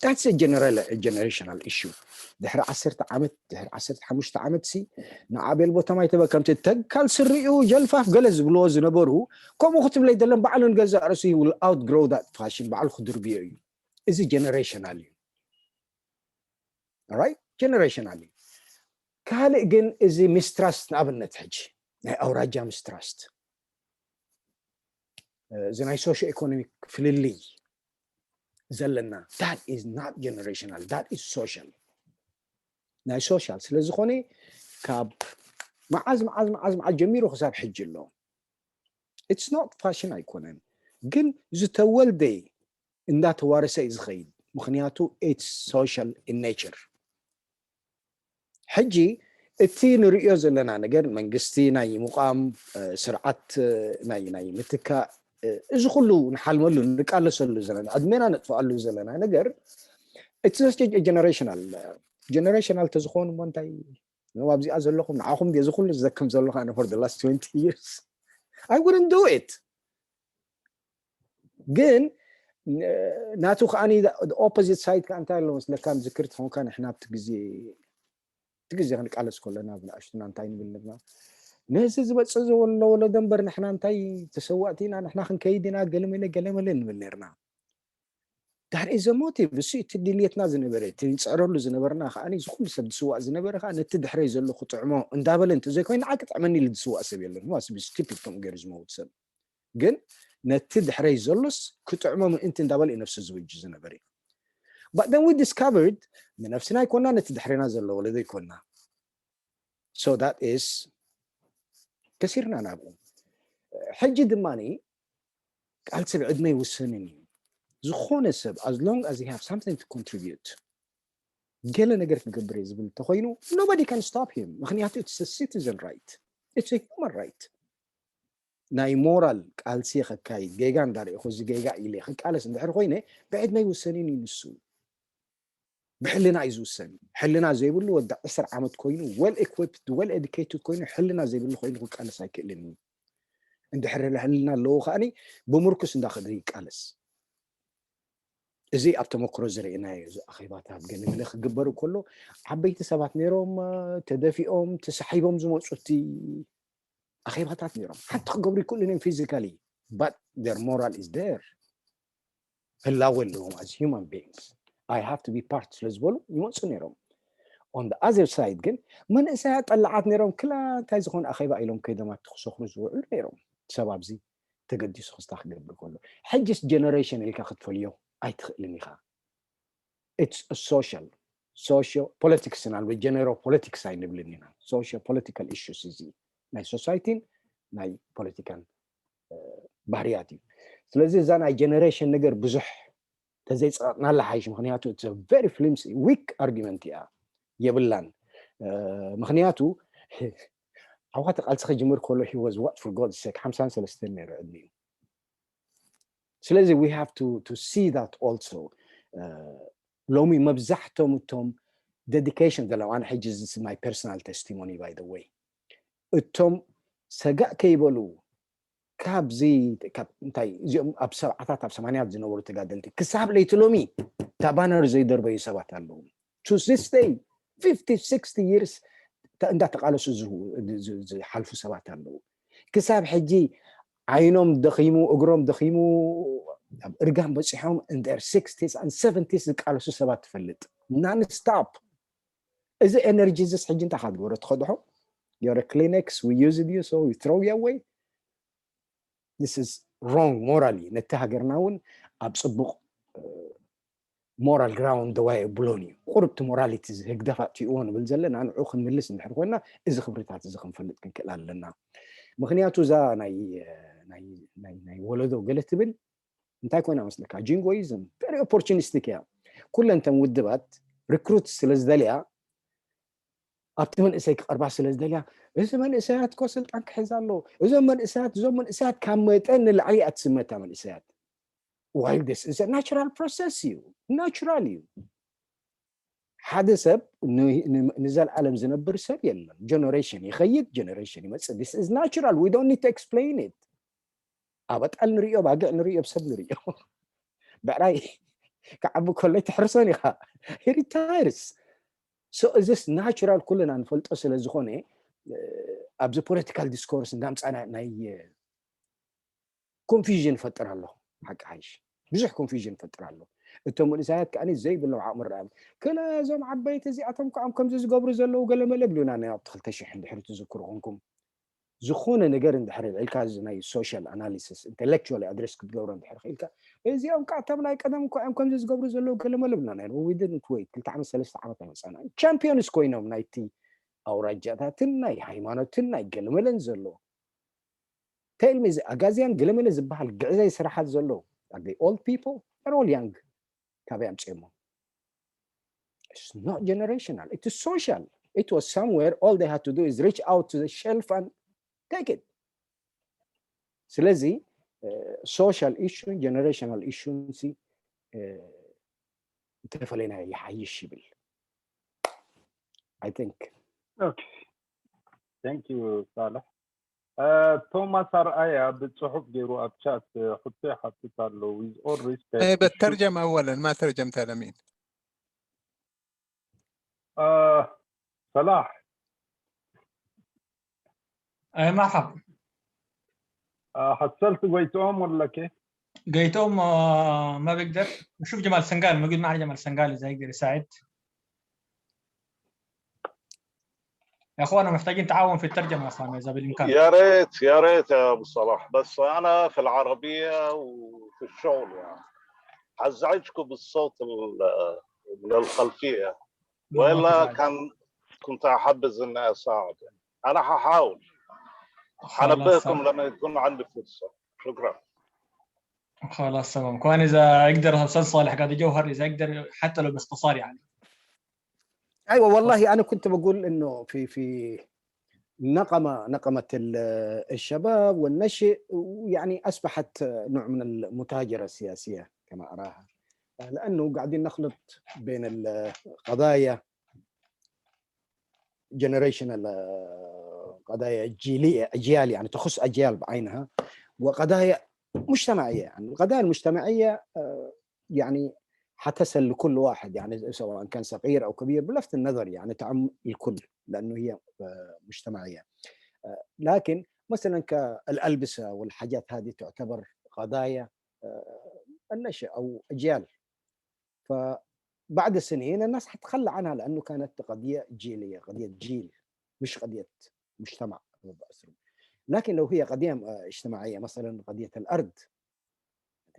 That's generational issue። ድሕሪ 10 ዓመት፣ ድሕሪ 15 ዓመት ሲ ንዓ bell bottom ኣይተበ ከምቲ ተካል ስሪኡ ጀልፋፍ ገለ ዝብልዎ ዝነበሩ ከምኡ ክትብለ ይደለን። ባዕሉ ንገዛእ ርእሱ will outgrow that fashion፣ ባዕሉ ክድርብዮ እዩ። እዚ generational እዩ፣ right? Generational እዩ። ካልእ ግን እዚ mistrust፣ ንኣብነት ሕጂ ናይ ኣውራጃ mistrust፣ እዚ ናይ socio economic ፍልልይ ዘለና፣ that is not generational, that is social። ናይ social ስለዝኮነ ካብ መዓዝ መዓዝ መዓዝ መዓዝ ጀሚሩ ክሳብ ሕጂ ኣሎ። It's not fashion ኣይኮነን፣ ግን ዝተወልደ እንዳተዋረሰ እዩ ዝኸይድ፣ ምክንያቱ it's social in nature። ሕጂ እቲ ንሪኦ ዘለና ነገር መንግስቲ ናይ ምቋም ስርዓት ናይ ምትካእ፣ እዚ ኩሉ ንሓልመሉ ንቃለሰሉ ዘለና ዕድሜና ነጥፍኣሉ ዘለና ነገር እቲ generational። Generational ተዝኾኑ እሞ እንታይ ኣብዚኣ ዘለኹም ንዓኹም እዚ ኩሉ ዝዘክም ዘለኹ ኣነ for last 20 years I wouldn't do it። ግን ናቱ ከዓኒ opposite side ከዓ እንታይ ኣሎ መስለካ? ምዝክር ትኾንካ ንሕና ኣብቲ ግዜ እቲ ግዜ ክንቃለስ ከለና ብንኣሽቱና እንታይ ንብል ነርና? ነዚ ዝመፅእ ዘሎ ወለዶ እምበር ንሕና እንታይ ተሰዋእቲ ኢና፣ ንሕና ክንከይድ ኢና ገለመለ ገለመለ ንብል ነርና። That is motive። እሱ እቲ ድልየትና ዝነበረ፣ እቲ ንፅዕረሉ ዝነበርና ከዓኒ እዚ ኩሉ ሰብ ዝስዋእ ዝነበረ ከዓ ነቲ ድሕረይ ዘሎ ክጥዕሞ እንዳበለ እንተዘይኮይኑ ንዓ ክጥዕመኒ ኢሉ ዝስዋእ ሰብ የለን። Must be stupid ከምኡ ገይሩ ዝመውት ሰብ። ግን ነቲ ድሕረይ ዘሎስ ክጥዕሞ ምእንቲ እንዳበለ እዩ ነፍሱ ዝውጅ ዝነበረ እዩ። But then we discovered ንነፍስና ይኮና፣ ነቲ ድሕሪና ዘሎ ወለዶ ይኮና። So that is ከሲርና ናብኡ። ሕጂ ድማኒ ቃልሲ ብዕድመ ይውሰንን እዩ። ዝኾነ ሰብ as long as he have something to contribute፣ ገለ ነገር ክገብር እየ ዝብል እንተኮይኑ nobody can stop him፣ ምክንያቱ it's a citizen right, it's a human right። ናይ ሞራል ቃልሲ ከካይድ ጌጋ እንዳሪኢኹ እዚ ጌጋ ኢለ ክቃለስ እንድሕሪ ኮይነ ብዕድመ ይውሰንን እዩ። ንሱ ብሕልና እዩ ዝውሰን። ሕልና ዘይብሉ ወዲ 20 ዓመት ኮይኑ well equipped, well educated ኮይኑ ሕልና ዘይብሉ ኮይኑ ክቃለስ ኣይክእልን እዩ። እንድሕሪ ሕልና ኣለዎ ከዓኒ ብምርኩስ እንዳኸደ ይቃለስ። እዚ ኣብ ተመክሮ ዝርአናዮ እዚ ኣኼባታት ገለገለ ክግበሩ ከሎ ዓበይቲ ሰባት ነይሮም፣ ተደፊኦም ተሳሒቦም ዝመፁ እቲ ኣኼባታት ነይሮም። ሓንቲ ክገብሩ ይክእሉ እዮም physically, but their moral is there። ህላወ ኣለዎም as human beings, I have to be part ስለ ዝበሉ ይመፁ ነይሮም። On the other side ግን መንእሰያት ጠላዓት ነይሮም። ክላ እንታይ ዝኾነ ኣኼባ ኢሎም ከይዶም ኣብቲ ክሰኽሩ ዝውዕሉ ነይሮም። ሰብ ኣብዚ ተገዲሱ ክስታ ክገብር ከሎ ሕጅስ generation ኢልካ ክትፈልዮ ኣይትኽእልን ኢኻ። It's social socio politics ኢና፣ genero politics ኣይንብልን ኢና። Socio political issues እዚ ናይ society ን ናይ ፖለቲካን ባህርያት እዩ። ስለዚ እዛ ናይ generation ነገር ብዙሕ ተዘይፀቐጥናላ ሓይሽ፣ ምክንያቱ very flimsy, weak argument እያ የብላን። ምክንያቱ ዓዋተ ቃልሲ ክጅምር ከሎ he was what, for God sake, 53 ነይሩ ዕድሚኡ። ስለዚ we have to see that also። ሎሚ መብዛሕቶም እቶም dedication ዘለዎም፣ ኣነ ሕጂ my personal testimony, by the way፣ እቶም ሰጋእ ከይበሉ ካብዚ እንታይ እዚኦም ኣብ 70ታት ኣብ 80ያት ዝነበሩ ተጋደልቲ ክሳብ ለይቲ ሎሚ እታ banner ዘይደርበዩ ሰባት ኣለዉ። To this day, 50 60 years እንዳተቃለሱ ዝሓልፉ ሰባት ኣለዉ። ክሳብ ሕጂ ዓይኖም ደኺሙ፣ እግሮም ደኺሙ፣ ኣብ እርጋን በፂሖም in their 60s and 70s ዝቃለሱ ሰባት ትፈልጥ non stop። እዚ energy እዚስ ሕጂ እንታይ ካ ትገብሮ? ትኸድሖ? You're a Kleenex, we use it you, so we throw you away. This is wrong morally። ነቲ ሃገርና እውን ኣብ ፅቡቅ moral ground ደው ኣየብሎን እዩ። ቁሩብ እቲ morality ህግደፍ ኣጥፊእዎ ንብል ዘለና ንዕኡ ክንምልስ እንድሕር ኮይና እዚ ክብርታት እዚ ክንፈልጥ ክንክእል ኣለና። ምክንያቱ እዛ ናይ ወለዶ ገለ ትብል እንታይ ኮይና መስለካ jingoism very opportunistic እያ። ኩለን ተን ውድባት recruit ስለ ዝደልያ ኣብቲ መንእሰይ ክቐርባ ስለ ዝደልያ እዚ መንእሰያት ኮ ስልጣን ክሕዝ ኣለዎ፣ እዞም መንእሰያት፣ እዞም መንእሰያት፣ ካብ መጠን ንላዕሊ እያ ትስመታ መንእሰያት። While this is natural process እዩ፣ natural እዩ። ሓደ ሰብ ንዘለኣለም ዝነብር ሰብ የለን። Generation ይኸይድ፣ generation ይመፅእ። This is natural, we don't need to explain it። ኣብ ኣጣል ንሪኦ፣ ባግዕ ንሪኦ፣ ብሰብ ንሪኦ። ብዕራይ ክዓቢ ከሎ ትሕርሶን ኢኻ፣ retires። So እዚስ natural ኩልና ንፈልጦ ስለ ዝኾነ ኣብዚ political discourse እንዳምፃና ናይ confusion ይፈጥር ኣሎ። ሓቂ ሓይሽ ብዙሕ confusion ይፈጥር ኣሎ። እቶም መንእሰያት ከዓኒ ዘይብሎም ዓቕሚ ረኣዮም ክለ እዞም ዓበይቲ እዚኣቶም ከዓ ከምዚ ዝገብሩ ዘለው ገለ መለ ብሉና። ናይ ኣብቲ 2000 እንድሕሪ ትዝክሩ ኮንኩም ዝኾነ ነገር እንድሕር ኢልካ እዚ ናይ social analysis intellectual address ክትገብሮ እንድሕር ክኢልካ እዚኦም ከዓ እቶም ናይ ቀደም እኳ እዮም ከምዚ ዝገብሩ ዘለው ገለ መለ ብልና። ናይ we didn't wait፣ 2 ዓመት 3 ዓመት ኣይመፃና። Champions ኮይኖም ናይቲ ኣውራጃታትን ናይ ሃይማኖትን ናይ ገለመለን ዘሎ። Tell me፣ ኣጋዝያን ገለመለ ዝበሃል ግዕዘይ ስራሓት ዘሎ are they old people? They're all young። ካበይ ኣምፅኦሞ? It's not generational, it is social. It was somewhere, all they had to do is reach out to the shelf and take it። ስለዚ social issue ን generational issue ን ሲ እንተፈለና ይሓይሽ ይብል I think። Okay, thank you ሳልሕ። ቶማስ አርአያ ብፅሑፍ ገይሩ ኣብ chat ሕቶ ይሓትት ኣሎ። With all respect إيه بالترجمة أولا، ما ترجمتها لمين؟ صلاح. اي مرحبا. حصلت قويتهم ولا كيف؟ قيتهم ما بيقدر. نشوف جمال سنغال موجود معنا، جمال سنغال اذا يقدر يساعد. يا اخوانا محتاجين تعاون في الترجمه يا اخوانا اذا بالامكان. يا ريت يا ريت يا ابو صلاح، بس انا في العربيه وفي الشغل يعني حزعجكم بالصوت من الخلفيه، والا كان كنت احبذ اني اساعد يعني. انا هحاول، حنبهكم لما يكون عندي فرصه. شكرا. خلاص تمام. كمان اذا يقدر استاذ صالح قاعد جوهر اذا يقدر حتى لو باختصار يعني. ايوه والله انا كنت بقول انه في نقمه الشباب والنشء يعني اصبحت نوع من المتاجره السياسيه كما اراها، لانه قاعدين نخلط بين القضايا generational، قضايا جيليه، اجيال يعني تخص اجيال بعينها، وقضايا مجتمعيه. يعني القضايا المجتمعيه يعني حتسل لكل واحد، يعني سواء كان صغير او كبير بلفت النظر، يعني تعم الكل لانه هي مجتمعيه. لكن مثلا كالالبسه والحاجات هذه تعتبر قضايا النشء او اجيال، فبعد سنين الناس حتخلى عنها لانه كانت قضيه جيليه، قضيه جيل مش قضيه مجتمع. لكن لو هي قضيه اجتماعيه، مثلا قضيه الارض،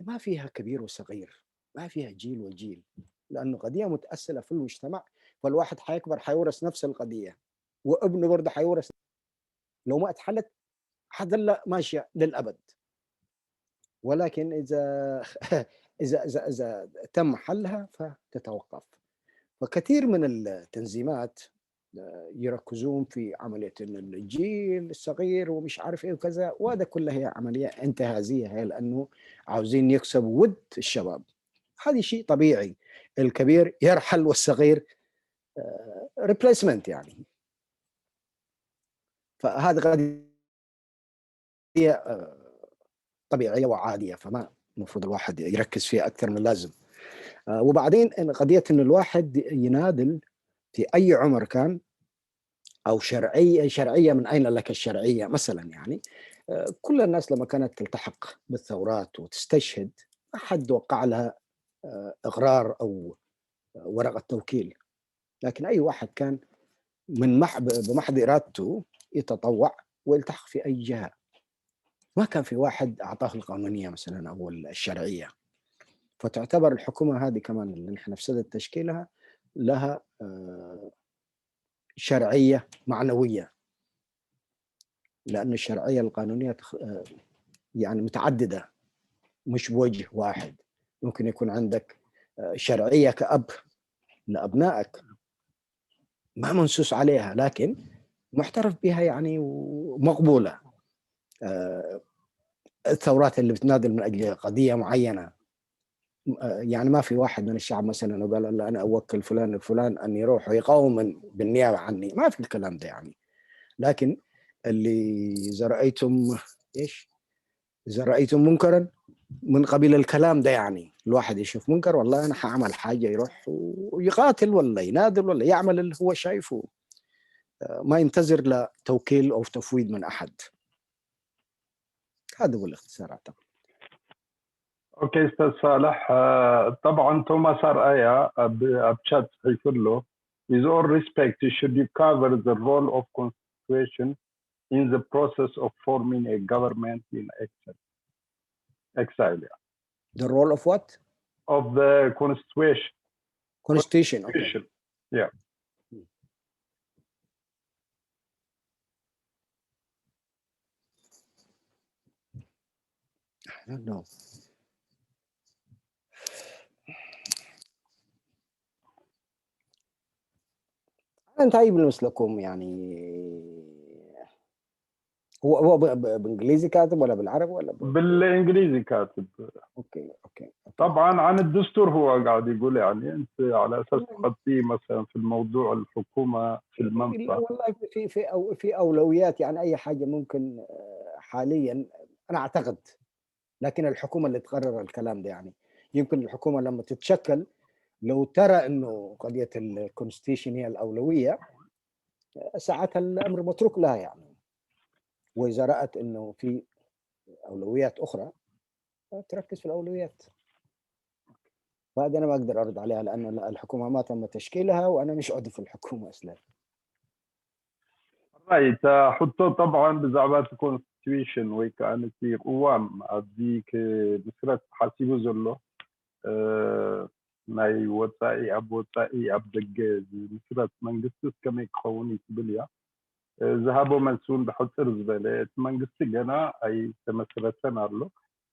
ما فيها كبير وصغير، ما فيها جيل وجيل، لانه قضيه متاصله في المجتمع، فالواحد حيكبر حيورث نفس القضيه وابنه برضه حيورث. لو ما اتحلت حتظل ماشيه للابد، ولكن اذا تم حلها فتتوقف. فكثير من التنظيمات يركزون في عمليه الجيل الصغير ومش عارف ايه وكذا، وهذا كلها هي عمليه انتهازيه، هي لانه عاوزين يكسبوا ود الشباب. هذا شيء طبيعي، الكبير يرحل والصغير replacement يعني. فهذا قضيه طبيعيه وعاديه، فما المفروض الواحد يركز فيها اكثر من اللازم. وبعدين قضيه ان الواحد يناضل في اي عمر كان او شرعيه، شرعيه من اين لك الشرعيه مثلا؟ يعني كل الناس لما كانت تلتحق بالثورات وتستشهد ما حد وقع لها اقرار او ورقه توكيل، لكن اي واحد كان من بمحض ارادته يتطوع ويلتحق في اي جهه، ما كان في واحد اعطاه القانونيه مثلا او الشرعيه. فتعتبر الحكومة هذه كمان اللي نحن في صدد تشكيلها لها شرعية معنوية، لأن الشرعية القانونية يعني متعددة، مش بوجه واحد. ممكن يكون عندك شرعية كأب لأبنائك ما منصوص عليها، لكن معترف بها يعني ومقبولة. الثورات اللي بتنادل من أجل قضية معينة، يعني ما في واحد من الشعب مثلا وقال لا أنا أوكل فلان الفلان أن يروح ويقاوم بالنيابة عني، ما في الكلام ده يعني. لكن اللي إذا رأيتم إيش، إذا رأيتم منكرا من قبيل الكلام ده، يعني الواحد يشوف منكر والله أنا حأعمل حاجة، يروح ويقاتل ولا ينادل ولا يعمل اللي هو شايفه، ما ينتظر لتوكيل أو تفويض من أحد. هذا هو الاختصار أعتقد. okay استاذ صالح، طبعا توماس ارأيا ب chat صحيح له with all respect should you cover the role of constitution in the process of forming a government in exile. The role of what? Of the constitution. Constitution, okay. Yeah. I don't know. انت مثلكم يعني هو بانجليزي كاتب ولا بالعربي ولا بالانجليزي كاتب. okay okay. طبعا عن الدستور هو قاعد يقول، يعني انت على اساس تغطيه مثلا في الموضوع الحكومه في المنفى. والله في في أو في اولويات، يعني اي حاجه ممكن حاليا انا اعتقد، لكن الحكومه اللي تقرر الكلام ده. يعني يمكن الحكومه لما تتشكل لو ترى انه قضيه ال constitution هي الاولويه، ساعتها الامر متروك لها يعني. واذا رات انه في اولويات اخرى تركز في الاولويات. فهذا انا ما اقدر ارد عليها لانه الحكومه ما تم تشكيلها وانا مش عضو في الحكومه اصلا. right ሕቶ طبعا ብዛዕባ እቲ constitution ወይ ከዓ ነቲ ቅዋም ኣብዚ ክምስረት ሓሲቡ ዘሎ ናይ ወፃኢ ኣብ ወፃኢ ኣብ ደገ ዝምስረት መንግስትስ ከመይ ክኸውን እዩ ትብል እያ። ዝሃቦ መልሲ እውን ብሕፅር ዝበለ እቲ መንግስቲ ገና ኣይተመስረተን ኣሎ።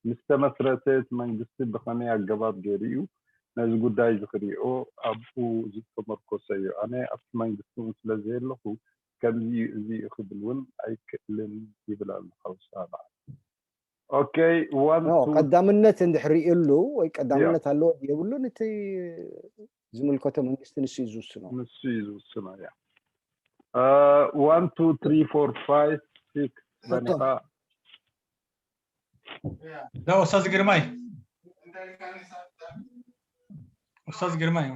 ምስ ተመስረተ እቲ መንግስቲ ብከመይ ኣገባብ ገይሩ እዩ ነዚ ጉዳይ ዝክሪኦ ኣብኡ ዝተመርኮሰ እዩ። ኣነ ኣብቲ መንግስቲ እውን ስለዘየለኹ ከምዚ እዚ ክብል እውን ኣይክእልን ይብል ኣሎ ሓውሳ። okay one ቀዳምነት እንድሕር ኢሉ ወይ ቀዳምነት ኣለዎ የብሉን እቲ ዝምልከቶ መንግስቲ ንሱ እዩ ዝውስኖ። ንሱ እዩ ዝውስኖ። yeah, 1 2 3 4 5 6 በኒኻ። لا استاذ جرماي، استاذ جرماي.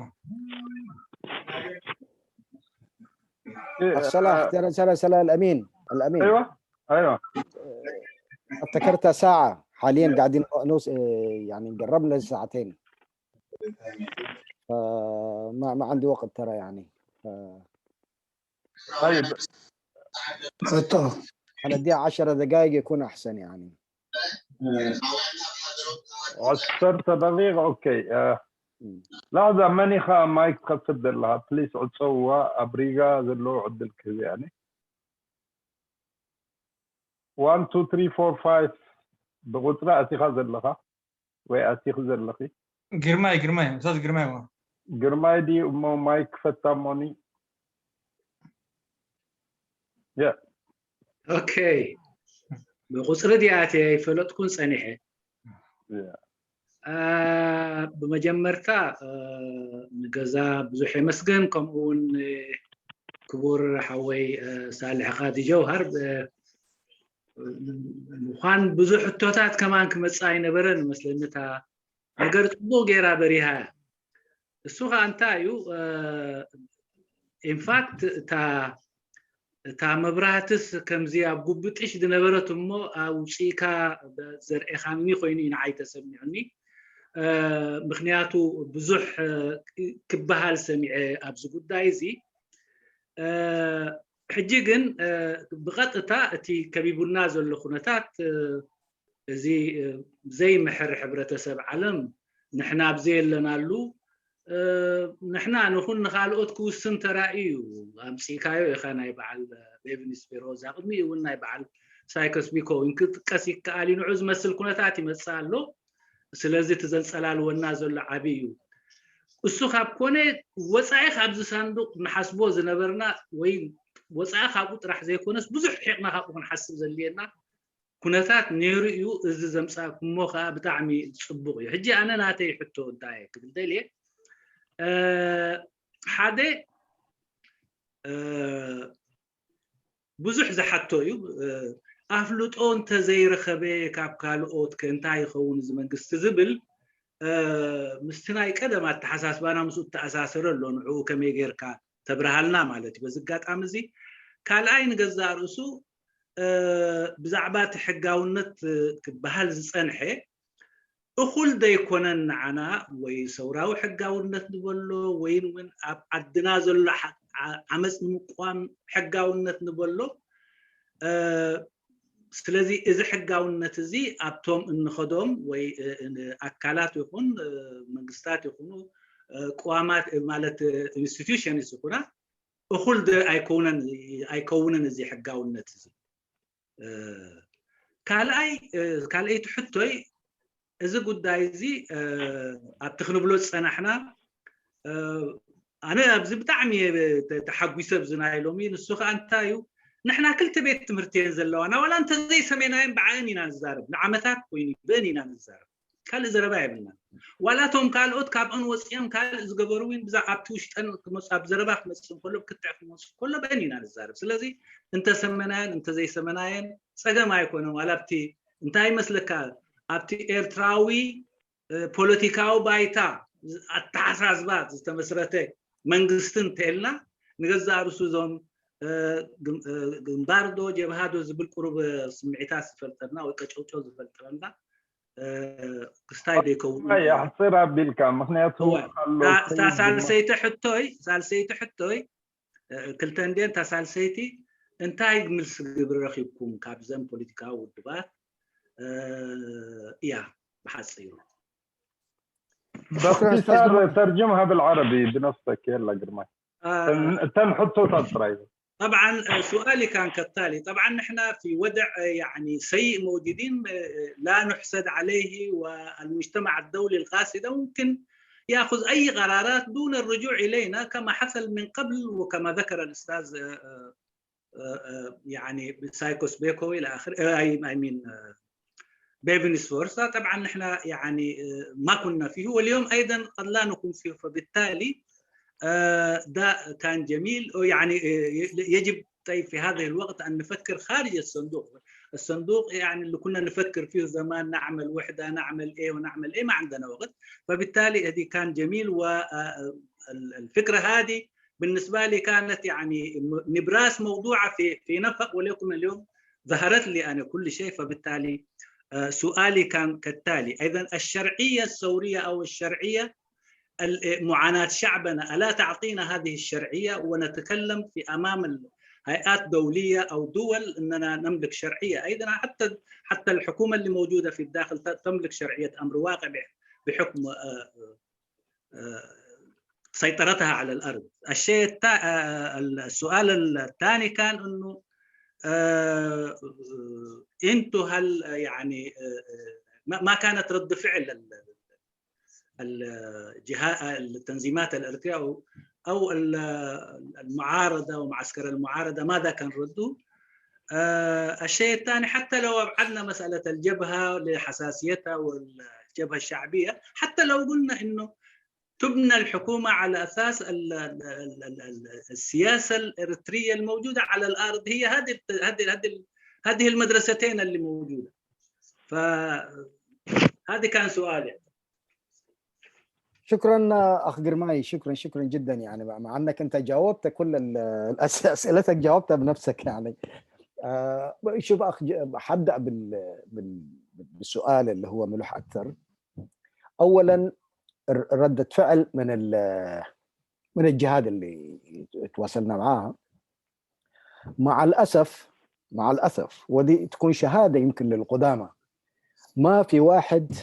الصلاح ترى سلا الامين الامين. ايوه. افتكرتها ساعة، حاليا قاعدين نوص يعني قربنا لساعتين، فما ما عندي وقت ترى يعني طيب. انا اديها 10 دقائق يكون احسن يعني. 10 دقيقة okay. لحظة መኒኻ mic ትኸፍት ዘለኻ please ዕፀውዋ። ኣብ ሪጋ ዘለዎ ዕድል ክህብ يعني 1 2 3 4 5 ብቁፅሪ ኣቲኻ ዘለኻ ወይ ኣቲኺ ዘለኺ። ግርማይ ግርማይ استاذ ግርማይ። ግርማይ ዲ እሞ mic ፈታ ሞኒ yeah. okay ብቁፅሪ ዲኣተ ይፈለጥኩን ፀኒሐ። ብመጀመርታ ንገዛ ብዙሕ የመስግን፣ ከምኡ እውን ክቡር ሓወይ ሳልሕ ቃዲ ጀውሃር። ምኳን ብዙሕ ሕቶታት ከማን ክመፅእ ኣይነበረን መስለኒ፣ እታ ነገር ፅቡቅ ጌራ በሪሃ እያ። እሱ ከዓ እንታይ እዩ፣ in fact እታ መብራህትስ ከምዚ ኣብ ጉብጥሽ ዝነበረት እሞ ኣውፂእካ ዘርኤኻኒ ኮይኑ እዩ ንዓይ ተሰሚዑኒ። ምክንያቱ ብዙሕ ክበሃል ሰሚዐ ኣብዚ ጉዳይ እዚ። ሕጂ ግን ብቐጥታ እቲ ከቢቡና ዘሎ ኩነታት እዚ ዘይምሕር ሕብረተሰብ ዓለም ንሕና ኣብ ዘየለናሉ ንሕና ንኹን ንካልኦት ክውስን ተራእዩ ኣምፂእካዮ ኢኻ። ናይ በዓል ቤቪን ስፒሮዛ፣ ቅድሚኡ እውን ናይ በዓል ሳይከስ ቢኮ እውን ክጥቀስ ይከኣል እዩ። ንዑ ዝመስል ኩነታት ይመፅእ ኣሎ። ስለዚ እቲ ዘንፀላልወና ዘሎ ዓብይ እዩ። እሱ ካብ ኮነ ወፃኢ ካብዚ ሳንዱቅ ንሓስቦ ዝነበርና ወይ ወፃኢ ካብኡ ጥራሕ ዘይኮነስ ብዙሕ ርሒቕና ካብኡ ክንሓስብ ዘድልየና ኩነታት ነይሩ እዩ። እዚ ዘምፃእኩሞ ከዓ ብጣዕሚ ፅቡቅ እዩ። ሕጂ ኣነ ናተይ ሕቶ እንታይ ክብል ደልየ፣ ሓደ ብዙሕ ዝሓቶ እዩ፣ ኣፍልጦ እንተዘይረኸበ ካብ ካልኦት ከ እንታይ ይኸውን እዚ መንግስቲ ዝብል ምስቲ ናይ ቀደም ኣተሓሳስባና ምስኡ እተኣሳሰረ ኣሎ። ንዕኡ ከመይ ጌርካ ተብርሃልና ማለት እዩ በዚ ኣጋጣሚ እዚ። ካልኣይ ንገዛእ ርእሱ ብዛዕባ እቲ ሕጋውነት ክበሃል ዝፀንሐ እኹል ደይኮነን ንዓና፣ ወይ ሰውራዊ ሕጋውነት ንበሎ ወይ እውን ኣብ ዓድና ዘሎ ዓመፅ ንምቋም ሕጋውነት ንበሎ። ስለዚ እዚ ሕጋውነት እዚ ኣብቶም እንኸዶም ወይ ኣካላት ይኹን መንግስታት ይኹኑ ቅዋማት ማለት institutions ይኹና እኹል ኣይከውንን እዚ ሕጋውነት እዚ። ካልኣይ ካልአይቲ ሕቶይ እዚ ጉዳይ እዚ ኣብቲ ክንብሎ ዝፀናሕና ኣነ ኣብዚ ብጣዕሚ ተሓጒሰ ብዚ ናይ ሎሚ። ንሱ ከዓ እንታይ እዩ፣ ንሕና ክልተ ቤት ትምህርቲ እየን ዘለዋና፣ ዋላ እንተዘይሰሜናየን ብዓየን ኢና ንዛረብ። ንዓመታት ኮይኑ ብአን ኢና ንዛረብ፣ ካልእ ዘረባ የብልና። ዋላ እቶም ካልኦት ካብአን ወፂኦም ካልእ ዝገበሩ እውን ኣብቲ ውሽጠን ኣብ ዘረባ ክመፅእ እንከሎ፣ ክትዕ ክመፅእ ከሎ ብአን ኢና ንዛረብ። ስለዚ እንተሰመናየን እንተዘይሰመናየን ፀገም ኣይኮነን። ዋላ ኣብቲ እንታይ ይመስለካ ኣብቲ ኤርትራዊ ፖለቲካዊ ባይታ ኣተሓሳስባ ዝተመስረተ መንግስቲ እንተኢልና ንገዛእ ርእሱ እዞም ግንባር ዶ ጀብሃ ዶ ዝብል ቁሩብ ስምዒታት ዝፈልጠልና ወይ ቀጨውጨው ዝፈልጠልና ክስታይ ዶ ይከውን? ኣሕፅር ኣቢልካ ምክንያቱ እታ ሳልሰይቲ ሕቶይ ክልተ እንድየን። እታ ሳልሰይቲ እንታይ ምልሲ ግብሪ ረኪብኩም ካብዘን ፖለቲካዊ ውድባት እያ ብሓፂሩ። باختصار ترجمها بالعربي بنفسك، يلا قرماي، تنحطوا تطري. طبعا سؤالي كان كالتالي: طبعا نحن في وضع يعني سيء موجودين لا نحسد عليه، والمجتمع الدولي القاسي ده ممكن ياخذ اي قرارات دون الرجوع الينا كما حصل من قبل، وكما ذكر الاستاذ يعني سايكوس بيكو الى اخره، I mean بيفن سفورسا. طبعا نحن يعني ما كنا فيه، واليوم ايضا قد لا نكون فيه، فبالتالي ده كان جميل. يعني يجب طيب في هذا الوقت ان نفكر خارج الصندوق. الصندوق يعني اللي كنا نفكر فيه زمان، نعمل وحده، نعمل ايه ونعمل ايه، ما عندنا وقت. فبالتالي هذه كان جميل، والفكره هذه بالنسبه لي كانت يعني نبراس موضوعه في نفق، ولكن اليوم ظهرت لي انا كل شيء. فبالتالي سؤالي كان كالتالي: ايضا الشرعيه الثوريه او الشرعيه معاناه شعبنا الا تعطينا هذه الشرعيه، ونتكلم في امام هيئات دوليه او دول اننا نملك شرعيه ايضا، حتى الحكومه اللي موجوده في الداخل تملك شرعيه امر واقع بحكم سيطرتها على الارض. الشيء السؤال الثاني كان انه انتم هل يعني ما كانت رد فعل الجهات التنظيمات الارتريه او المعارضه ومعسكر المعارضه، ماذا كان رده؟ الشيء الثاني، حتى لو ابعدنا مساله الجبهه لحساسيتها والجبهه الشعبيه، حتى لو قلنا انه تبنى الحكومه على اساس السياسه الارتريه الموجوده على الارض، هي هذه المدرستين اللي موجوده. فهذه كان سؤالي. شكرا اخ جرماي، شكرا شكرا جدا. يعني مع انك انت جاوبت كل اسئلتك جاوبتها بنفسك يعني. شوف اخ، حبدا بالسؤال اللي هو ملح اكثر. اولا ردة فعل من الجهات اللي تواصلنا معاها، مع الاسف مع الاسف، ودي تكون شهاده يمكن للقدامى، ما في واحد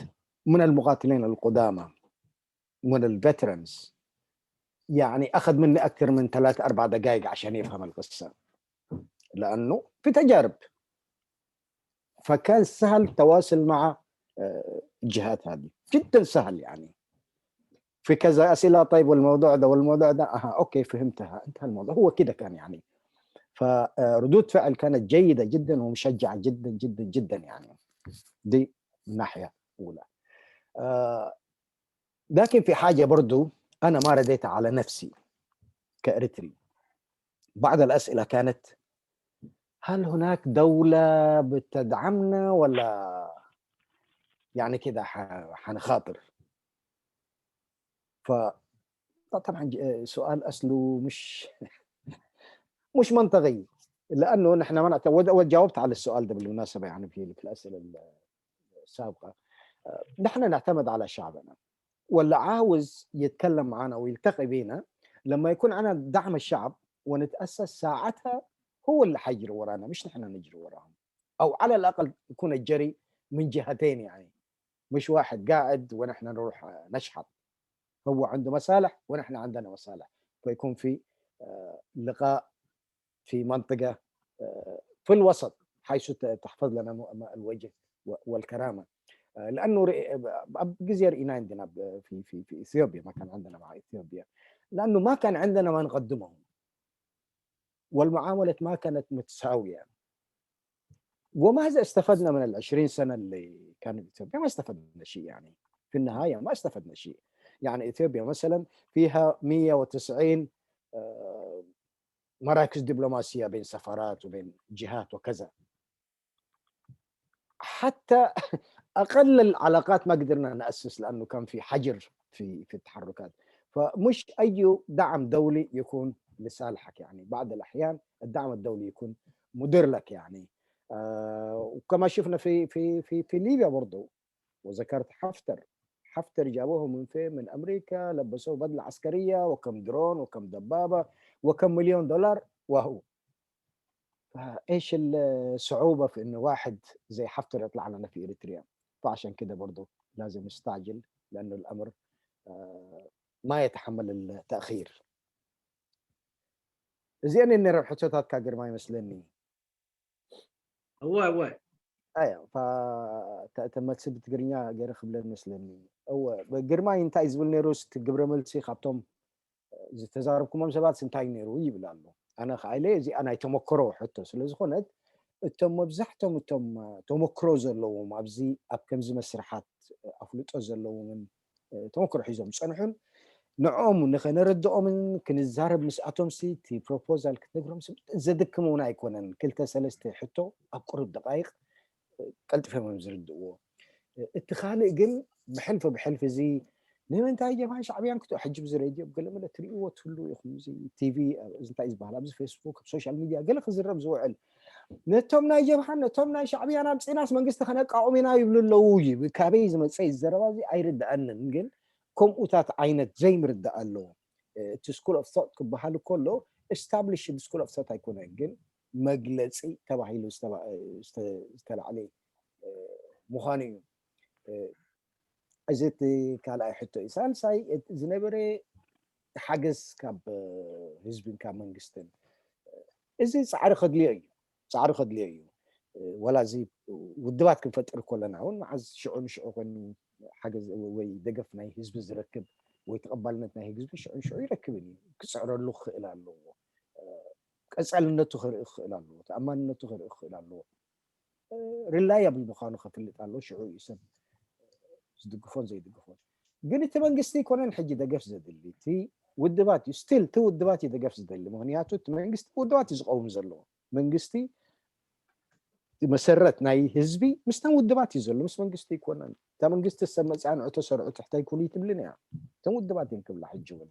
من المقاتلين القدامى من ال veterans يعني اخذ مني اكثر من 3 4 دقائق عشان يفهم القصه، لانه في تجارب، فكان سهل التواصل مع الجهات هذه، جدا سهل. يعني في كذا اسئله، طيب والموضوع ده والموضوع ده، اها okay فهمتها، انتهى الموضوع. هو كده كان يعني. فردود فعل كانت جيدة جدا ومشجعة جدا جدا جدا يعني. دي من ناحية اولى. لكن في حاجة برضو انا ما رديت على نفسي كاريتري. بعض الاسئلة كانت: هل هناك دولة بتدعمنا ولا يعني كده حنخاطر؟ ف طبعا سؤال اصله مش منطقي، لانه نحن ما وجاوبت على السؤال ده بالمناسبة يعني في الاسئلة السابقه. نحن نعتمد على شعبنا، واللي عاوز يتكلم معنا ويلتقي بينا لما يكون عندنا دعم الشعب ونتاسس، ساعتها هو اللي حيجري ورانا مش نحن نجري وراهم، او على الاقل يكون الجري من جهتين، يعني مش واحد قاعد ونحن نروح نشحت. هو عنده مصالح ونحن عندنا مصالح، فيكون في لقاء في منطقة في الوسط حيث تحفظ لنا الوجه والكرامه، لانه ግዜ ርኢና عندنا في اثيوبيا، ما كان عندنا مع اثيوبيا لانه ما كان عندنا ما نقدمه والمعاملة ما كانت متساويه. وماذا استفدنا من ال20 سنه اللي كانت اثيوبيا؟ ما استفدنا شيء، يعني في النهاية ما استفدنا شيء. يعني اثيوبيا مثلا فيها 190 مراكز دبلوماسية بين سفارات وبين جهات وكذا، حتى اقل العلاقات ما قدرنا ناسس لانه كان في حجر في التحركات. فمش اي دعم دولي يكون لصالحك، يعني بعض الاحيان الدعم الدولي يكون مضر لك يعني. وكما شفنا في ليبيا برضو، وذكرت حفتر. حفتر جابوه من فين؟ من امريكا، لبسوه بدله عسكرية وكم درون وكم دبابة وكم مليون دولار وهو. فايش الصعوبة في انه واحد زي حفتر يطلع لنا في اريتريا؟ فعشان كده برضو لازم نستعجل، لانه الامر ما يتحمل التاخير. እዚአን ነረን ሕቶታት ግርማ ይመስለኒ። እወ እወ። ኣያ ተመልሲ ብትግርኛ ገይረ ክብለን መስለኒ። እወ ግርማይ እንታይ ዝብል ነይሩ? እቲ ግብረ መልሲ ካብቶም ዝተዛረብኩሞም ሰባት እንታይ ነይሩ ይብል ኣሎ። ኣነ ከዓ ኢለ እዚኣ ናይ ተመክሮ ሕቶ ስለዝኮነት እቶም መብዛሕቶም እቶም ተመክሮ ዘለዎም ኣብዚ ኣብ ከምዚ መስርሓት ኣፍልጦ ዘለዎምን ተመክሮ ሒዞም ዝፀንሑን ንዖም ንኸነረድኦምን ክንዛረብ ምስኣቶም ሲ እቲ proposal ክትነግሮም ዘድክም እውን ኣይኮነን። ክልተ ሰለስተ ሕቶ ኣብ ቁሩብ ደቃይቅ ቀልጢፎም እዮም ዝርድእዎ። እቲ ካልእ ግን ብሕልፊ ብሕልፊ እዚ ንምንታይ ጀብሃን ሻዕብያን ክት ሕጂ ብዚ ሬድዮ ገለ መለ ትርእይዎ ትህሉ ኢኹም፣ እዚ ቲቪ እዚ እንታይ ዝበሃል ኣብዚ ፌስቡክ ኣብ social media ገለ ክዝረብ ዝውዕል፣ ነቶም ናይ ጀብሃን ነቶም ናይ ሻዕብያን ኣምፂናስ መንግስቲ ከነቃቑም ኢና ይብሉ ኣለዉ እዩ። ካበይ ዝመፀ ዘረባ እዚ ኣይርድአንን፣ ግን ከምኡታት ዓይነት ዘይምርዳእ ኣለዎ። እቲ school of thought ክበሃል ከሎ established school of thought ኣይኮነን፣ ግን መግለፂ ተባሂሉ ዝተላዕለ ምኳኑ እዩ። እዚ እቲ ካልኣይ ሕቶ እዩ። ሳልሳይ ዝነበረ ሓገዝ ካብ ህዝብን ካብ መንግስትን፣ እዚ ፃዕሪ ከድልዮ እዩ፣ ፃዕሪ ከድልዮ እዩ። ወላ እዚ ውድባት ክንፈጥር ከለና እውን መዓዝ ሽዑ ንሽዑ ኮይኑ ሓገዝ ወይ ደገፍ ናይ ህዝቢ ዝረክብ ወይ ተቐባልነት ናይ ህዝቢ ሽዑ ንሽዑ ይረክብን እዩ። ክፅዕረሉ ክኽእል ኣለዎ፣ ቀፃልነቱ ክርኢ ክኽእል ኣለዎ፣ ተኣማንነቱ ክርኢ ክኽእል ኣለዎ፣ reliable ምኳኑ ከፍልጥ ኣለዎ። ሽዑ እዩ ሰብ ዝድግፎን ዘይድግፎን። ግን እቲ መንግስቲ ይኮነን ሕጂ ደገፍ ዘድሊ፣ እቲ ውድባት እዩ። Still እቲ ውድባት እዩ ደገፍ ዝደሊ፣ ምክንያቱ እቲ መንግስቲ ውድባት እዩ ዝቀውም ዘለዎ። መንግስቲ መሰረት ናይ ህዝቢ ምስተን ውድባት እዩ ዘሎ፣ ምስ መንግስቲ ይኮነን። እታ መንግስቲ ሰብ መፅያ ንዑ ተሰርዑ ትሕተይ ኩኑ ትብልን እያ፣ እተን ውድባት እየን ክብላ ሕጂ እውን።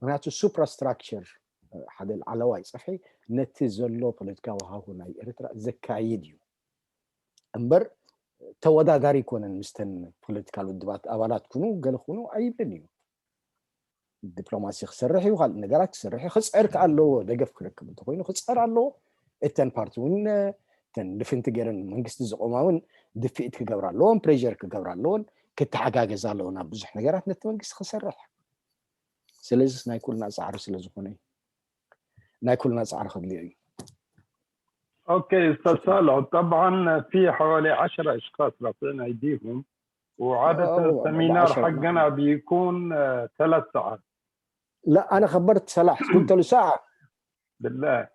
ምክንያቱ suprastructure ሓደ ዓለዋይ ፀፍሒ ነቲ ዘሎ ፖለቲካዊ ሃሁ ናይ ኤርትራ ዘካይድ እዩ እምበር ተወዳዳሪ ይኮነን። ምስተን political ውድባት ኣባላት ኩኑ ገለ ኩኑ ኣይብልን እዩ። ዲፕሎማሲ ክሰርሕ እዩ፣ ካልእ ነገራት ክሰርሕ እዩ፣ ክፅዕር ከዓ ኣለዎ። ደገፍ ክረክብ እንተኮይኑ ክፅዕር ኣለዎ። እተን ፓርቲ እውን እተን ልፍንቲ ገይረን መንግስቲ ዝቆማ እውን ድፍኢት ክገብራ ኣለዎን pressure ክገብራ ኣለዎን። ክተሓጋገዝ ኣለዎ ናብ ብዙሕ ነገራት ነቲ መንግስቲ ክሰርሕ። ስለዚ ናይ ኩልና ፃዕሪ ስለ ዝኾነ እዩ፣ ናይ ኩልና ፃዕሪ ከድልዮ እዩ። Okay استاذ صالح، طبعا في حوالي 10 اشخاص رافعين ايديهم، وعادة ال seminar 10 حقنا بيكون 3 ساعات. لا، انا خبرت صلاح، قلت له ساعه. بالله؟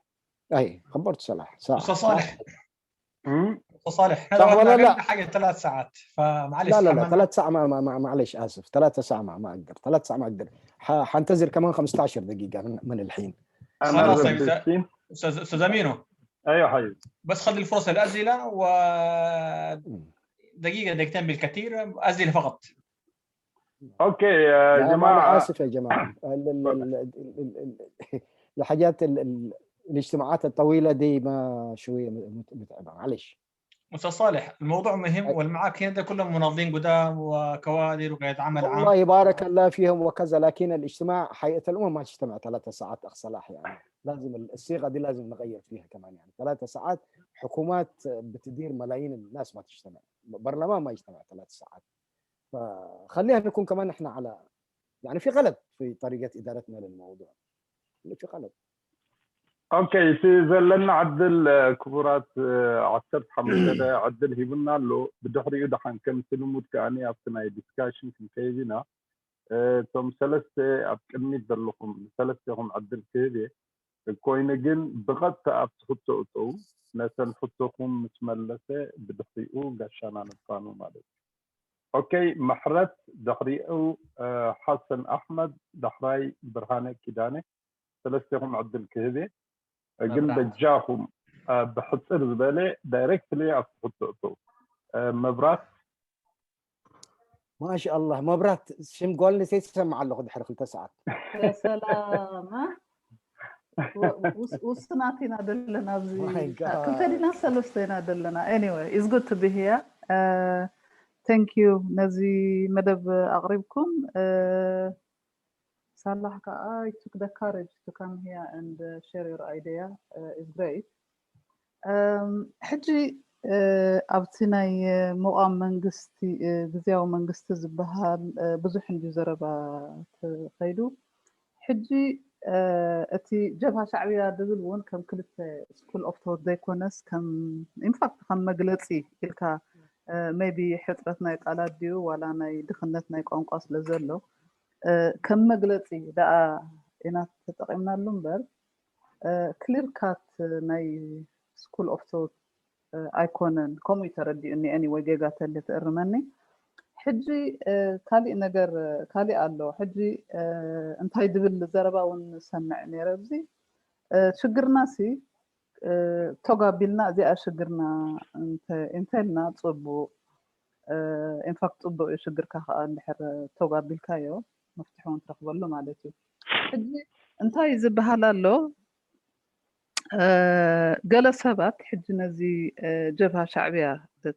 اي، خبرت صلاح ساعه. استاذ صالح. مم؟ استاذ صالح، صح احنا ولا ولا لا؟ اقل حاجه 3 ساعات، فمعلش. لا لا لا. حملنا. 3 ساعة ما معلش، اسف، 3 ساعة ما اقدر، 3 ساعة ما اقدر. حنتظر كمان 15 دقيقة من الحين. انا خلاص طيب. ربستين. استاذ امينو. ايوه حبيبي. بس خلي الفرصه الاسئله، و دقيقه دقيقتين بالكثير، اسئله فقط. Okay يا لا، ما انا جماعه. اسف يا جماعه، الحاجات الاجتماعات الطويله دي ما شويه متعبه، معلش. استاذ صالح، الموضوع مهم، والمعاك هنا ده كلهم مناضلين قدام وكوادر وقيادة عمل عام. والله بارك الله فيهم وكذا، لكن الاجتماع، هيئه الامم ما تجتمع 3 ساعات اخ صلاح، يعني لازم الصيغه دي لازم نغير فيها كمان. يعني 3 ساعات، حكومات بتدير ملايين الناس ما تجتمع، برلمان ما يجتمع 3 ساعات، فخلينا نكون كمان احنا على يعني في غلط في طريقه ادارتنا للموضوع، في غلط. Okay، እቲ ዘለና ዓድል ክቡራት 15 ዓድል ሂቡና ኣሎ። ብድሕሪኡ ድሓን ከምቲ ልሙድ ከዓኒ ኣብቲ ናይ discussion ክንከይድ ኢና። እቶም ሰለስተ ኣብ ቅድሚት ዘለኹም ሰለስተኹም ዕድል ክህብ እየ። ኮይኑ ግን ብቐጥታ ኣብቲ ሕቶ እተው፣ ነተን ሕቶኹም ምስ መለሰ ብድሕሪኡ ጋሻና ንፋኑ ማለት እዩ። Okay፣ ምሕረት፣ ድሕሪኡ ሓሰን ኣሕመድ፣ ዳሕራይ ብርሃነ ኪዳነ። ሰለስተኹም ዕድል ክህብ እየ፣ ግን መብራት። በጃኹም ብሕፅር ዝበለ directly ኣብቲ ሕቶ እተው። መብራት። ما شاء الله، መብራት ሽም ጓል ኣንስተይቲ ትሰምዕ ኣለኹ ድሕሪ 2 ሰዓት። يا سلام، ውስናት ኢና ዘለና ኣብዚ። My God. ክልተ ዲና ሰለስተ ኢና ዘለና። Anyway, it's good to be here. Thank you ነዚ መደብ ኣቕሪብኩም። ሳላሕ ከዓ you took the courage to come here and share your idea is great. ሕጂ ኣብቲ ናይ ምቋም መንግስቲ፣ ግዝያዊ መንግስቲ ዝበሃል ብዙሕ እንድዩ ዘረባ ተኸይዱ። ሕጂ እቲ ጀብሃ ሻዕብያ ዝብል እውን ከም ክልተ school of thought ዘይኮነስ ከም in fact ከም መግለፂ ኢልካ maybe ሕፅረት ናይ ቃላት ድዩ ዋላ ናይ ድኽነት ናይ ቋንቋ ስለ ዘሎ ከም መግለፂ ደኣ ኢና ተጠቂምናሉ እምበር clear cut ናይ school of thought ኣይኮነን። ከምኡ እዩ ተረዲኡኒ። Anyway፣ ጌጋ ተለ ትእርመኒ። ሕጂ ካሊእ ነገር ካሊእ ኣሎ። ሕጂ እንታይ ድብል ዘረባ እውን ሰምዕ ነይረ ኣብዚ። ሽግርና ሲ ተጋቢልና እዚኣ ሽግርና እንተልና ፅቡቅ፣ in fact ፅቡቅ እዩ። ሽግርካ ከዓ እንድሕር ተጋቢልካዮ መፍትሒ እውን ትረክበሉ ማለት እዩ። ሕጂ እንታይ ዝበሃል ኣሎ፣ ገለ ሰባት ሕጂ ነዚ ጀብሃ ሻዕብያ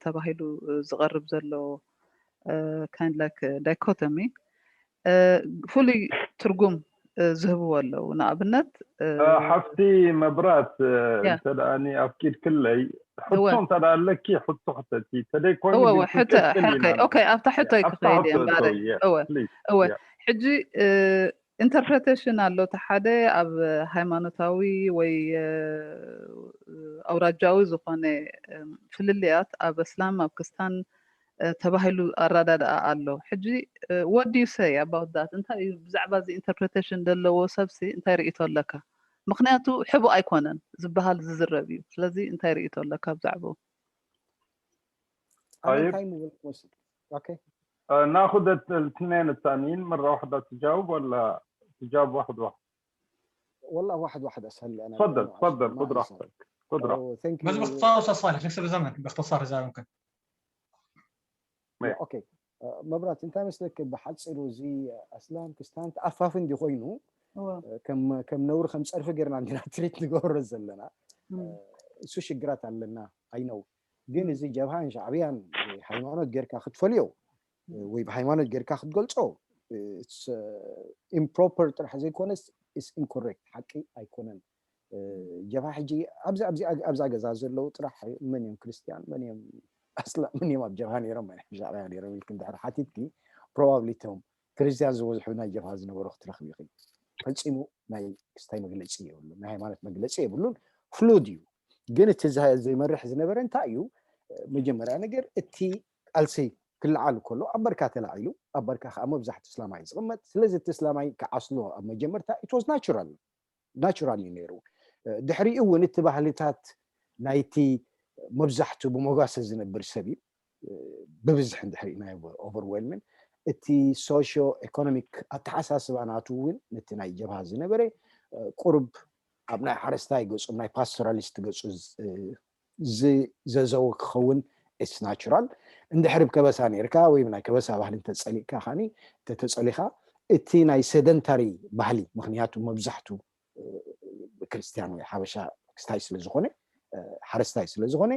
ተባሂሉ ዝቐርብ ዘሎ kind like dichotomy ፍሉይ ትርጉም ዝህብዎ ኣለዉ። ንኣብነት ሓፍቲ መብራት፣ እንተ ደኣኒ ኣፍቂድ ክለይ ሕቶ እንተ ደኣ ኣለኪ ሕቶ ሕተቲ፣ ተደይ ኮይኑ እወ ግን ሕቶ ክንቅፅል ኢና። Okay፣ ኣብታ ሕቶይ ኣብታ ክኸይድ እየ ሕቶ እምበረ። እተዊ። እወ። Please. እወ፣ ሕጂ interpretation ኣሎ። እቲ ሓደ ኣብ ሃይማኖታዊ ወይ ኣውራጃዊ ዝኾነ ፍልልያት ኣብ እስላም ኣብ ክርስታን ተባሂሉ ኣረዳድኣ ኣሎ። ሕጂ what do you say about that? እንታይ እዩ ብዛዕባ እዚ interpretation ዘለዎ ሰብሲ እንታይ ርእቶ ኣለካ? ምክንያቱ ሕቡእ ኣይኮነን፣ ዝበሃል ዝዝረብ እዩ። ስለዚ እንታይ ርእቶ ኣለካ ብዛዕባኡ? انا طيب. እንታይ ምብል ወስድ okay. ناخذ الاثنين الثانيين مرة واحدة، تجاوب ولا تجاوب واحد واحد؟ والله واحد واحد اسهل لي انا. تفضل. لأنه عشان تفضل. ما خذ انسى. راحتك، خذ راحتك. Thank بس you. باختصار استاذ صالح، نكسب الزمن، باختصار اذا ممكن. Okay، መብራት፣ እንታይ መስለክ፣ ብሓፂሩ እዚ ኣስላም ክርስቲያን ተኣፋፊ እንዲ ኮይኑ ከም ነውሪ ከም ፀርፊ ጌርና እንዲና treat ንገብሮ ዘለና። እሱ ሽግራት ኣለና ኣይነው፣ ግን እዚ ጀብሃን ሻዕብያን ሃይማኖት ጌርካ ክትፈልዮ ወይ ብሃይማኖት ጌርካ ክትገልፆ improper ጥራሕ ዘይኮነስ is incorrect፣ ሓቂ ኣይኮነን። ጀብሃ ሕጂ ኣብዚ ኣብዛ ገዛ ዘለው ጥራሕ መን እዮም ክርስቲያን፣ መን እዮም ኣስላም መን እዮም ኣብ ጀብሃ ነይሮም መን እዮም ሻዕብያ ነይሮም ኢልክ እንድሕር ሓቲትኪ probably እቶም ክርስትያን ዝበዝሑ ናይ ጀብሃ ዝነበሩ ክትረኽቢ ኢኺ። ፈፂሙ ናይ ክስታይ መግለፂ የብሉን፣ ናይ ሃይማኖት መግለፂ የብሉን፣ fluid እዩ። ግን እቲ ዝመርሕ ዝነበረ እንታይ እዩ? መጀመርያ ነገር እቲ ቃልሲ ክለዓል ከሎ ኣብ በርካ ተላዒሉ፣ ኣብ በርካ ከዓ መብዛሕትኡ እስላማይ ዝቕመጥ። ስለዚ እቲ እስላማይ ክዓስሎ ኣብ መጀመርታ it was natural እዩ ነይሩ። ድሕሪኡ እውን እቲ ባህልታት ናይቲ መብዛሕትኡ ብመጓሰ ዝነብር ሰብ እዩ ብብዝሒ እንድሕሪ ናይ overwhelming እቲ socio economic ኣተሓሳስባ ናቱ እውን ነቲ ናይ ጀብሃ ዝነበረ ቁርብ ኣብ ናይ ሓረስታይ ገፁ፣ ናይ pastoralist ገፁ ዘዘወ ክኸውን it's natural። እንድሕሪ ብከበሳ ነርካ ወይ ናይ ከበሳ ባህሊ እንተፀሊእካ ከዓኒ እንተተፀሊኻ እቲ ናይ sedentary ባህሊ፣ ምክንያቱ መብዛሕትኡ ክርስትያን ወይ ሓበሻ ክስታይ ስለ ዝኾነ፣ ሓረስታይ ስለ ዝኾነ፣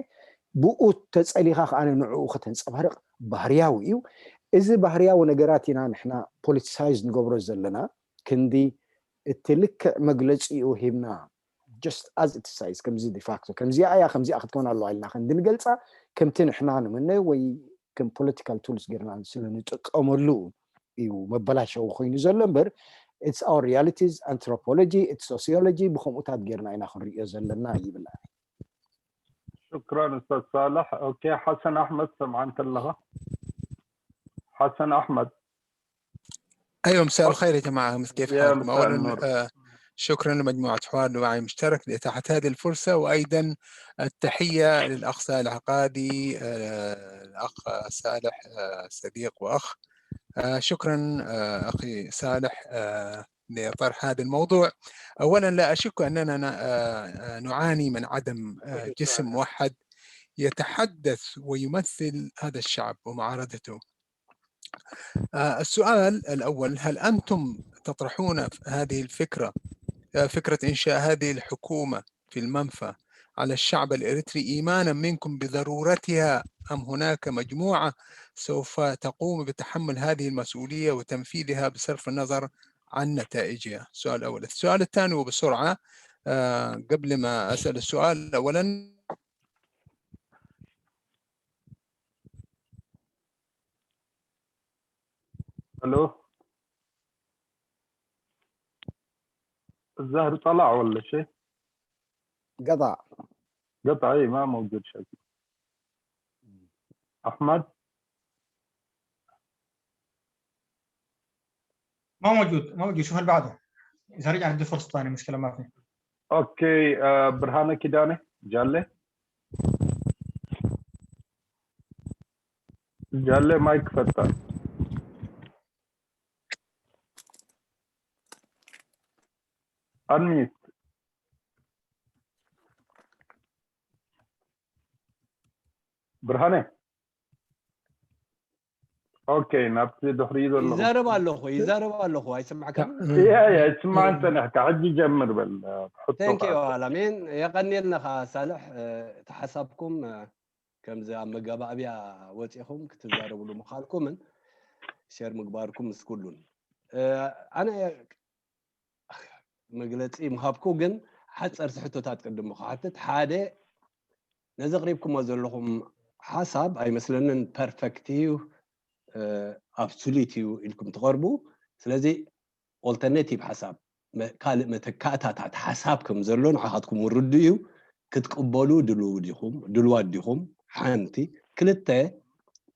ብኡ ተፀሊኻ ከዓ ንዕኡ ከተንፀባርቕ ባህርያዊ እዩ። እዚ ባህርያዊ ነገራት ኢና ንሕና politicize ንገብሮ ዘለና ክንዲ እቲ ልክዕ መግለፂኡ ሂብና just as it is። ከምዚ de facto ከምዚኣ እያ፣ ከምዚኣ ክትኮን ኣለዋ ኢልና ክንዲ ንገልፃ፣ ከምቲ ንሕና ንምነ ወይ ከም political tools ጌርና ስለ ንጥቀመሉ እዩ መበላሸዊ ኮይኑ ዘሎ እምበር it's our realities, anthropology, it's sociology። ብከምኡታት ጌርና ኢና ክንሪኦ ዘለና ይብላ። شكرا استاذ صالح. okay، حسن احمد، سمعان اللغه حسن احمد. ايوه، مساء الخير يا جماعه، كيف يا حالكم؟ مساء اولا النور. شكرا لمجموعة حوار وعي مشترك لإتاحة هذه الفرصة، وأيضا التحية للأخ صالح قادي، الأخ صالح صديق وأخ. شكرا أخي صالح لطرح هذا الموضوع. أولا لا أشك أننا نعاني من عدم جسم موحد يتحدث ويمثل هذا الشعب ومعارضته. السؤال الأول: هل أنتم تطرحون هذه الفكرة، فكرة إنشاء هذه الحكومة في المنفى، على الشعب الإريتري إيمانا منكم بضرورتها، أم هناك مجموعة سوف تقوم بتحمل هذه المسؤولية وتنفيذها بصرف النظر عن نتائجها؟ السؤال الأول. السؤال الثاني وبسرعة، قبل ما أسأل السؤال، أولا الو، الزهر طلع ولا شيء؟ قطع. قطع، اي، ما موجود شكله. احمد؟ ما موجود، ما موجود. شوف اللي بعده، اذا رجع ندي فرصه ثانيه، مشكله ما في. okay، برهانة كيداني، جالي جالي مايك فتح. unmute. برهانة، okay، ናብቲ ድሕሪ ዘሎ ይዛረብ ኣለኹ፣ ይዛረብ ኣለኹ፣ ኣይሰማዕካ? yeah yeah ስማ፣ انت نحكي ሕጂ ጀምር በል ሕቶ። thank you ኣላሚን፣ የቀኒልና ኸ ሳልሕ። እቲ ሓሳብኩም ከምዚ ኣብ መጋባእያ ወፂኹም ክትዛረብሉ ምኻልኩምን share ምግባርኩም ምስ ኩሉን፣ ኣነ መግለፂ ምሃብኩ ግን ሓፀርቲ ሕቶታት ቅድም ክሓትት። ሓደ፣ ነዚ ኣቕሪብኩሞ ዘለኹም ሓሳብ ኣይመስለንን perfect እዩ፣ absolute እዩ ኢልኩም ትቐርቡ። ስለዚ alternative ሓሳብ፣ ካልእ መተካእታታት ሓሳብ ከም ዘሎ ንዓኻትኩም ውርዱ እዩ፣ ክትቅበሉ ድልው ዲኹም፣ ድልዋት ዲኹም? ሓንቲ። ክልተ፣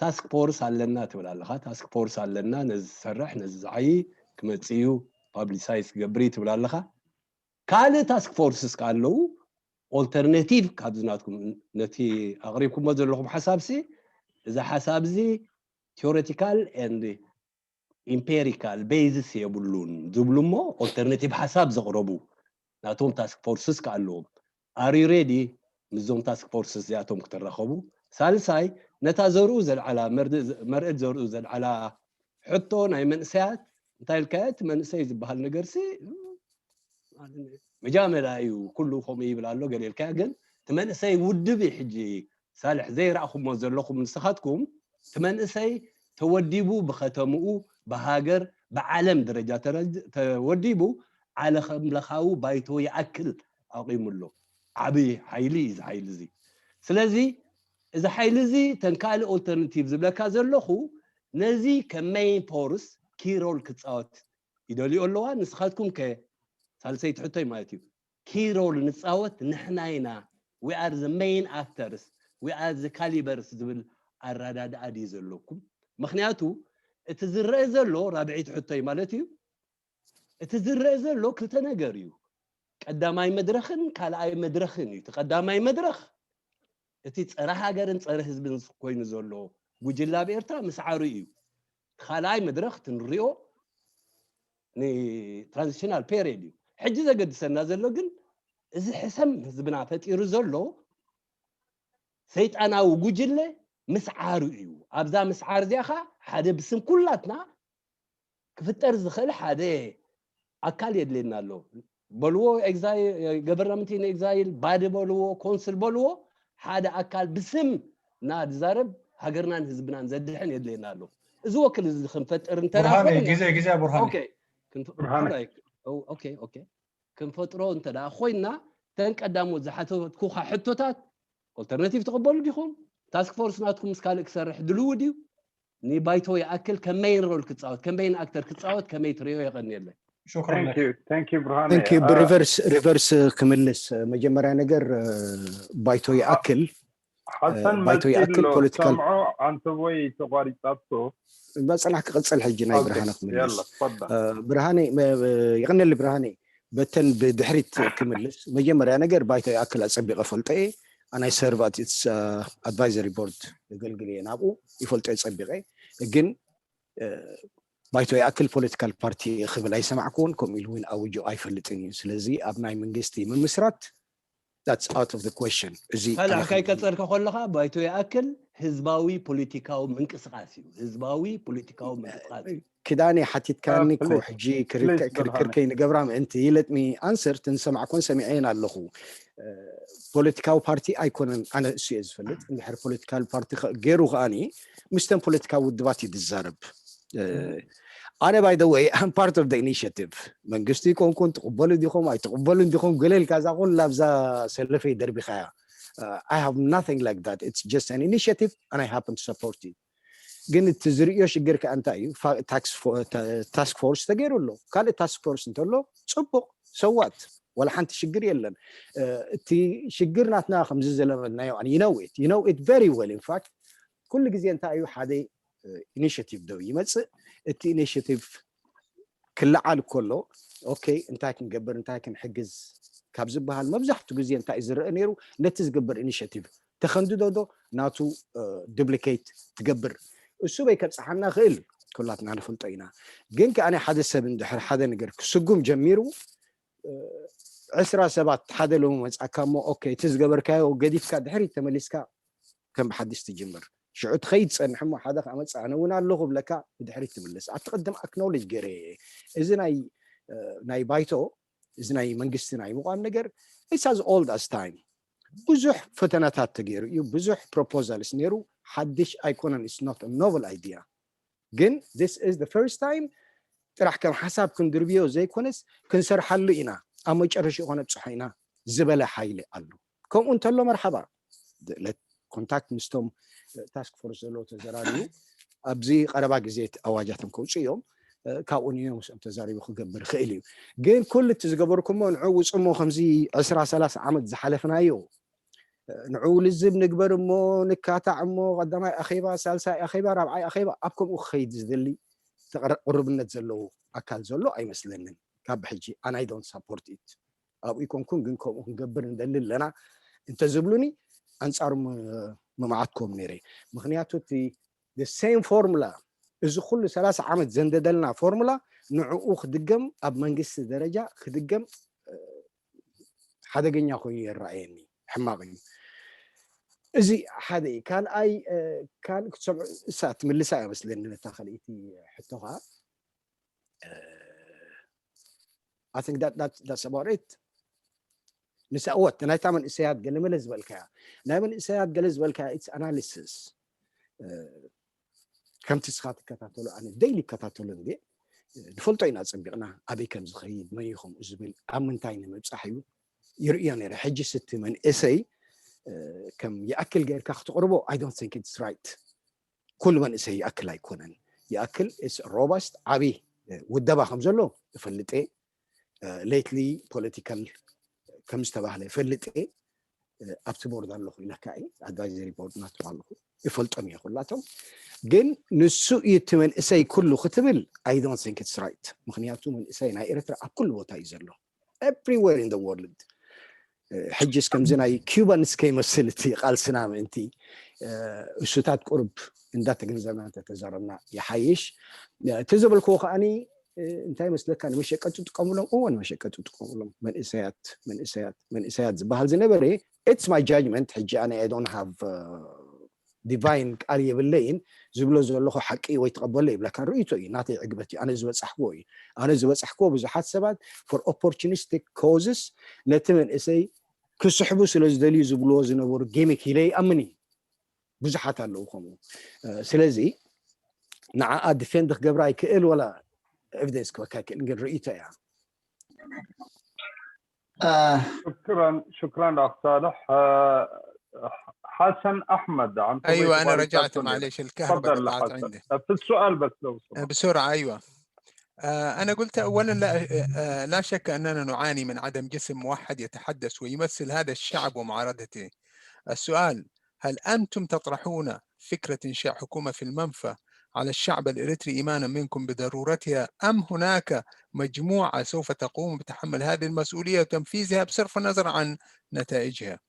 task force ኣለና ትብል ኣለካ። Task force ኣለና፣ ነዚ ዝሰርሕ ነዚ ዝዓይ ክመፅእ እዩ፣ publicize ክገብር እዩ ትብል ኣለካ። ካልእ task forces ኣለዉ alternative ካብዚ ናትኩም ነቲ ኣቕሪብኩሞ ዘለኹም ሓሳብ ሲ፣ እዚ ሓሳብ እዚ theoretical and empirical basis የብሉን ዝብሉ እሞ alternative ሓሳብ ዘቕረቡ ናቶም task forces ከ ኣለዎም። Are you ready ምስዞም task forces እዚኣቶም ክትራኸቡ? ሳልሳይ፣ ነታ ዘርኡ ዘልዓላ፣ መርአድ ዘርኡ ዘልዓላ ሕቶ ናይ መንእሰያት እንታይ ኢልካዮ? እቲ መንእሰይ ዝበሃል ነገር ሲ መጃመላ እዩ፣ ኩሉ ከምኡ ይብል ኣሎ ገለ ኢልካዮ። ግን እቲ መንእሰይ ውድብ እዩ። ሕጂ ሳልሕ ዘይረኣኹሞ ዘለኹም ንስኻትኩም፣ እቲ መንእሰይ ተወዲቡ ብከተምኡ ብሃገር ብዓለም ደረጃ ተወዲቡ ዓለም ለኻዊ ባይቶ ይኣክል ኣቂሙ ኣሎ። ዓብይ ሓይሊ እዩ እዚ ሓይሊ እዚ። ስለዚ እዚ ሓይሊ እዚ ተን ካልእ alternative ዝብለካ ዘለኹ ነዚ ከም main force key role ክፃወት ይደልዩ ኣለዋ። ንስኻትኩም ከ? ሳልሰይቲ ሕቶይ ማለት እዩ። Key role ንፃወት ንሕና ኢና፣ we are the main actors, we are the calibers ዝብል ኣረዳድኣ ድዩ ዘለኩም? ምክንያቱ እቲ ዝረአ ዘሎ፣ ራብዒቲ ሕቶይ ማለት እዩ፣ እቲ ዝረአ ዘሎ ክልተ ነገር እዩ፣ ቀዳማይ መድረክን ካልኣይ መድረክን እዩ። እቲ ቀዳማይ መድረክ እቲ ፀረ ሃገርን ፀረ ህዝብን ኮይኑ ዘሎ ጉጅላ ብኤርትራ ምስዓሩ እዩ። ካልኣይ መድረክ እቲ ንሪኦ ን transitional period እዩ። ሕጂ ዘገድሰና ዘሎ ግን እዚ ሕሰም ህዝብና ፈጢሩ ዘሎ ሰይጣናዊ ጉጅለ ምስዓሩ እዩ። ኣብዛ ምስዓር እዚኣ ከዓ ሓደ ብስም ኩላትና ክፍጠር ዝኽእል ሓደ ኣካል የድልየና ኣሎ በልዎ፣ government in exile body በልዎ፣ council በልዎ፣ ሓደ ኣካል ብስም ና ዝዛረብ ሃገርናን ህዝብናን ዘድሕን የድልየና ኣሎ። እዚ ወክል እዚ ክንፈጥር እንተዳ ብርሃነ ግዜ ግዜ ብርሃነ። Okay, ክንፈጥሮ እንተዳ ኮይና ተን ቀዳሞት ዝሓተትኩካ ሕቶታት alternative ትቕበሉ ዲኹም? Task force ናትኩም ምስ ካልእ ክሰርሕ ድልው ድዩ? ንባይቶ ይኣክል ከም main role ክፃወት፣ ከም main actor ክፃወት ከመይ ትሪኦ? የቀኒየለይ። شكرا Thank لك. you, thank you ብርሃነ። Thank you. ብ reverse ክምልስ፣ መጀመርያ ነገር ባይቶ ይኣክል ሓሰን ባይቶ ይኣክል መልሲ political ሰምዖ አንተ ወይ ተቋሪጣቶ። በፅናሕ ክቅፅል ሕጂ ናይ Okay. ብርሃነ ክምልስ። يلا تفضل. ብርሃነ ይቀኒሊ። ብርሃነ በተን ብድሕሪት ክምልስ፣ መጀመርያ ነገር ባይቶ ይኣክል ኣፀቢቐ ፈልጦ እየ። ኣናይ serve at its advisory board ዘገልግል እየ ናብኡ ይፈልጦ እየ ፀቢቐ። ግን ባይቶ ይኣክል political party ክብል ኣይሰማዕክዎን፣ ከምኡ ኢሉ እውን ኣውጆ ኣይፈልጥን እዩ። ስለዚ ኣብ ናይ መንግስቲ ምምስራት that's out of the question እዚ። ካልእ ከይቀፀልካ ከለካ ባይቶ ይኣክል ህዝባዊ ፖለቲካዊ ምንቅስቃስ እዩ፣ ህዝባዊ ፖለቲካዊ ምንቅስቃስ እዩ። ክዳነ ሓቲትካኒ ኮ Please. ሕጂ Please, ክርክር ብርሃነ። ከይንገብራ ምእንቲ let me answer። ትንሰማዕኮን ሰሚዐን ኣለኹ። ፖለቲካዊ ፓርቲ ኣይኮነን፣ ኣነ እሱ እየ ዝፈልጥ። እንድሕር political party ገይሩ ከዓኒ ምስተን ፖለቲካዊ ውድባት እዩ ዝዛረብ። ኣነ by the way I'm part of initiative። መንግስቲ ኮንኩን ትቕበሉ ዲኹም ኣይትቕበሉን ዲኹም ገለ ኢልካ እዛ ኩላ ኣብዛ ሰለፈይ ደርቢኻያ። I have nothing like that. It's just an initiative and I happen to support it. ግን እቲ ዝርዮ ሽግር ከዓ እንታይ እዩ? Task force ተገይሩ ኣሎ፣ ካልእ task force እንተሎ ፅቡቅ ሰዋት ወላ ሓንቲ ሽግር የለን። እቲ ሽግር ናትና ከምዚ ዘለመድናዮ you know it very well. In fact ኩሉ ግዜ እንታይ እዩ፣ ሓደ initiative ደው ይመፅእ፣ እቲ initiative ክለዓል ከሎ okay እንታይ ክንገብር እንታይ ክንሕግዝ ካብ ዝበሃል መብዛሕትኡ ግዜ እንታይ እዩ ዝረአ ነይሩ? ነቲ ዝግበር initiative ተኸንድዶ ዶ ናቱ duplicate ትገብር እሱ በይ ከብፅሓና ክእል ኩላትና ንፈልጦ ኢና። ግን ከዓነ ሓደ ሰብ እንድሕር ሓደ ነገር ክስጉም ጀሚሩ 20 ሰባት ሓደ ሎሚ መፃካ እሞ okay እቲ ዝገበርካዮ ገዲፍካ ድሕሪት ተመሊስካ ከም ብሓድሽ ትጅምር። ሽዑ ትኸይድ ፀንሕ እሞ ሓደ ከዓ መፅእ ኣነ እውን ኣለኹ ብለካ ብድሕሪት ትምለስ። ኣብቲ ቅድም acknowledge ገይረ እዚ ናይ ባይቶ እዚ ናይ መንግስቲ ናይ ምቋም ነገር it's as old as time። ብዙሕ ፈተናታት ተገይሩ እዩ፣ ብዙሕ proposals ነይሩ፣ ሓድሽ ኣይኮነን። It's not novel idea። ግን this is the first time ጥራሕ ከም ሓሳብ ክንድርብዮ ዘይኮነስ ክንሰርሓሉ ኢና፣ ኣብ መጨረሽኡ ከነብፅሖ ኢና ዝበለ ሓይሊ ኣሎ። ከምኡ እንተሎ መርሓባ፣ contact ምስቶም task force ዘለዎ ተዘራሪቡ ኣብዚ ቀረባ ግዜ ኣዋጃቶም ከውፅኡ እዮም፣ ካብኡ ንዮም ምስኦም ተዛሪቡ ክገብር ይኽእል እዩ። ግን ኩሉ እቲ ዝገበርኩሞ ንዑ ውፅሞ ከምዚ 20 30 ዓመት ዝሓለፍናዮ ንዑ ልዝብ ንግበር እሞ ንካታዕ እሞ ቀዳማይ ኣኼባ፣ ሳልሳይ ኣኼባ፣ ራብዓይ ኣኼባ ኣብ ከምኡ ክኸይድ ዝደሊ ቅርብነት ዘለዎ ኣካል ዘሎ ኣይመስለንን ካብ ብሕጂ። ኣነ I don't support it። ኣብኡ ይኮንኩን ግን ከምኡ ክንገብር ንደሊ ኣለና እንተዝብሉኒ ኣንፃሩ ምምዓትኩም ነይረ። ምክንያቱ እቲ same formula እዚ ኩሉ 30 ዓመት ዘንደደልና ፎርሙላ ንዕኡ ክድገም ኣብ መንግስቲ ደረጃ ክድገም ሓደገኛ ኮይኑ ይረኣየኒ፣ ሕማቅ እዩ። እዚ ሓደ እዩ። ካልኣይ ካልእ ክትሰምዑ እሳ ትምልሳ ኣይመስለኒ ነታ ካልእቲ ሕቶ ከዓ። I think that's about it. ንስእወት ናይታ መንእሰያት ገለ መለ ዝበልካያ፣ ናይ መንእሰያት ገለ ዝበልካያ it's analysis። ከምቲ ስኻ ትከታተሉ ኣነ daily ይከታተሉ እንዴ ንፈልጦ ኢና ፀቢቕና ኣበይ ከም ዝኸይድ፣ መን እዩ ከምኡ ዝብል፣ ኣብ ምንታይ ንምብፃሕ እዩ ይርእዮ ነይረ። ሕጂ ስቲ መንእሰይ ከም ይኣክል ጌርካ ክትቕርቦ I don't think it's right። ኩሉ መንእሰይ ይኣክል ኣይኮነን። ይኣክል it's robust ዓብይ ውደባ ከም ዘሎ እፈልጥ እየ። Lately political ከም ዝተባህለ እፈልጥ እየ። ኣብቲ ቦርድ ኣለኹ ኢለካ እየ፣ advisory board ናቶም ኣለኹ፣ ይፈልጦም እየ ኩላቶም። ግን ንሱ እዩ እቲ መንእሰይ ኩሉ ክትብል I don't think it's right። ምክንያቱ መንእሰይ ናይ ኤርትራ ኣብ ኩሉ ቦታ እዩ ዘሎ፣ everywhere in world። ሕጅስ ከምዚ ናይ Cubans ከይመስል እቲ ቃልስና ምእንቲ እሱታት ቁርብ እንዳተገንዘብና እንተተዛረብና ይሓይሽ። እቲ ዝበልክዎ ከዓኒ እንታይ መስለካ፣ ንመሸቀጢ ጥቀምሎም፣ እዎ ንመሸቀጢ ጥቀምሎም መንእሰያት መንእሰያት መንእሰያት ዝበሃል ዝነበረ it's my judgment። ሕጂ ኣነ I don't have divine ቃል የብለይን። ዝብሎ ዘለኹ ሓቂ ወይ ተቐበሎ ይብለካ ርእቶ እዩ፣ ናተይ ዕግበት እዩ፣ ኣነ ዝበፃሕክዎ እዩ። ኣነ ዝበፃሕክዎ ብዙሓት ሰባት for opportunistic causes ነቲ መንእሰይ ክስሕቡ ስለ ዝደልዩ ዝብልዎ ዝነበሩ gimmick ኢለ ይኣምን እዩ። ብዙሓት ኣለዉ ከምኡ። ስለዚ ንዓኣ defend ክገብራ ይክእል ወላ evidence ክበካ ይክእል፣ ግን ርእቶ እያ። شكرا شكرا اخ صالح. حسن احمد عن ايوه انا رجعت، معلش الكهرباء تفضل قطعت حسن. عندي. في السؤال بس لو سمحت. بسرعة، أيوة. أنا قلت أولا لا شك أننا نعاني من عدم جسم موحد يتحدث ويمثل هذا الشعب ومعارضته. السؤال: هل أنتم تطرحون فكرة إنشاء حكومة في المنفى على الشعب الإريتري إيمانا منكم بضرورتها، أم هناك مجموعة سوف تقوم بتحمل هذه المسؤولية وتنفيذها بصرف النظر عن نتائجها؟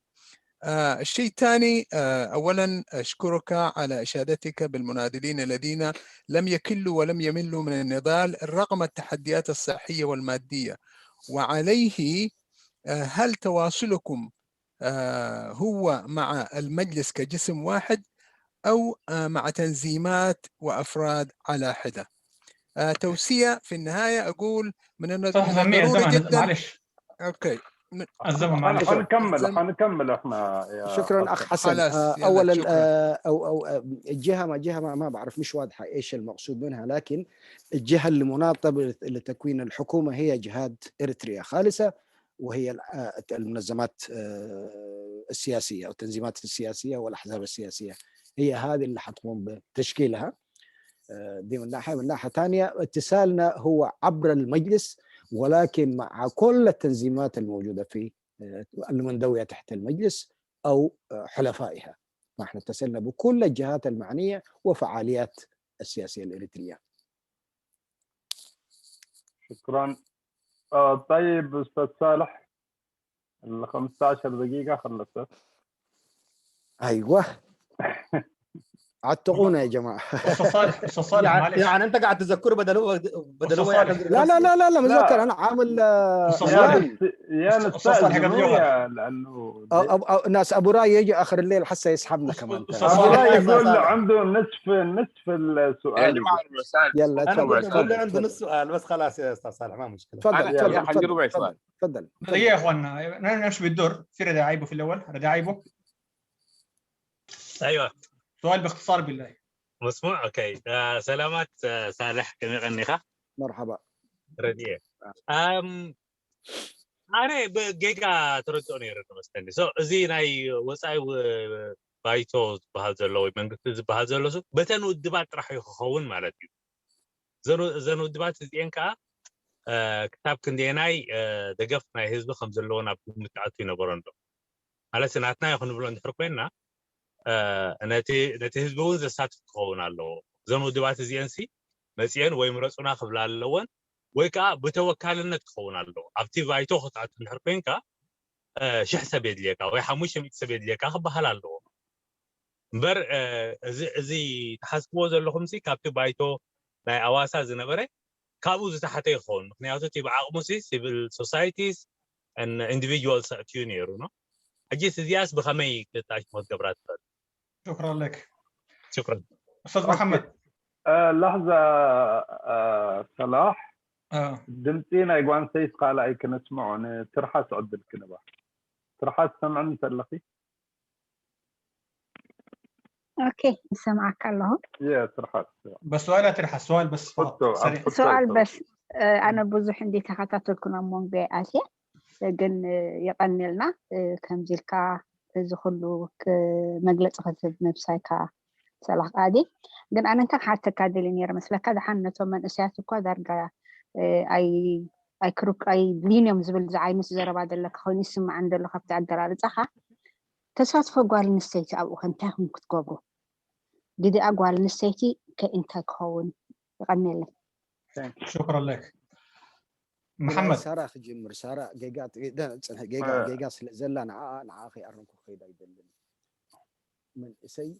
الشيء الثاني، أولا أشكرك على إشادتك بالمناضلين الذين لم يكلوا ولم يملوا من النضال رغم التحديات الصحية والمادية، وعليه هل تواصلكم هو مع المجلس كجسم واحد أو مع تنظيمات وأفراد على حدة؟ توصية في النهاية، أقول من صح الضروري الزمن جدا معلش. okay. الزمن معلش. حنكمل حنكمل احنا يا شكرا اخ حسن. خلاص يلا اولا شكرا. او الجهه ما جهه ما بعرف، مش واضحه ايش المقصود منها، لكن الجهه اللي مناطه لتكوين الحكومه هي جهات اريتريا خالصه، وهي المنظمات السياسيه او التنظيمات السياسيه والاحزاب السياسيه، هي هذه اللي حتقوم بتشكيلها. دي من ناحيه. من ناحيه ثانيه، اتصالنا هو عبر المجلس، ولكن مع كل التنظيمات الموجوده في المنضويه تحت المجلس او حلفائها. فاحنا اتصلنا بكل الجهات المعنيه وفعاليات السياسيه الاريتريه. شكرا. طيب استاذ صالح، ال 15 دقيقة خلصت. ايوه، عتقونا يا جماعه. استاذ صالح، استاذ صالح. يعني معلش. يعني انت قاعد تذكره بدل هو أستاذ صالح. يعتذر. لا لا لا لا لا، متذكر. لا. انا عامل أستاذ يا صالح. إعلان. يا أستاذ صالح قبل نستأذنه جوهر. يا لانه أو ناس ابو راي يجي اخر الليل حسا يسحبنا كمان. أستاذ ابو صالح. راي أستاذ يقول صالح. عنده نصف السؤال. يا جماعه ربع سؤال. يلا انا تفضل. قلت بقول له تفضل. عنده تفضل. نص سؤال بس، خلاص يا استاذ صالح ما مشكله. تفضل. انا تفضل. يا عندي تفضل. ربع تفضل. سؤال. تفضل. دقيقة يا اخواننا، نمشي بالدور. في رضا عيبو في الاول، رضا عيبو. ايوه. سؤال باختصار بالله. مسموع؟ okay. سلامات صالح ከመይ ቀኒኻ? مرحبا. ረድኤ ኣነ ብጌጋ ተረድኦ ነይረ መስለኒ። So እዚ ናይ ወፃኢ ባይቶ ዝበሃል ዘሎ ወይ መንግስቲ ዝበሃል ዘሎ በተን ውድባት ጥራሕ እዩ ክኸውን ማለት እዩ። እዘን ውድባት እዚአን ከዓ ክሳብ ክንደየናይ ደገፍ ናይ ህዝቢ ከም ዘለዎ ናብ ግምት ክኣቱ ይነበሮን ዶ? ማለት ናትና ክንብሎ እንድሕር ኮይንና ነቲ ህዝቢ እውን ዘሳትፍ ክኸውን ኣለዎ። እዞን ውድባት እዚአን ሲ መፅአን ወይ ምረፁና ክብላ ኣለወን ወይ ከዓ ብተወካልነት ክኸውን ኣለዎ። ኣብቲ ባይቶ ክትኣቱ እንድሕር ኮይንካ 1000 ሰብ የድልየካ ወይ 500 ሰብ የድልየካ ክበሃል ኣለዎ እምበር እዚ ተሓስብዎ ዘለኹም ሲ ካብቲ ባይቶ ናይ ኣዋሳ ዝነበረ ካብኡ ዝተሓተ ይኸውን። ምክንያቱ እቲ ብዓቕሙ ሲ civil societies individuals ኣእትዩ ነይሩ። No፣ ሕጂስ እዚኣስ ብከመይ ክተኣሽሞ ክትገብራ ትኽእል? شكرا لك. شكرا. استاذ محمد. لحظة صلاح. ድምፂ ናይ ጓንሰይት ካልኣይ ክነስምዖ ንትርሓስ ዕድል ክንባ። ትርሓስ ሰምዕኒ ተለኺ? okay፣ ይሰማዓካ ኣለኹ። Yeah ትርሓስ። بس سؤال ترحس، سؤال بس فقط سريع. سؤال بس. ኣነ ብዙሕ እንዲ ተኸታተልኩን ኣብ መንጎ ኣትየ፣ ግን ይቐኒልና ከምዚ ኢልካ። እዚ ኩሉ መግለፂ ክትህብ ነብሳይካ ሰላሕ ቃዲ። ግን ኣነ እንታይ ክሓተካ ደልየ ነይረ መስለካ? ድሓን ነቶም መንእሰያት እኳ ዳርጋ ኣይ ኣይክርክ ኣይድልዩን እዮም ዝብል ዝዓይነት ዘረባ ዘለካ ኮይኑ ይስማዓኒ ዘሎ ካብቲ ኣገላልፃኻ። ተሳትፎ ጓል ኣንስተይቲ ኣብኡ ከ እንታይ ኢኹም ክትገብሩ? ግዲኣ ጓል ኣንስተይቲ ከ እንታይ ክኸውን? ይቐኒየለይ። شكرا لك ብናይ محمد። ሳራ ክጅምር። ሳራ ጌጋ ፅንሒ፣ ጌጋ ጌጋ ስለ ዘላ ንዓኣ ከይኣረምኩ ክኸይድ ኣይደልን። መንእሰይ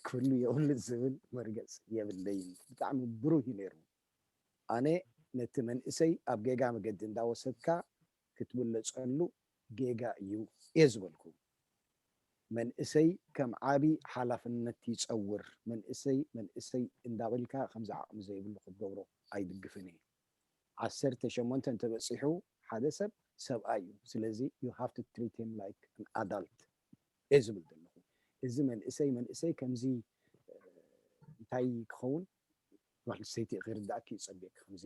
ክህሉ የብሉን ዝብል መርገፅ የብለይን። ብጣዕሚ ብሩህ እዩ ነይሩ። ኣነ ነቲ መንእሰይ ኣብ ጌጋ መገዲ እንዳወሰድካ ክትብለፀሉ ጌጋ እዩ እየ ዝበልኩ። መንእሰይ ከም ዓብይ ሓላፍነት ይፀውር። መንእሰይ መንእሰይ እንዳበልካ ከምዚ ዓቕሚ ዘይብሉ ክትገብሮ ኣይድግፍን እየ። 18 እንተበፂሑ ሓደ ሰብ ሰብኣይ እዩ፣ ስለዚ you have to treat him like an adult እየ ዝብል ዘለኹ። እዚ መንእሰይ መንእሰይ ከምዚ እንታይ ክኸውን፣ ጓል ኣንስተይቲ ክርዳእኪ ይፀቢቅ፣ ከምዚ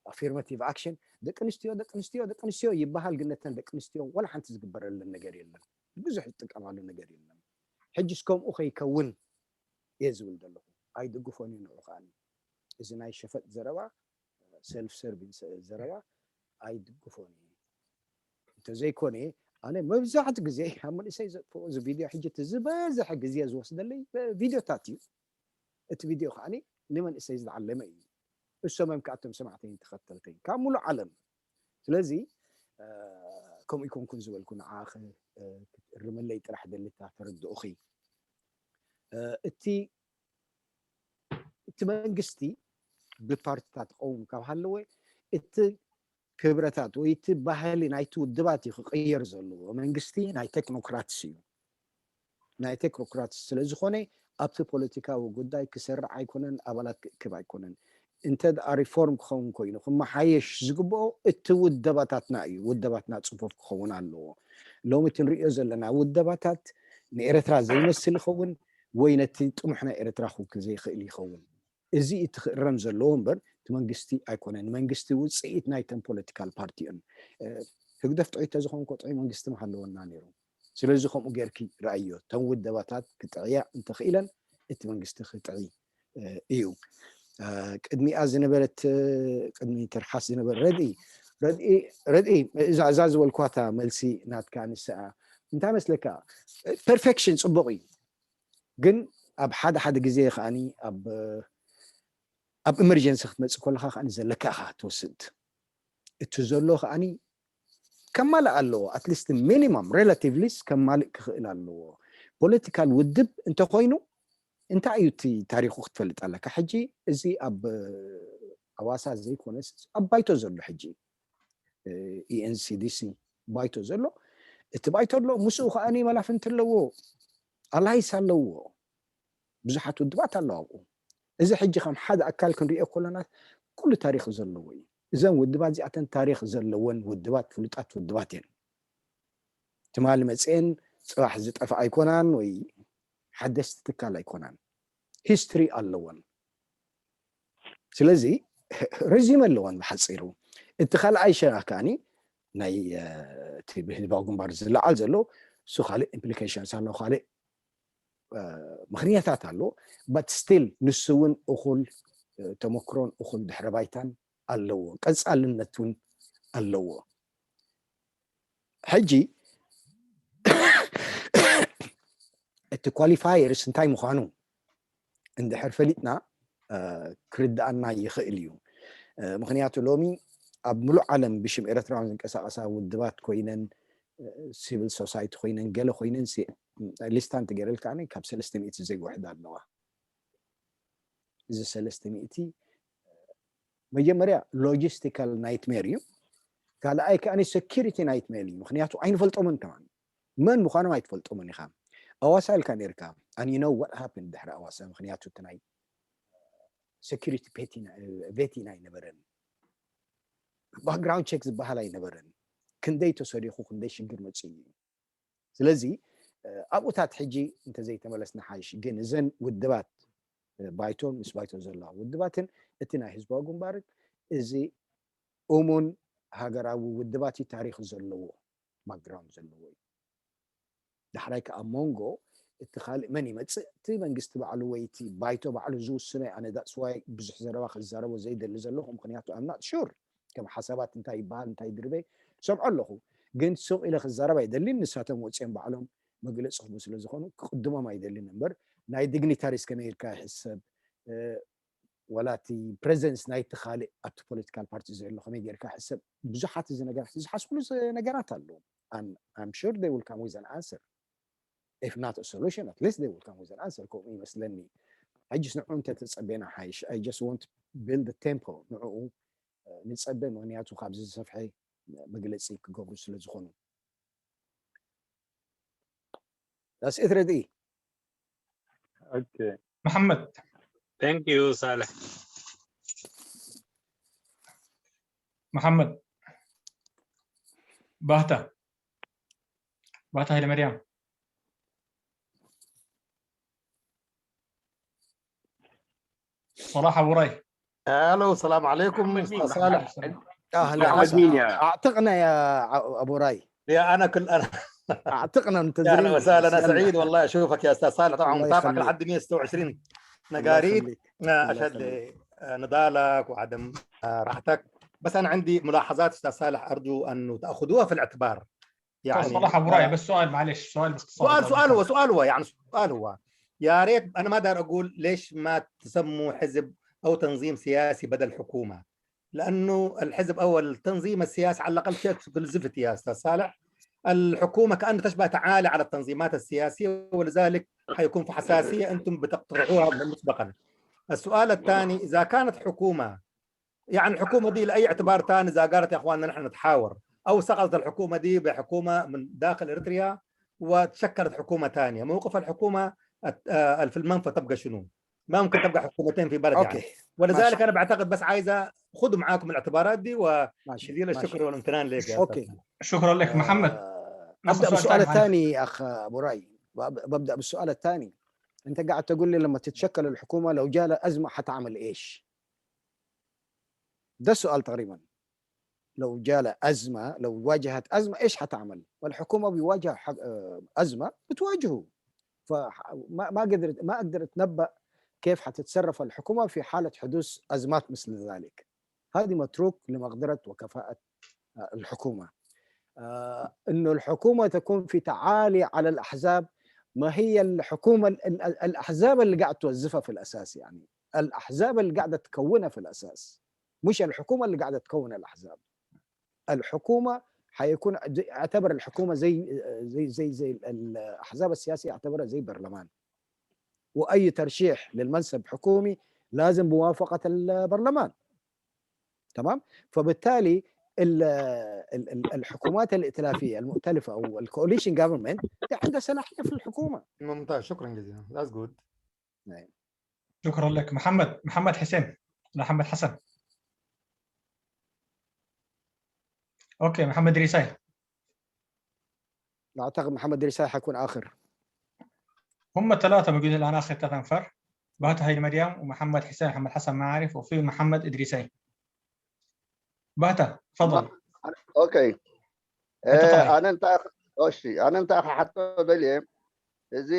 affirmative action ደቂ ኣንስትዮ ደቂ ኣንስትዮ ደቂ ኣንስትዮ ይበሃል፣ ግን ነተን ደቂ ኣንስትዮ ዋላ ሓንቲ ዝግበረለን ነገር የለን፣ ብዙሕ ዝጥቀማሉ ነገር የለን። ሕጂስ ከምኡ ከይከውን እየ ዝብል ዘለኹ። ኣይድግፎን እዩ ንዑ ከዓኒ እዚ ናይ ሸፈጥ ዘረባ፣ self serving ዘረባ ኣይድግፎን እየ። እንተዘይኮነ ኣነ መብዛሕትኡ ግዜ ኣብ መንእሰይ ዘጥፍኦ እዚ ቪድዮ፣ ሕጂ እቲ ዝበዝሐ ግዜ ዝወስደለይ ቪድዮታት እዩ። እቲ ቪድዮ ከዓኒ ንመንእሰይ ዝዓለመ እዩ። እሶም እዮም ከዓ እቶም ሰማዕተይን ተኸተልተይን ካብ ሙሉእ ዓለም። ስለዚ ከምኡ ይኮንኩን ዝበልኩ፣ ንዓ ክትእርመለይ ጥራሕ ደልታ ተረድኡኺ። እቲ መንግስቲ ብፓርቲታት ክቀውም ካብ ሃለወ፣ እቲ ክብረታት ወይ እቲ ባህሊ ናይቲ ውድባት እዩ ክቅየር ዘለዎ። መንግስቲ ናይ technocrats እዩ። ናይ technocrats ስለዝኮነ ኣብቲ ፖለቲካዊ ጉዳይ ክሰርዕ ኣይኮነን፣ ኣባላት ክእክብ ኣይኮነን። እንተ ደኣ reform ክኸውን ኮይኑ ክመሓየሽ ዝግብኦ እቲ ውደባታትና እዩ። ውደባትና ፅፉፍ ክኸውን ኣለዎ። ሎሚ እቲ ንሪኦ ዘለና ውደባታት ንኤርትራ ዘይመስል ይኸውን ወይ ነቲ ጥሙሕ ናይ ኤርትራ ክውክል ዘይክእል ይኸውን። እዚ እቲ ክእረም ዘለዎ እምበር እቲ መንግስቲ ኣይኮነን። መንግስቲ ውፅኢት ናይተን political party እዩን። ህግደፍ ጥዑይ ተዝኸውን ኮ ጥዑይ መንግስቲ ምሃለወና ነይሩ። ስለዚ ከምኡ ጌርኪ ረኣዮ፣ እቶም ውደባታት ክጥዕያ እንተኽኢለን እቲ መንግስቲ ክጥዒ እዩ። ቅድሚኣ ዝነበረት፣ ቅድሚ ትርሓስ ዝነበረ ረድኢ ረድኢ፣ እዛ ዝበልኳታ መልሲ ናትካ ንስኣ እንታይ መስለካ? Perfection ፅቡቅ እዩ፣ ግን ኣብ ሓደ ሓደ ግዜ ከዓኒ ኣብ emergency ክትመፅእ ከለካ ከዓኒ ዘለካ ኢካ ትወስድ። እቲ ዘሎ ከዓኒ ከማልእ ኣለዎ፣ at least minimum relatively ስ ከማልእ ክኽእል ኣለዎ። Political ውድብ እንተኮይኑ እንታይ እዩ እቲ ታሪኩ ክትፈልጥ ኣለካ። ሕጂ እዚ ኣብ ኣዋሳ ዘይኮነስ ኣብ ባይቶ ዘሎ፣ ሕጂ ENCDC ባይቶ ዘሎ፣ እቲ ባይቶ ኣሎ፣ ምስኡ ከዓኒ መላፍንቲ ኣለዎ፣ allies ኣለዎ፣ ብዙሓት ውድባት ኣለዎ ኣብኡ። እዚ ሕጂ ከም ሓደ ኣካል ክንሪኦ ከለና ኩሉ ታሪክ ዘለዎ እዩ። እዘን ውድባት እዚኣተን ታሪክ ዘለወን ውድባት፣ ፍሉጣት ውድባት እየን። ትማሊ መፅአን ፅባሕ ዝጠፍኣ ኣይኮናን ወይ ሓደስቲ ትካል ኣይኮናን፣ history ኣለወን። ስለዚ resume ኣለወን ብሓፂሩ። እቲ ካልኣይ ሸነኽ ከዓኒ ናይ እቲ ብህዝባዊ ግንባር ዝለዓል ዘሎ እሱ ካልእ implications ኣለዎ፣ ካልእ ምክንያታት ኣሎ። But still ንሱ እውን እኩል ተመክሮን እኩል ድሕረ ባይታን ኣለዎ፣ ቀፃልነት እውን ኣለዎ። ሕጂ እቲ qualifiers እንታይ ምኳኑ እንድሕር ፈሊጥና ክርዳእና ይኽእል እዩ። ምክንያቱ ሎሚ ኣብ ሙሉእ ዓለም ብሽም ኤርትራውያን ዝንቀሳቀሳ ውድባት ኮይነን፣ civil society ኮይነን፣ ገለ ኮይነን ሊስታ እንተገይረልካ ካብ 300 ዘይውሕድ ኣለዋ። እዚ 300 መጀመርያ logistical nightmare እዩ፣ ካልኣይ ከዓኒ security nightmare እዩ። ምክንያቱ ኣይንፈልጦምን ከማን፣ መን ምኳኖም ኣይትፈልጦምን ኢኻ። ኣዋሳ ኢልካ ነርካ and you know what happened ድሕሪ ኣዋሳ። ምክንያቱ እቲ ናይ security vetting ኣይነበረን፣ background check ዝበሃል ኣይነበረን። ክንደይ ተሰሪኹ፣ ክንደይ ሽግር መፅኡ እዩ። ስለዚ ኣብኡታት ሕጂ እንተዘይተመለስና ሓይሽ። ግን እዘን ውድባት ባይቶን ምስ ባይቶ ዘለዋ ውድባትን እቲ ናይ ህዝባዊ ግንባርን እዚ እሙን ሃገራዊ ውድባት እዩ፣ ታሪክ ዘለዎ። background ዘለዎ እዩ። ዳሕራይ ከኣ ሞንጎ እቲ ካልእ መን ይመጽእ እቲ መንግስቲ ባዕሉ ወይ እቲ ባይቶ ባዕሉ ዝውስኖ እዩ። ኣነ that's why ብዙሕ ዘረባ ክዛረቦ ዘይደሊ ዘለኹ ምኽንያቱ I'm not sure ከም ሓሳባት እንታይ ይበሃል እንታይ ይድርበ ሰምዖ ኣለኹ ግን ሱቕ ኢለ ክዛረብ ኣይደሊን። ንሳቶም ወጺኦም ባዕሎም መግለጺ ክህቡ ስለ ዝኾኑ ክቕድሞም ኣይደልን እምበር ናይ dignitaries ከመይ ኢልካ ይሕሰብ ዋላ እቲ presence ናይቲ ካልእ ኣብቲ political party ዘሎ ከመይ ጌርካ ይሕሰብ ብዙሓት እዚ ነገራት ዝሓስብሉ ነገራት ኣለዉ። I'm sure they will come with an answer, if not a solution, at least they will come with an answer። ከምኡ ይመስለኒ። ሕጂስ ንዕኡ እንተተፀበና ሓይሽ። I just want build tempo። ንዕኡ ንፀበ ምክንያቱ ካብዚ ዝሰፍሐ መግለፂ ክገብሩ ስለ ዝኾኑ። That's it ረድኢ። Okay. محمد. Thank you ሳልሕ። محمد ባህታ፣ ባህታ ሃይለ መርያም። صلاح ابو راي። الو، السلام عليكم استاذ صالح. اهلا. محمد مين يا اعتقنا يا ابو راي. يا انا كل انا اعتقنا. يا منتظرين. اهلا وسهلا، انا يلا. سعيد والله اشوفك يا استاذ صالح، طبعا الله متابعك يخليك. لحد 126 الله نقاريد. يخليك، الله اشهد يخليك. لنضالك وعدم راحتك، بس انا عندي ملاحظات استاذ صالح ارجو ان تاخذوها في الاعتبار. يعني صلاح ابو راي، بس سؤال معلش، سؤال باختصار. سؤال سؤال هو سؤال هو يعني سؤال هو يا ريت، انا ما دار اقول ليش ما تسموا حزب او تنظيم سياسي بدل حكومه، لانه الحزب او التنظيم السياسي على الاقل شيء الزفت يا استاذ صالح. الحكومه كانها تشبه تعالي على التنظيمات السياسيه، ولذلك حيكون في حساسيه انتم بتقترحوها مسبقا. السؤال الثاني، اذا كانت حكومه، يعني الحكومه دي لاي اعتبار ثاني، اذا قالت يا اخواننا نحن نتحاور، او سقطت الحكومه دي بحكومه من داخل اريتريا وتشكلت حكومه ثانيه، موقف الحكومه في المنفى تبقى شنو؟ ما ممكن تبقى حكومتين في بلد يعني. okay. ولذلك ماشي. انا بعتقد بس عايزه خذوا معاكم الاعتبارات دي ماشي. وجزيل ماشي. الشكر والامتنان لك يا okay. استاذ. شكرا لك محمد. ناخذ ابدا سؤال بالسؤال ثاني معلش. الثاني اخ ابو راي، ببدا بالسؤال الثاني. انت قاعد تقول لي لما تتشكل الحكومه لو جاء ازمه حتعمل ايش؟ ده السؤال تقريبا. لو جاء ازمه، لو واجهت ازمه ايش حتعمل؟ والحكومه بيواجه ازمه بتواجهه، فما ما قدرت ما اقدر اتنبا كيف حتتصرف الحكومه في حاله حدوث ازمات مثل ذلك. هذه متروك لمقدره وكفاءه الحكومه. انه الحكومه تكون في تعالي على الاحزاب، ما هي الحكومه الاحزاب اللي قاعد توظفها في الاساس، يعني الاحزاب اللي قاعده تكونها في الاساس، مش الحكومه اللي قاعده تكون الاحزاب. الحكومه حيكون اعتبر الحكومه زي الاحزاب السياسيه، اعتبرها زي برلمان، واي ترشيح للمنصب حكومي لازم موافقه البرلمان، تمام؟ فبالتالي الحكومات الائتلافيه المؤتلفه او ال coalition government عندها صلاحيه في الحكومه. ممتاز، شكرا جزيلا، that's good. نعم. شكرا لك محمد. محمد حسين، لا محمد حسن. okay، محمد ريساي. اعتقد محمد ريساي حيكون اخر. هم ثلاثه موجودين الان، اخر ثلاثه انفار: باهتا هيلي مريم ومحمد حسين، محمد حسن ما عارف، وفي محمد ادريسي. باهتا تفضل. okay. انت طيب. ኣነ እንታይ እሺ ኣነ እንታይ ክሓቶ ደልየ፣ እዚ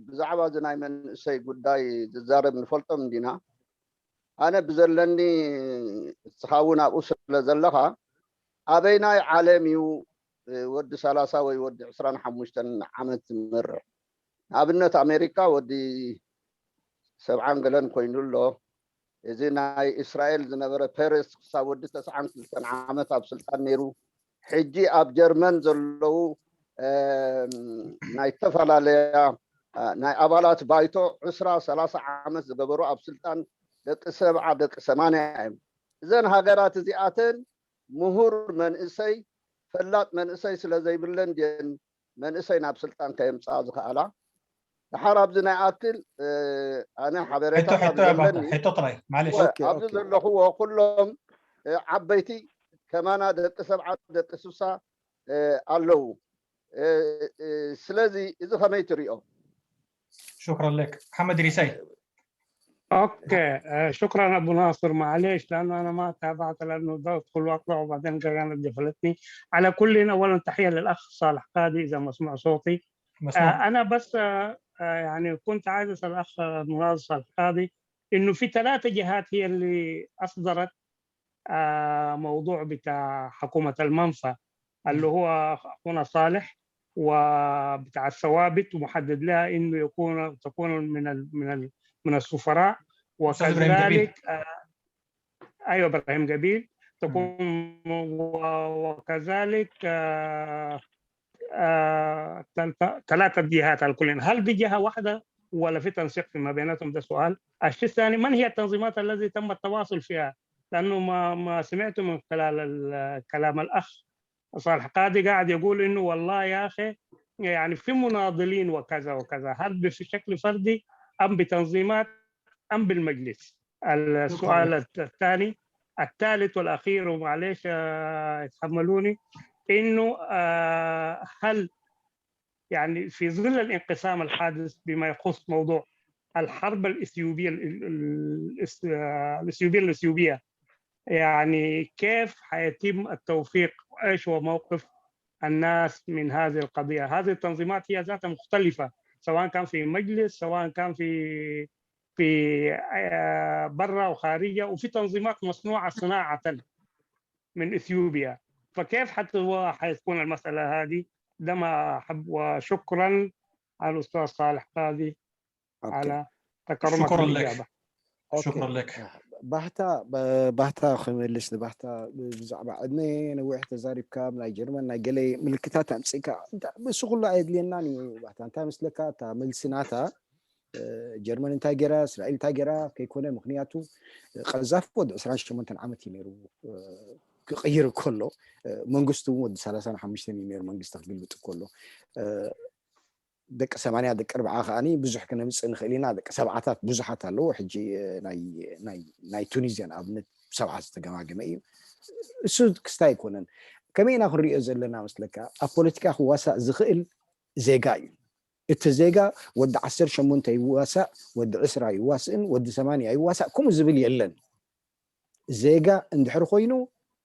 ብዛዕባ እዚ ናይ መንእሰይ ጉዳይ ዝዛረብ ንፈልጦም እንዲና። ኣነ ብዘለኒ ንስኻ እውን ኣብኡ ስለ ዘለኻ፣ ኣበይናይ ዓለም እዩ ወዲ 30 ወይ ወዲ 25 ዓመት ዝመርሕ? ንኣብነት ኣሜሪካ ወዲ 70 ገለን ኮይኑ ኣሎ። እዚ ናይ እስራኤል ዝነበረ ፔሬስ ክሳብ ወዲ 92 ዓመት ኣብ ስልጣን ነይሩ። ሕጂ ኣብ ጀርመን ዘለው ናይ ዝተፈላለያ ናይ ኣባላት ባይቶ 20 30 ዓመት ዝገበሩ ኣብ ስልጣን ደቂ 70 ደቂ 80 እዮም። እዘን ሃገራት እዚኣተን ምሁር መንእሰይ ፈላጥ መንእሰይ ስለ ዘይብለን ድየን መንእሰይ ናብ ስልጣን ከየምፅኣ ዝከኣላ? ድሓር ኣብዚ ናይ ኣክል ኣነ ሕቶ ሓበሬታ ካብ ሕቶ يا باهتا ዘለኒ ሕቶ ጥራይ معلش. okay. ኣብዚ okay. ዘለኽዎ ኩሎም ዓበይቲ ከማና ደቂ 70 ደቂ 60 ኣለው። ስለዚ እዚ ከመይ ትሪኦ? شكرا لك محمد ريساي. okay، شكرا ابو ناصر. معلش لانه انا ما تابعت، لانه بدخل واطلع وبعدين كانت قفلتني. على كل، اولا تحية للاخ صالح قادي اذا مسموع صوتي. مسموع. انا بس يعني كنت عايز اسال الاخ مناظر صالح قادي انه في ثلاثة جهات هي اللي اصدرت موضوع بتاع حكومة المنفى، اللي هو اخونا صالح وبتاع الثوابت، ومحدد لها انه تكون من السفراء، أستاذ إبراهيم جبيل. وكذلك ايوه ابراهيم جبيل تكون، وكذلك ثلاثة جهات على كل. هل دي جهة واحدة ولا في تنسيق فيما بيناتهم؟ ده سؤال. الشيء الثاني، من هي التنظيمات التي تم التواصل فيها؟ لأنه ما سمعته من خلال كلام الأخ صالح قادي قاعد يقول إنه والله يا أخي يعني في مناضلين وكذا وكذا، هل بشكل فردي أم بتنظيمات أم بالمجلس؟ السؤال الثاني. الثالث والأخير، ومعلش يتحملوني، إنه هل يعني في ظل الانقسام الحادث بما يخص موضوع الحرب الإثيوبية الإثيوبية، يعني كيف حيتم التوفيق؟ ايش هو موقف الناس من هذه القضية؟ هذه التنظيمات هي ذاتها مختلفة، سواء كان في مجلس، سواء كان في برا وخارجة، وفي تنظيمات مصنوعة صناعة من إثيوبيا، فكيف حتى حيكون المسألة هذه؟ ده ما أحب. وشكرا على الأستاذ صالح قاضي على تكرمك شكرا لك. بالإجابة. شكرا لك. ባህታ ባህታ ክምልስ ንባህታ ብዛዕባ ዕድመ ነዊሕ ተዛሪብካ ናይ ጀርመን ናይ ገለ ምልክታት ኣምፂእካ፣ እሱ ኩሉ ኣየድልየናን እዩ። ባህታ እንታይ መስለካ፣ እታ መልሲ ናታ ጀርመን እንታይ ገይራ እስራኤል እንታይ ገይራ ከይኮነ፣ ምክንያቱ ቀዛፊ ወዲ 28 ዓመት እዩ ነይሩ ክቅይር ከሎ፣ መንግስቱ እውን ወዲ 35 እዩ ነይሩ መንግስቲ ክግልብጥ ከሎ። ደቂ 80 ደቂ 40 ከዓኒ ብዙሕ ክነምፅእ ንኽእል ኢና። ደቂ ሰብዓታት ብዙሓት ኣለዉ። ሕጂ ናይ ቱኒዝያ ንኣብነት 70 ዝተገማገመ እዩ። እሱ ክስታይ ኣይኮነን። ከመይ ኢና ክንሪኦ ዘለና መስለካ፣ ኣብ ፖለቲካ ክዋሳእ ዝኽእል ዜጋ እዩ። እቲ ዜጋ ወዲ 18 ይዋሳእ፣ ወዲ 20 ይዋስእን ወዲ 80 ይዋሳእ ከምኡ ዝብል የለን። ዜጋ እንድሕር ኮይኑ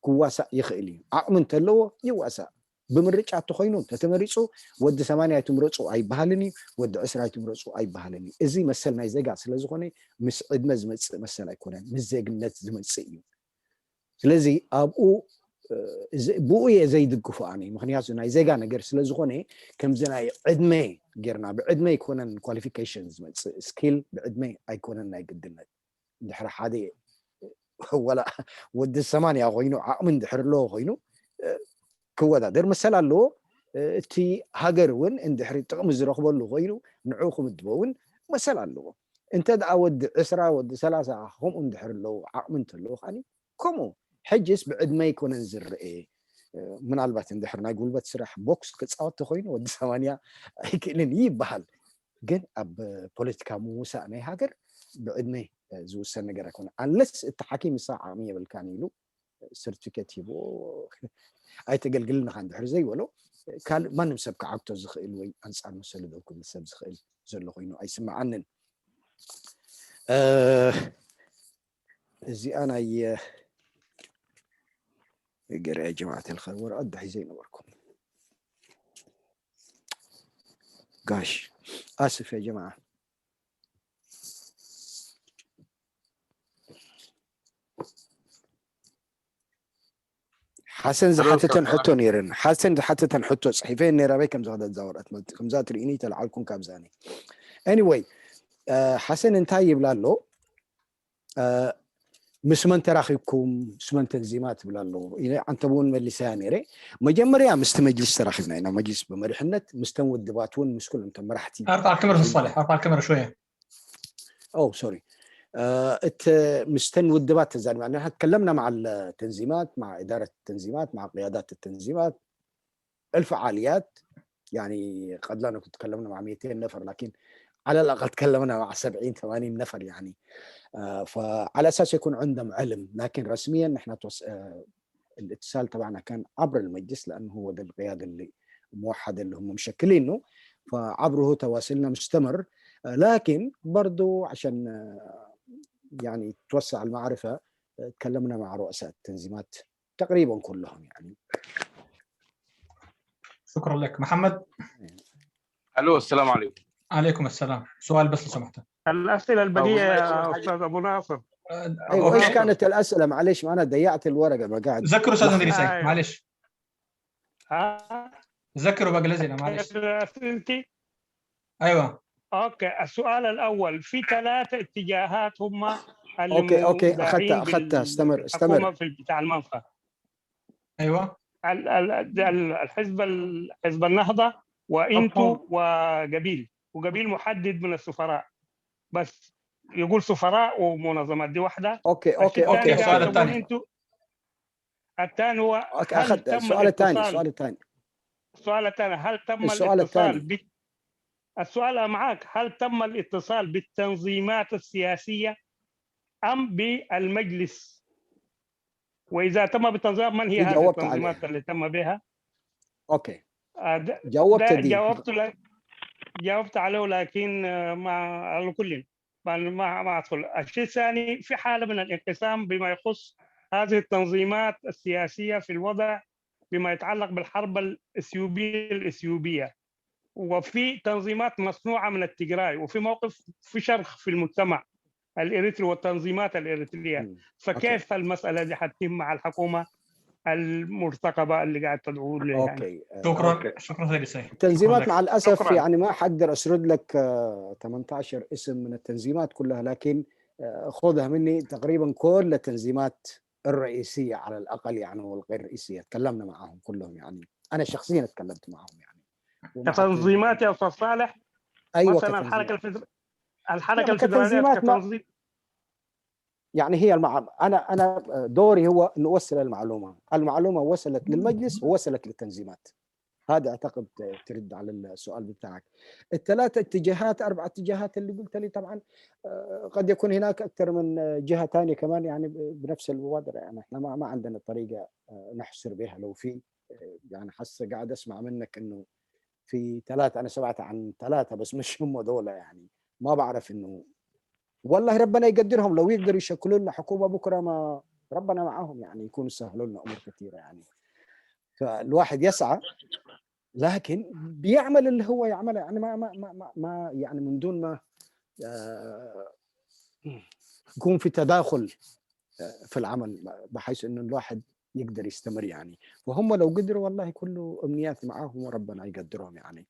ክዋሳእ ይኽእል እዩ። ዓቕሚ እንተለዎ ይዋሳእ። ብምርጫ እንተኮይኑ እንተተመሪፁ ወዲ 80 ይትምረፁ ኣይበሃልን እዩ፣ ወዲ 20 ይትምረፁ ኣይበሃልን እዩ። እዚ መሰል ናይ ዜጋ ስለዝኮነ ምስ ዕድመ ዝመፅእ መሰል ኣይኮነን፣ ምስ ዜግነት ዝመፅእ እዩ። ስለዚ ኣብኡ ብኡ እየ ዘይድግፎ ኣነ፣ ምክንያቱ ናይ ዜጋ ነገር ስለዝኮነ ከምዚ ናይ ዕድመ ጌርና ብዕድመ ኣይኮነን qualification ዝመፅእ፣ skill ብዕድመ ኣይኮነን ናይ ግድነት። እንድሕሪ ሓደ ወላ ወዲ 80 ኮይኑ ዓቕሚ እንድሕር ኣለዎ ኮይኑ ክወዳደር መሰል ኣለዎ። እቲ ሃገር እውን እንድሕሪ ጥቕሚ ዝረክበሉ ኮይኑ ንዑ ክምድቦ እውን መሰል ኣለዎ። እንተ ደኣ ወዲ 20 ወዲ 30 ከምኡ እንድሕር ኣለዎ ዓቕሚ እንተለዎ ከዓኒ ከምኡ። ሕጅስ ብዕድመ ኣይኮነን ዝርአ። ምናልባት እንድሕር ናይ ጉልበት ስራሕ ቦክስ ክፃወት ተኮይኑ ወዲ 80 ኣይክእልን ይበሃል፣ ግን ኣብ ፖለቲካ ምውሳእ ናይ ሃገር ብዕድመ ዝውሰን ነገር ኣይኮነ፣ unless እቲ ሓኪም ንሳ ዓቕሚ የብልካን ኢሉ ሰርቲፊኬት ሂቦ ኣይተገልግልንካ እንድሕር ዘይበሎ፣ ካልእ ማንም ሰብ ክዓግቶ ዝኽእል ወይ ኣንፃር መሰሉ ደው ክብል ሰብ ዝኽእል ዘሎ ኮይኑ ኣይስምዓንን። እዚኣ ናይ ገርያ ጀማዓት الخير ወረቐት ሒዘ ይነበርኩም ጋሽ፣ آسف يا جماعة። ሓሰን ዝሓተተን ሕቶ ነይረን፣ ሓሰን ዝሓተተን ሕቶ ፅሒፈ ነይረ። ኣበይ ከም ዝኸደት እዛ ወረቐት ከምዛ ትርኢኒ ተለዓልኩን ካብዛኒ። Anyway፣ ሓሰን እንታይ ይብላ ኣሎ? ምስ መን ተራኺብኩም፣ ምስ መን ተንዚማ ትብል ኣሎ። አንተ እውን መሊሰያ ነይረ። መጀመርያ ምስቲ መጅልስ ተራኺብና ኢና፣ መጅልስ ብመሪሕነት ምስተን ውድባት እውን ምስ ኩሎም እቶም መራሕቲ። ارفع الكاميرا في الصالح، ارفع الكاميرا شوية. Oh sorry. مستن ውድባት ተዛሪብና። نحن تكلمنا مع التنظيمات، مع إدارة التنظيمات، مع قيادات التنظيمات، الفعاليات. يعني قد لا نكون تكلمنا مع 200 نفر، لكن على الأقل تكلمنا مع 70 80 نفر يعني، فعلى أساس يكون عندهم علم. لكن رسميا نحن الاتصال تبعنا كان عبر المجلس، لأنه هو ده القيادة اللي موحدة اللي هم مشكلينه، فعبره تواصلنا مستمر. لكن برضو عشان يعني توسع المعرفة، تكلمنا مع رؤساء التنظيمات تقريبا كلهم يعني. شكرا لك محمد. الو، السلام عليكم. عليكم السلام. سؤال بس لو سمحت. الاسئلة البقية والله يا أول حاجة- استاذ ابو ناصر. ايوه، ايش كانت الاسئلة؟ معلش، ما انا ضيعت الورقة، ما قاعد. ذكروا استاذ ندريسي. أيوة. معلش. ها. ذكروا باقي الاسئلة، معلش. اسئلتي. ايوه. okay، السؤال الاول، في ثلاثة اتجاهات هم اللي okay، مداعين اخذتها اخذتها، استمر بالحكومة استمر. في بتاع المنفى. ايوه. الحزب، حزب النهضة وانتو وقبيل، وقبيل محدد من السفراء، بس يقول سفراء ومنظمات دي واحدة. okay. الشيء okay. الثاني okay. قاعد السؤال تقول الثاني. انتو، الثاني هو okay. هل اخذت تم السؤال الثاني. الاتصال؟ السؤال الثاني. السؤال الثاني، هل تم السؤال الاتصال الثاني. السؤال معك، هل تم الاتصال بالتنظيمات السياسية أم بالمجلس؟ وإذا تم بالتنظيمات، من هي دي هذه جاوبت التنظيمات عليها. اللي تم بها؟ okay. ده جاوبت ده دي. جاوبت لك، جاوبت عليه، لكن ما على كل ما ادخل. الشيء الثاني، في حاله من الانقسام بما يخص هذه التنظيمات السياسية في الوضع بما يتعلق بالحرب الاثيوبيه، وفي تنظيمات مصنوعة من التجراي، وفي موقف في شرخ في المجتمع الاريتري والتنظيمات الاريتريه. فكيف المسالة دي حتتم مع الحكومة المرتقبه اللي قاعد تدعو لها يعني؟ okay. شكرا. okay. شكرا سيدي. شكرا التنظيمات لك. مع الاسف شكرا. يعني ما حقدر اسرد لك 18 اسم من التنظيمات كلها، لكن خذها مني تقريبا كل التنظيمات الرئيسية على الاقل يعني والغير رئيسية تكلمنا معهم كلهم يعني، انا شخصيا تكلمت معهم يعني، ومع كتنظيمات يا استاذ صالح؟ ايوه، مثلا الحركة كتنظيمات. الحركة لا، الفدرالية كتنظيمات ما كتنظيم. يعني هي انا دوري هو انه اوصل المعلومة، المعلومة وصلت للمجلس ووصلت للتنظيمات. هذا اعتقد ترد على السؤال بتاعك. الثلاثة اتجاهات، اربع اتجاهات اللي قلت لي، طبعا قد يكون هناك اكثر من جهة ثانية كمان يعني بنفس الوضع يعني، احنا ما عندنا طريقه نحصر بها. لو في يعني حس قاعد اسمع منك انه في ثلاثة، انا سمعت عن ثلاثة بس مش هم دول يعني، ما بعرف انه والله ربنا يقدرهم لو يقدروا يشكلوا لنا حكومة بكره، ما ربنا معاهم يعني، يكونوا سهلوا لنا امور كثيرة يعني. فالواحد يسعى لكن بيعمل اللي هو يعمله يعني، ما ما ما ما, ما يعني من دون ما يكون في تداخل في العمل بحيث انه الواحد يقدر يستمر يعني. وهم لو قدروا والله كله امنيات معاهم وربنا يقدرهم يعني.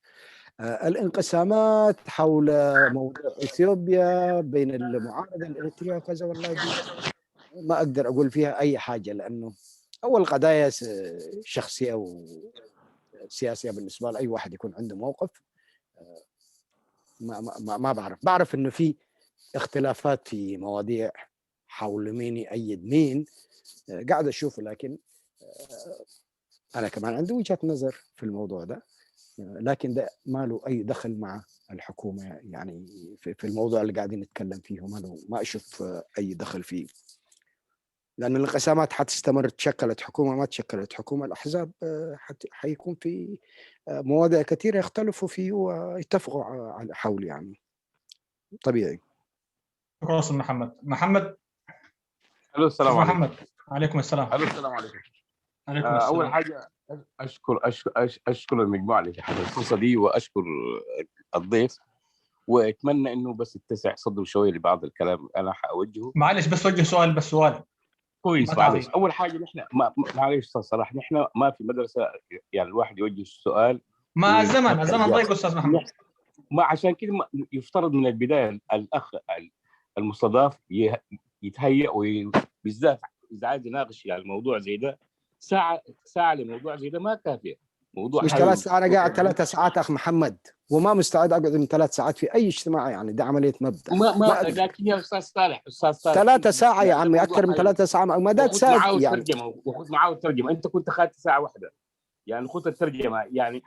الانقسامات حول موضوع اثيوبيا بين المعارضة الاريتريه وكذا، والله دي ما اقدر اقول فيها اي حاجة، لانه اول قضايا شخصية وسياسية بالنسبة لاي واحد يكون عنده موقف. ما ما ما بعرف، بعرف انه في اختلافات في مواضيع حول مين يأيد مين، قاعد اشوف، لكن انا كمان عندي وجهه نظر في الموضوع ده، لكن ده ما له اي دخل مع الحكومة يعني في الموضوع اللي قاعدين نتكلم فيه، ما له، ما اشوف اي دخل فيه، لان الانقسامات حتستمر، تشكلت حكومة ما تشكلت حكومة، الاحزاب حيكون في مواضيع كثيرة يختلفوا فيه ويتفقوا على حول يعني طبيعي. شكرا استاذ محمد. محمد. الو، السلام استاذ عليكم. محمد، عليكم السلام. الو، السلام عليكم. عليكم اول السلام. حاجة اشكر المجموعة اللي اتاحت الفرصة دي، واشكر الضيف، واتمنى انه بس يتسع صدره شوية لبعض الكلام انا حاوجهه. معلش بس وجه سؤال، بس سؤال. كويس. ما معلش، تعطي. اول حاجة نحن ما معلش استاذ صلاح، نحن ما في مدرسه يعني الواحد يوجه السؤال ما الزمن ويتلقى الزمن اجابه. ضيق استاذ محمد. ما عشان كده يفترض من البداية الاخ المستضاف يتهيأ، وبالذات اذا عايز يناقش يعني الموضوع زي ده، ساعة ساعة لموضوع زي ده ما كافيه، موضوع مش حيوي. 3 ساعات، انا قاعد 3 ساعات اخ محمد، وما مستعد اقعد من 3 ساعات في اي اجتماع يعني، ده عملية مبدا. وما ما ما اقدر. لكن يا استاذ صالح، استاذ صالح، 3 ساعة يا لا، ده عمي، موضوع اكثر من حيوي. 3 ساعات ما ده وخذ تساعد معاه يعني. الترجمة، وخذ معاه الترجمة، انت كنت اخذت ساعة واحدة يعني، خذ الترجمة يعني،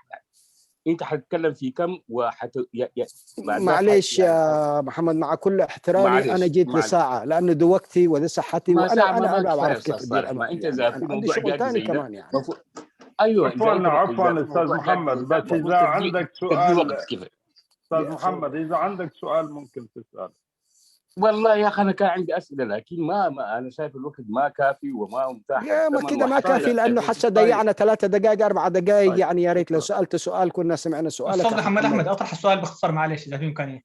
انت حتتكلم في كم وحت بعد ذاك معليش يعني يا محمد، مع كل احترامي معلش انا جيت معلش لساعة لانه ده وقتي وده صحتي، ما وانا ساعة ما انا ما انا كفاية بعرف استاذ كيف ادير صالح، ما امري انت يعني، اذا في انا عندي موضوع شغل جاد ثاني زي ده كمان يعني. مفروض، ايوه اذا عفوا انت عفوا اذا في استاذ موضوع جاد محمد، زي ده بس المفروض اذا تدي عندك تدي سؤال وقت كده. استاذ محمد، اذا عندك سؤال ممكن تسال. والله يا اخي انا كان عندي اسئله، لكن ما انا شايف الوقت ما كافي وما متاح يا ما الزمن كده ما وحتى كافي، لانه حتى ضيعنا 3 دقائق 4 دقائق. يعني يا ريت لو سالت سؤال كنا سمعنا سؤالك. استاذ يا محمد احمد، اطرح السؤال باختصار معلش اذا في امكانيه.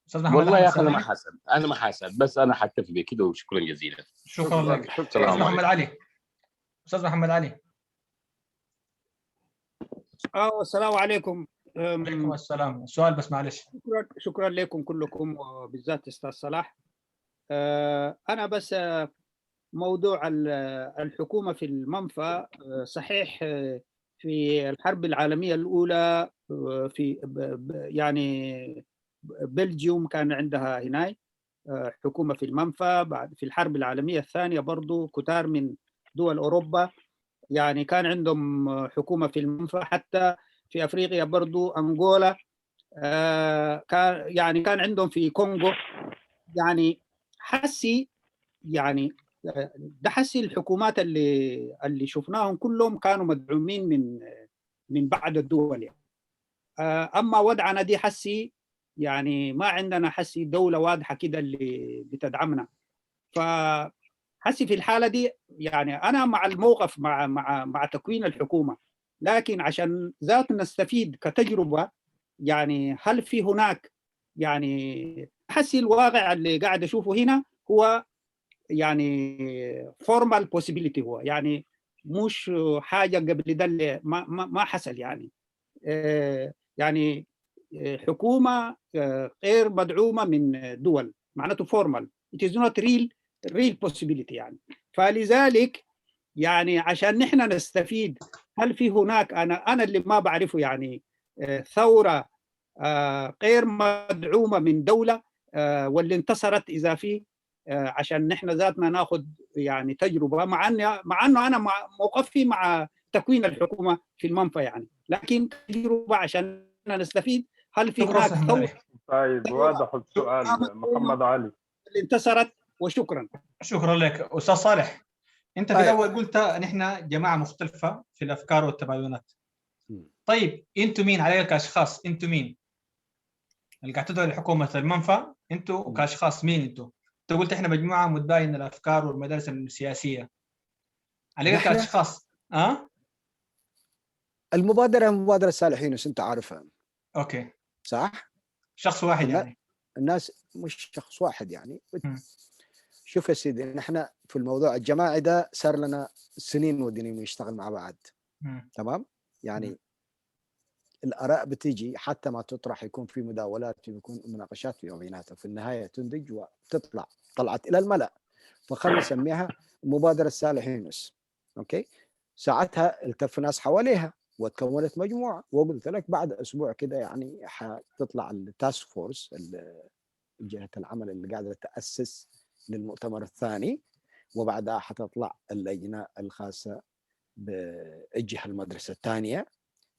استاذ محمد والله احمد يا اخي انا ما سامعني؟ حاسب، انا ما حاسب، بس انا حكتفي بكده وشكرا جزيلا. شكرا لك. السلام استاذ محمد عليكم. علي، استاذ محمد علي. السلام عليكم. عليكم السلام. السؤال بس معلش. شكرا، شكرا لكم كلكم وبالذات استاذ صلاح. انا بس موضوع الحكومه في المنفى، صحيح في الحرب العالميه الاولى في يعني Belgium كان عندها هناك حكومه في المنفى. بعد في الحرب العالميه الثانيه برضو كتار من دول اوروبا يعني كان عندهم حكومه في المنفى. حتى في افريقيا برضو انغولا كان يعني كان عندهم في كونغو. يعني حسي يعني ده حسي الحكومات اللي شفناهم كلهم كانوا مدعومين من بعض الدول يعني. اما وضعنا دي حسي يعني ما عندنا حسي دوله واضحه كده اللي بتدعمنا، فحسي في الحاله دي يعني انا مع الموقف مع تكوين الحكومه، لكن عشان ذات نستفيد كتجربه، يعني هل في هناك يعني حسي الواقع اللي قاعد اشوفه هنا هو يعني formal possibility، هو يعني مش حاجه قبل ده اللي ما حصل، يعني يعني حكومه غير مدعومه من دول معناته formal، it is not real possibility يعني. فلذلك يعني عشان نحن نستفيد، هل في هناك انا اللي ما بعرفه يعني ثوره غير مدعومه من دوله واللي انتصرت، اذا في عشان نحن ذاتنا ناخذ يعني تجربه، مع انه انا مع موقفي مع تكوين الحكومه في المنفى يعني، لكن تجربه عشان نستفيد، هل في هناك ثوره؟ طيب، واضح السؤال محمد علي. اللي انتصرت؟ وشكرا. شكرا لك استاذ صالح. انت في الاول قلت نحن جماعه مختلفه في الافكار والتباينات. طيب، انتم مين عليك كاشخاص؟ انتم مين اللي قاعد تدعوا لحكومه المنفى؟ انتم كاشخاص مين انتم؟ انت قلت احنا مجموعه متباينه الافكار والمدارس السياسيه، عليك كاشخاص ها؟ المبادره مبادره صالح يونس، انت عارفها. okay. صح؟ شخص واحد يعني؟ الناس مش شخص واحد يعني. شوف يا سيدي، نحن في الموضوع الجماعي ده صار لنا سنين ودنين نشتغل مع بعض. تمام؟ يعني الاراء بتيجي حتى ما تطرح، يكون في مداولات، يكون مناقشات في بيناتها، في النهايه تنتج وتطلع، طلعت الى الملا، فخلينا نسميها مبادره صالح يونس. okay، ساعتها التف ناس حواليها وتكونت مجموعه، وقلت لك بعد اسبوع كده يعني حتطلع ال task force، جهه العمل اللي قاعده تاسس للمؤتمر الثاني، وبعدها حتطلع اللجنه الخاصه بالجهه المدرسه الثانيه.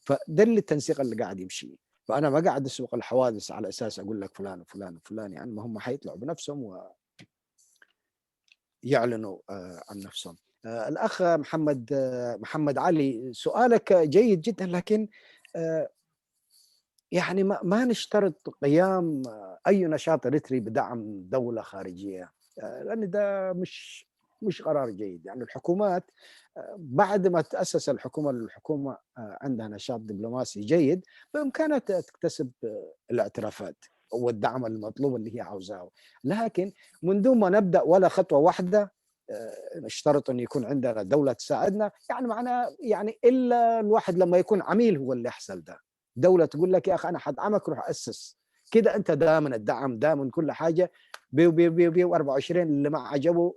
فده اللي التنسيق اللي قاعد يمشي. فانا ما قاعد اسبق الحوادث على اساس اقول لك فلان وفلان وفلان، يعني ما هم حيطلعوا بنفسهم ويعلنوا عن نفسهم. الاخ محمد علي، سؤالك جيد جدا، لكن يعني ما نشترط قيام اي نشاط اريتري بدعم دوله خارجيه، لان ده مش قرار جيد. يعني الحكومات بعد ما تاسس الحكومه عندها نشاط دبلوماسي جيد، بامكانها تكتسب الاعترافات والدعم المطلوب اللي هي عاوزاه، لكن من دون ما نبدا ولا خطوه واحده نشترط ان يكون عندنا دوله تساعدنا، يعني معناه يعني الا الواحد لما يكون عميل هو اللي يحصل ده. دوله تقول لك يا اخي انا حدعمك، روح اسس كده، انت ضامن الدعم، ضامن كل حاجه، بيو بيو بيو بيو 24 اللي ما عجبه.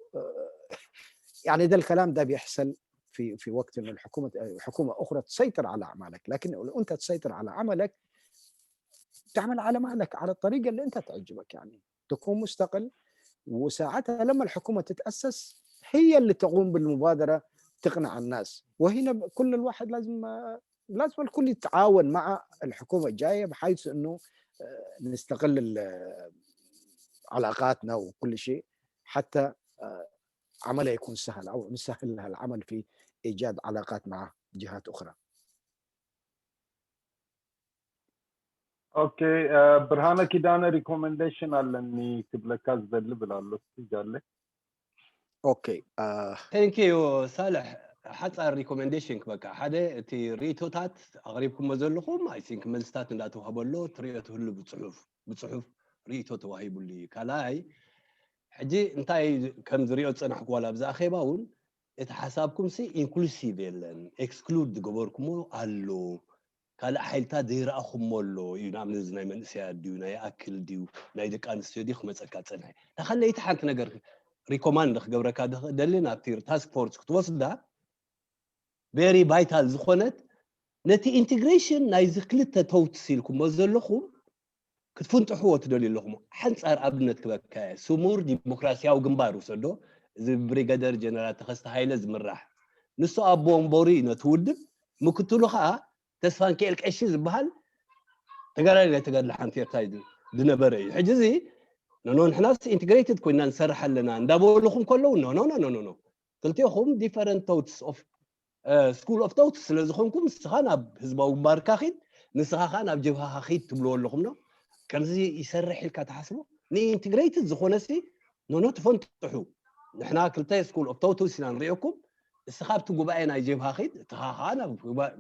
يعني ده الكلام ده بيحصل في وقت انه الحكومه حكومه اخرى تسيطر على اعمالك، لكن لو انت تسيطر على عملك تعمل على مهلك على الطريقه اللي انت تعجبك، يعني تكون مستقل، وساعتها لما الحكومه تتاسس هي اللي تقوم بالمبادره تقنع الناس. وهنا كل الواحد لازم الكل يتعاون مع الحكومه الجايه بحيث انه نستغل علاقاتنا وكل شيء حتى عملها يكون سهل او نسهل لها العمل في ايجاد علاقات مع جهات اخرى. Okay ብርሃነ ኪዳነ recommendation ኣለኒ ክብለካ ዝደሊ ብል ኣሎ ጃለ። Okay. Thank you ሳልሕ። ሓፃር recommendation ክበካ፣ ሓደ እቲ ርእቶታት ኣቕሪብኩሞ ዘለኹም I think መልስታት እንዳተዋህበሎ ትሪኦ ትህሉ፣ ብፅሑፍ ርእቶ ተዋሂቡሉ እዩ። ካልኣይ ሕጂ እንታይ ከም ዝሪኦ ዝፀናሕኩ፣ ዋላ ኣብዛ ኣኼባ እውን እቲ ሓሳብኩም ሲ inclusive የለን፣ exclude ዝገበርኩሞ ኣሎ፣ ካልእ ሓይልታት ዘይረኣኹሞ ኣሎ እዩ። ንኣብነት እዚ ናይ መንእሰያት ድዩ፣ ናይ ኣክል ድዩ፣ ናይ ደቂ ኣንስትዮ ድዩ ክመፀካ ፀንሐ። ተኸለይቲ ሓንቲ ነገር recommend ክገብረካ ደሊ፣ ናብቲ task force ክትወስዳ very vital ዝኾነት፣ ነቲ integration ናይዚ ክልተ thoughts ኢልኩሞ ዘለኹም ክትፍንጥሕዎ ትደልዩ ኣለኹም። ሓንፃር ኣብነት ክበካ እየ። ስሙር ዲሞክራሲያዊ ግንባር ውሰዶ፣ እዚ ብሪገደር ጀነራል ተኸስተ ሃይለ ዝምራሕ፣ ንሱ ኣቦ ወንበሩ እዩ ነቲ ውድብ፣ ምክትሉ ከዓ ተስፋንኪኤል ቀሺ ዝበሃል ተጋዳሊ ናይ ተጋድሎ ሓንቲ ኤርትራ ዝነበረ እዩ። ሕጂ እዚ no no ንሕናስ integrated ኮይና ንሰርሕ ኣለና እንዳበልኹም ከለዉ፣ no no no no no፣ ክልቲኹም different thoughts of school of thoughts ስለ ዝኾንኩም ንስኻ ናብ ህዝባዊ ግንባርካ ኺድ፣ ንስኻ ከዓ ናብ ጀብሃኻ ኺድ ትብልዎ ኣለኹም። No፣ ከምዚ ይሰርሕ ኢልካ ተሓስቦ? ን integrated ዝኾነ ሲ no no ትፈንጥሑ። ንሕና ክልተ school of thoughts ኢና ንሪኦኩም፣ እስኻ ኣብቲ ጉባኤ ናይ ጀብሃ ኺድ፣ እትኻ ከዓ ናብ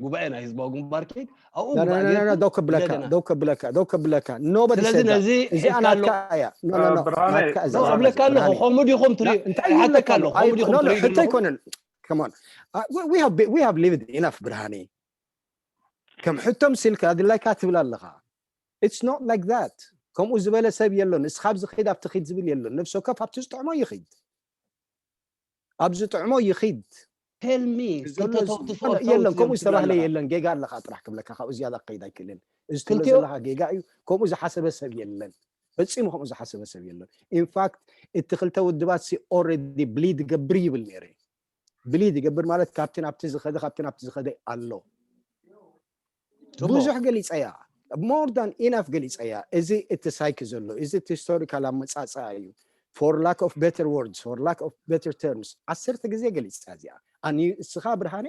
ጉባኤ ናይ ህዝባዊ ግንባር ኪድ፣ ኣብኡ ጉባኤ ጌርኩም ደው ከብለካ እንደገና ደው ከብለካ፣ ደው ከብለካ። Nobody ስለዚ said that። ነዚ እዚኣ ሒዝካ ኣሎ ናትካ እያ። No no no ብርሃነ ናትካ እዛ No እብለካ ኣለኹ፣ ብርሃነ ከምኡ ዲኹም ትሪኡ? እንታይ ይሓተካ ይብለካ ኣሎ? ኣለኹ፣ ከምኡ ዲኹም No no ትሪኡ ሕቶ ዘለኹም? ኣይኮነን። Come on, we have lived enough። ብርሃኔ፣ ከም ሕቶ ምሲልካ ድላይካ ትብል ኣለኻ። It's not like that። ከምኡ ዝበለ ሰብ የሎን። እስኻ ኣብዚ ኺድ ኣብቲ ኺድ ዝብል የሎን። ነፍሲ ወከፍ ኣብቲ ዝጥዕሞ ይኺድ፣ ኣብ ዝጥዕሞ ይኺድ። Tell me ዘሎ ክልተ thoughts of የለን። thoughts ከምኡ እዮም ትብል ዝተባህለ ኣለኻ። የለን። ጌጋ ኣለኻ ጥራሕ ክብለካ፣ ካብኡ ዝያዳ ክኸይድ ኣይክእልን። እዚ ትብሎ ክልቲኦ ዘለካ ጌጋ እዩ። ከምኡ ዝሓሰበ ሰብ የለን፣ ፈፂሙ ከምኡ ዝሓሰበ ሰብ የለን። In fact እቲ ክልተ ውድባት ሲ already bleed ይገብር ይብል ነይረ። Bleed ይገብር ማለት ካብቲ ናብቲ ዝኸደ፣ ካብቲ ናብቲ ዝኸደ ኣሎ። ፅቡቅ። ብዙሕ ገሊፀያ፣ more than enough ገሊፀያ። እዚ እቲ ሳይክ ዘሎ፣ እዚ እቲ historical ኣመፃፅኣ እዩ። For lack of better words, for lack of better terms፣ 10 ግዜ ገሊፃ እዚኣ። ኣኒ እስኻ ብርሃነ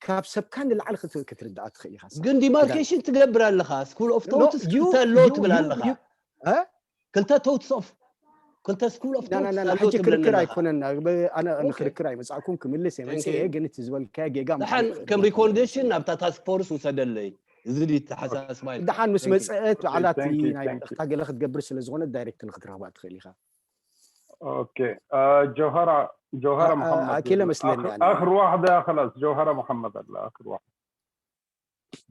ካብ ሰብካ ንላዕሊ ክትርዳእ ትኽእል ኢኻ። ግን demarcation ትገብር ኣለኻ፣ school of thoughts ክልተ ኣሎ ትብል ኣለኻ፣ ክልተ thoughts of ክልተ school of thoughts ኣሎ ሕጂ ትብለኒ ክርክር ኣለኻ። ኣይኮነን። ኣነ ንክርክር ኣይመፃእኩም፣ ክምልስ እየ Thank መፅአ። you. ግን እቲ ዝበልካዮ ጌጋ ድሓን ምዃኑ ከም recommendation ናብታ task force ውሰደለይ፣ እዚ ዲ ተሓሳስባ ኢልካ። ድሓን ምስ Thank you. መፅአት በዓላት Thank you. ናይ Thank you. መልእኽታ ገለ ክትገብር ስለ ዝኾነ direct ክትረኽባ ትኽእል ኢኻ። Okay جوهرة، جوهرة محمد. ኣኪለ መስለኒ آخر, ኣነ። آخر واحدة خلاص، جوهرة محمد الله، آخر واحدة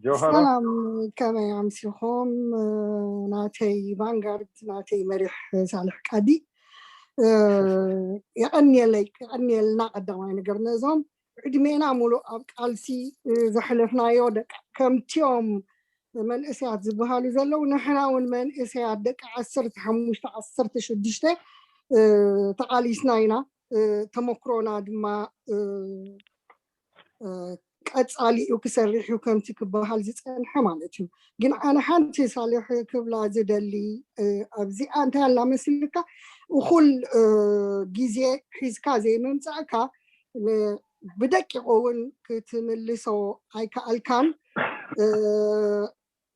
جوهرة. ሰላም፣ ከመይ ኣምሲኹም? ናተይ vanguard፣ ናተይ መሪሕ ሳልሕ ቃዲ፣ የቐኒየለይ፣ የቐኒየልና። ቀዳማይ ነገር ነዞም ዕድሜና ሙሉእ ኣብ ቃልሲ ዘሕለፍናዮ ደቂ ከምቲኦም መንእሰያት ዝበሃሉ ዘለው፣ ንሕና እውን መንእሰያት ደቂ 15 16 ተቃሊስና ኢና። ተመክሮና ድማ ቀፃሊ እዩ ክሰርሕ እዩ ከምቲ ክበሃል ዝፀንሐ ማለት እዩ። ግን ኣነ ሓንቲ ሳልሕ ክብላ ዝደሊ ኣብዚኣ እንታይ ኣላ መስልካ፣ እኩል ግዜ ሒዝካ ዘይምምፃእካ ብደቂቁ እውን ክትምልሶ ኣይከኣልካን።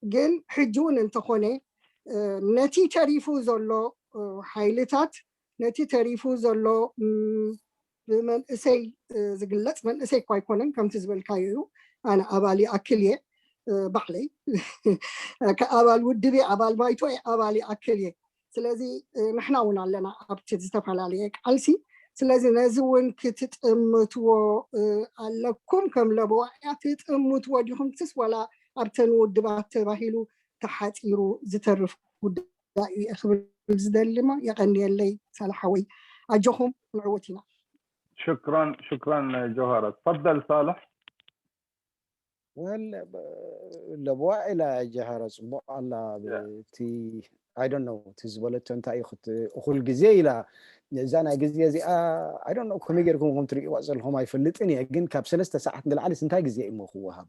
ግን ሕጂ እውን እንተኾነ ነቲ ተሪፉ ዘሎ ሓይልታት፣ ነቲ ተሪፉ ዘሎ ብመንእሰይ ዝግለፅ፣ መንእሰይ እኳ ኣይኮነን ከምቲ ዝበልካዮ እዩ፣ ኣነ ኣባል ይኣክል እየ፣ ባዕለይ ኣባል ውድብ እየ፣ ኣባል ባይቶ እየ፣ ኣባል ይኣክል እየ። ስለዚ ንሕና እውን ኣለና ኣብቲ ዝተፈላለየ ቃልሲ። ስለዚ ነዚ እውን ክትጥምትዎ ኣለኩም ከም ለበዋዕያ። ትጥምትዎ ዲኹም ትስ ዋላ ኣብተን ውድባት ተባሂሉ ተሓፂሩ ዝተርፍ ጉዳይ እዩ ክብል ዝደሊ ማ። የቀኒየለይ ሰላሓወይ፣ ኣጆኹም ንዕወት ኢና። شكرا شكرا جوهرة، تفضل صالح. Well ለብዋ ኢላ ጀሃረ ፅቡቅ ኣላ። እቲ I don't know እቲ ዝበለቶ እንታይ እዩ እኩል ግዜ ኢላ። እዛ ናይ ግዜ እዚኣ I don't know ከመይ ጌርኩም ከም ትርእይዋ ዘለኹም ኣይፈልጥን እየ። ግን ካብ 3 ሰዓት ንላዕሊ እንታይ ግዜ እሞ ክወሃብ?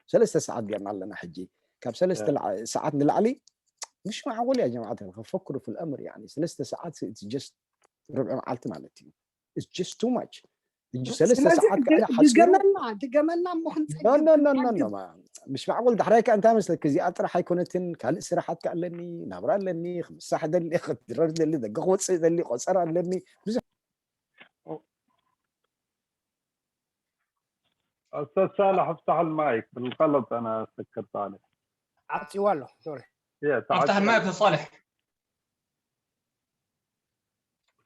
3 ሰዓት ጌርና ኣለና ሕጂ። ካብ 3 ሰዓት ንላዕሊ مش معقول يا جماعة الخير، فكروا في الأمر። يعني 3 ሰዓት it's just ربع መዓልቲ ማለት እዩ። It's just too much። ሕጂ 3 ስለዚ ሰዓት ከዓ ሓፂሩ ድገመና ድገመና እሞ ክንፀግብ No no no no no። ምስ معقول ዳሕራይ ከዓ እንታይ መስለክ እዚኣ ጥራሕ ኣይኮነትን ካልእ ስራሓት ከ ኣለኒ ናብራ ኣለኒ ክምሳሕ ደሊ ክድረር ደሊ ደገ ክወፅእ ደሊ ቆፀራ ኣለኒ ብዙሕ። استاذ صالح افتح المايك، بالغلط انا سكرت عليه. عطي والله sorry. يا افتح المايك استاذ صالح.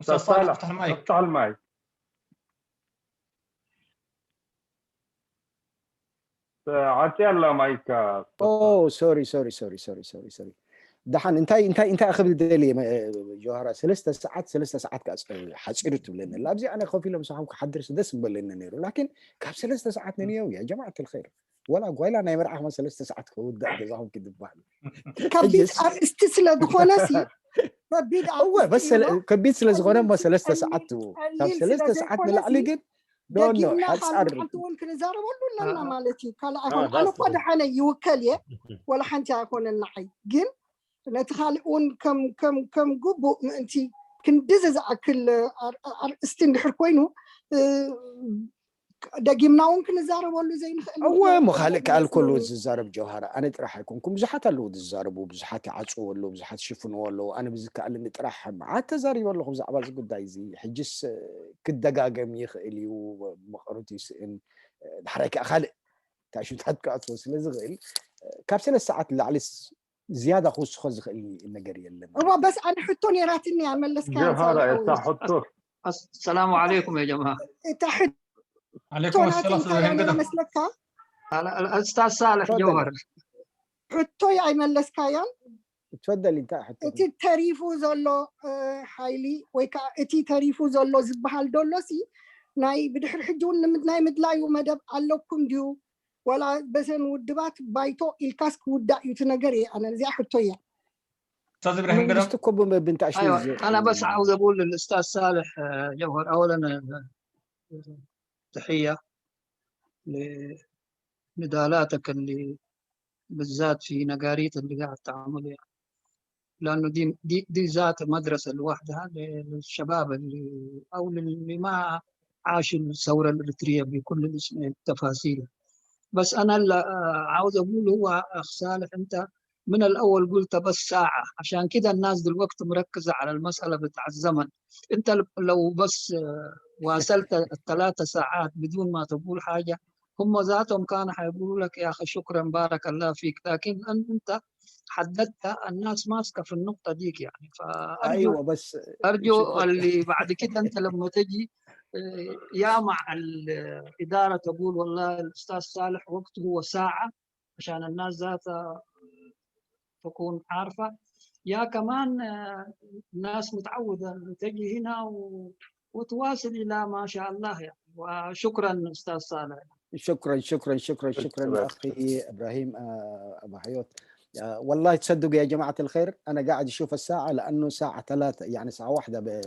استاذ استاذ صالح صالح افتح المايك. افتح المايك. عطي الله مايك. oh sorry sorry sorry sorry sorry sorry. ድሓን እንታይ እንታይ እንታይ ክብል ደልየ ጀዋህራ 3 ሰዓት 3 ሰዓት ከዓ ሓፂሩ ትብለኒ ኣላ። ኣብዚ ኣነ ኮፍ ኢሎም ምሳኹም ክሓድርስ ደስ ምበለኒ ነይሩ፣ ላኪን ካብ 3 ሰዓት ንንየው يا جماعة الخير ወላ ጓይላ ናይ መርዓ ከማ 3 ሰዓት ክውዳእ ገዛኹም ክድበሃል። ከቢድ ሕጅስ ኣርእስቲ ስለ ዝኾነ ሲ ከቢድ እወ ኣርእስቲ በስ እዩ ሞ ከቢድ ስለ ዝኾነ እሞ ቀሊል 3 ቀሊል ሰዓት ካብ ቀሊል ስለ 3 ሰዓት ዘይኮነ ንላዕሊ ሲ ግን no no ደጊምና ካልእ ሓፃር። መዓልቲ እውን ክንዛረበሉ ኣለና ማለት እዩ። ካልእ ኣይኮነ ኣነ እኳ ድሓነ ይውከል እየ፣ ወላ ሓንቲ ኣይኮነን ንዓይ፣ ግን ነቲ ካልእ እውን ከም ከም ከም ግቡእ ምእንቲ ክንዲዚ ዝኣክል ኣርእስቲ እንድሕር ኮይኑ ደጊምና እውን ክንዛረበሉ ዘይንኽእል እወ ምክንያት እሞ ዘሎ ካልእ ከኣል ከሎ ይመስለኒ። ዝዛረብ ጀውሃራ ኣነ ጥራሕ ኣይኮንኩም፣ ብዙሓት ኣለዉ ዝዛረቡ፣ ብዙሓት ይዓፅዎ ኣለዉ፣ ብዙሓት ይሽፍንዎ ኣለዉ። ኣነ ብዝከኣለኒ ጥራሕ መዓት ተዛሪበ ኣለኹ ብዛዕባ እዚ ጉዳይ እዚ። ሕጅስ ክደጋገም ይኽእል እዩ፣ መቐረቱ ይስእን፣ ዳሕራይ ከዓ ካልእ ታሽታት ክኣትዎ ስለ ዝኽእል ካብ 3 ሰዓት ንላዕሊ ዝያዳ ክውስኾ ዝኽእል ነገር የለን። እዋ በስ ኣነ ሕቶ ነይራትኒ መለስካያ። جوهرة ሳልሐዊ እታ ሕቶ። السلام عليكم يا جماعة. እታ ሕቶ عليكم ናተይ السلام استاذ እንታይ እያ ابراهيم ነይራ قدم መስለካ? الأستاذ صالح تفضلي. جوهر. ሕቶይ ኣይመለስካያን። ትፈደሊ እንታይ ሕቶ? እቲ ተሪፉ ዘሎ ሓይሊ ወይ ከዓ እቲ ተሪፉ ዘሎ ዝበሃል ደሎ ሲ ናይ ብድሕሪ ሕጂ እውን ናይ ምድላዩ መደብ ኣለኩም ድዩ ወላ በሰን ውድባት ባይቶ ኢልካስ ክውዳእ እዩ እቲ ነገር እየ ኣነ እዚኣ ሕቶ እያ። استاذ ابراهيم قدم. መንግስቲ እኮ ብንታሽሙ أيوة أنا بس عاوز أقول للأستاذ صالح جوهر أولا تحية لنضالاتك اللي بالذات في نقاريت اللي قاعد تعملها، لأنه دي دي دي ذات مدرسة لوحدها للشباب اللي أو اللي ما عاشوا الثورة الإريترية بكل التفاصيل. بس أنا اللي عاوز أقول هو أخ صالح أنت من الأول قلت بس ساعة، عشان كده الناس دلوقتي مركزة على المسألة بتاع الزمن. أنت لو بس واصلت ال3 ساعات بدون ما تقول حاجة هم ذاتهم كانوا حيقولوا لك يا أخي شكرا بارك الله فيك، لكن أنت حددت الناس ماسكة في النقطة ديك يعني. فأرجو ايوه بس أرجو شكرا. اللي بعد كده أنت لما تجي يا مع الإدارة تقول والله الأستاذ صالح وقته هو ساعة عشان الناس ذاتها تكون عارفة، يا كمان الناس متعودة تجي هنا وتواصل إلى ما شاء الله يعني. وشكرا أستاذ صالح. شكرا شكرا شكرا شكرا شكرا. اخي ابراهيم ابو حيوت. والله تصدقوا يا جماعه الخير انا قاعد اشوف الساعه لانه ساعه 3 يعني ساعه 1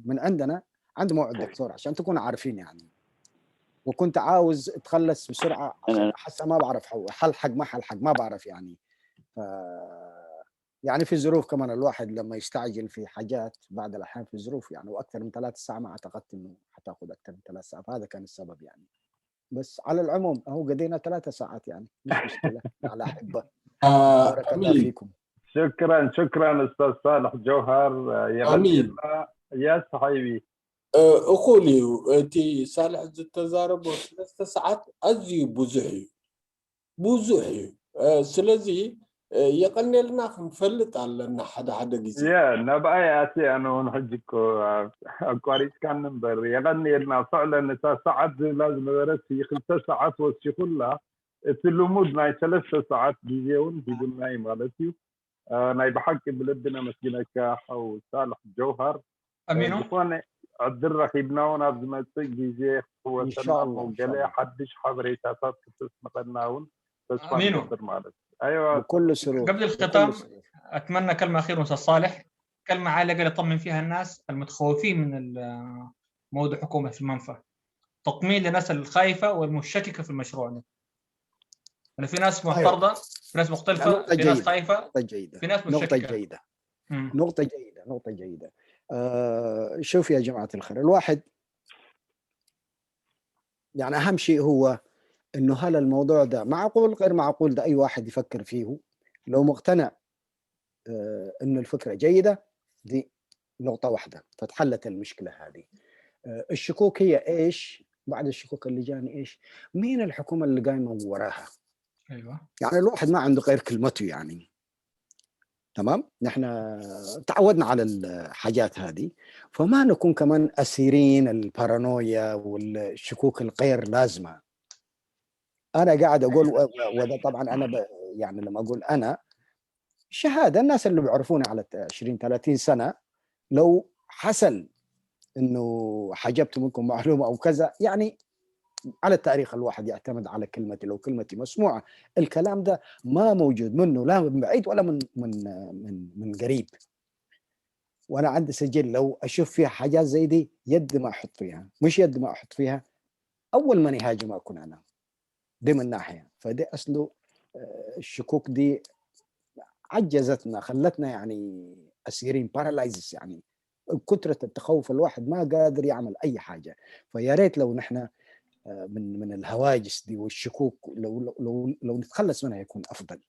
من عندنا عند موعد دكتور عشان تكونوا عارفين يعني، وكنت عاوز اتخلص بسرعه عشان حاسه ما بعرف حلحق ما حلحق ما بعرف يعني. ف يعني في ظروف كمان الواحد لما يستعجل في حاجات بعد الاحيان في ظروف يعني، واكثر من 3 ساعات ما اعتقدت انه حتاخذ اكثر من 3 ساعات، فهذا كان السبب يعني. بس على العموم اهو قضينا 3 ساعات يعني مش مشكله على احبه. بارك الله أمين. فيكم. شكرا شكرا استاذ صالح جوهر يا أمين. يا صحيبي. እኹል እዩ እቲ ሳልሕ ዝተዛረቦ 3 ሰዓት ኣዝዩ ብዙሕ እዩ ብዙሕ እዩ። ስለዚ የቀኒልና ክንፈልጥ ኣለና ሓደ ሓደ ግዜ። يا نبقى يا أنا ونحجك أقاريت كان نمبر يغني لنا فعلا إتا ساعات لازم برسي 5 ساعات وسيخلا እቲ ልሙድ ናይ 3 ሰዓት ግዜ እውን ሂቡና እዩ ማለት እዩ። ናይ ብሓቂ ብልብና መስጊነካ ሓው ሳልሕ ጀውሃር። امينو ዝኾነ ዕድል ረኪብና እውን ኣብ ዝመፅእ ግዜ ان ክትወሰና شاء እሞ الله ان شاء ገለ الله ሓድሽ ሓበሬታታት ክትስንቀና እውን ተስፋ امينو ንገብር ማለት እዩ። ايوه بكل سرور قبل بكل الختام سرور. اتمنى كلمه اخيره استاذ صالح، كلمه على الاقل يطمن فيها الناس المتخوفين من موضوع حكومه في المنفى، تطمين للناس الخايفه والمشككه في المشروع ده. لأنه في ناس ايوه معترضه، في ناس لا، مختلفه، نقطة في ناس جيدة خايفه، نقطة جيدة في ناس نقطة مشككه. جيدة مم. نقطة جيدة نقطة جيدة. شوف يا جماعة الخير، الواحد يعني أهم شيء هو انه هل الموضوع ده معقول غير معقول؟ ده اي واحد يفكر فيه. لو مقتنع انه الفكرة جيدة، دي نقطة واحدة، فتحلت المشكلة هذه. الشكوك هي ايش؟ بعد الشكوك اللي جاني ايش؟ مين الحكومة اللي قايمة وراها؟ يعني الواحد ما عنده غير كلمته يعني. تمام؟ نحن تعودنا على الحاجات هذه، فما نكون كمان اسيرين البارانويا والشكوك الغير لازمه. انا قاعد اقول، وده طبعا انا يعني لما اقول انا شهادة، الناس اللي بيعرفوني على 20 30 سنة، لو حصل انه حجبت منكم معلومة او كذا، يعني على التاريخ الواحد يعتمد على كلمتي. لو كلمتي مسموعه، الكلام ده ما موجود منه لا من بعيد ولا من قريب. وانا عندي سجل، لو اشوف فيها حاجات زي دي يد ما احط فيها، مش يد ما احط فيها، اول من يهاجم اكون انا. دي من ناحية. فدي اصله الشكوك دي عجزتنا، خلتنا يعني اسيرين، paralysis، يعني كثرة التخوف الواحد ما قادر يعمل اي حاجه. فيا ريت لو نحن من الهواجس دي والشكوك لو نتخلص منها يكون افضل.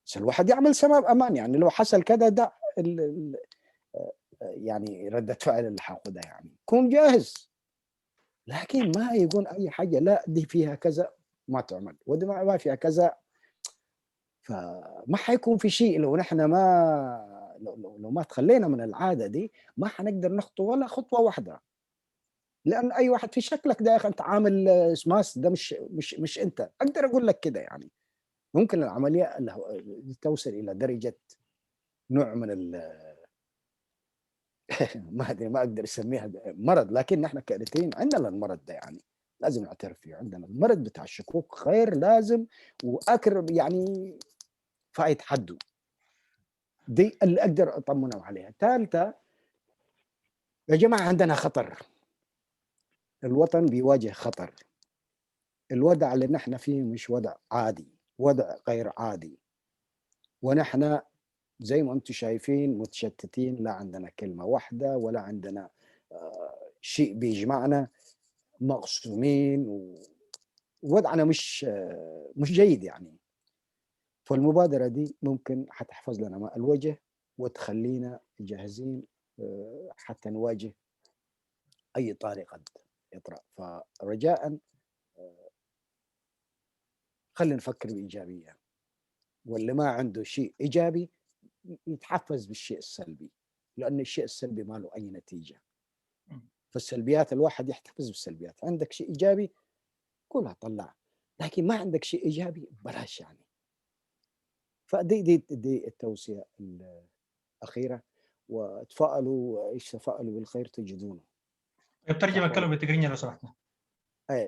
بس الواحد يعمل صمام امان، يعني لو حصل كذا ده ال ال يعني ردة فعل اللي حاخدها، يعني كون جاهز. لكن ما يكون اي حاجة لا دي فيها كذا ما تعمل، ودي ما فيها كذا، فما حيكون في شيء. لو نحن ما لو, لو, لو ما تخلينا من العادة دي ما حنقدر نخطو ولا خطوة واحده، لان اي واحد في شكلك ده يا اخي انت عامل سماس، ده مش انت. اقدر اقول لك كده، يعني ممكن العملية توصل الى درجه نوع من ال ما ادري، ما اقدر اسميها مرض، لكن نحن كاريتريين عندنا المرض ده، يعني لازم نعترف فيه. عندنا المرض بتاع الشكوك غير لازم واكر، يعني فايت حده. دي اللي اقدر اطمنهم عليها. ثالثه، يا جماعة عندنا خطر، الوطن بيواجه خطر. الوضع اللي نحن فيه مش وضع عادي، وضع غير عادي، ونحن زي ما انتم شايفين متشتتين، لا عندنا كلمة واحدة ولا عندنا شيء بيجمعنا، مقسومين، ووضعنا مش جيد يعني. فالمبادرة دي ممكن حتحفظ لنا ماء الوجه وتخلينا جاهزين حتى نواجه أي طارئ قد يطرأ. فرجاء خلينا نفكر بإيجابية، واللي ما عنده شيء إيجابي يتحفز بالشيء السلبي، لأن الشيء السلبي ما له أي نتيجة. فالسلبيات الواحد يحتفظ بالسلبيات. عندك شيء إيجابي كلها طلع، لكن ما عندك شيء إيجابي بلاش يعني. فدي دي دي التوصية الأخيرة. وتفائلوا، ايش؟ تفائلوا بالخير تجدونه. طيب ترجم الكلمة بالتقرينيا لو سمحت. አይ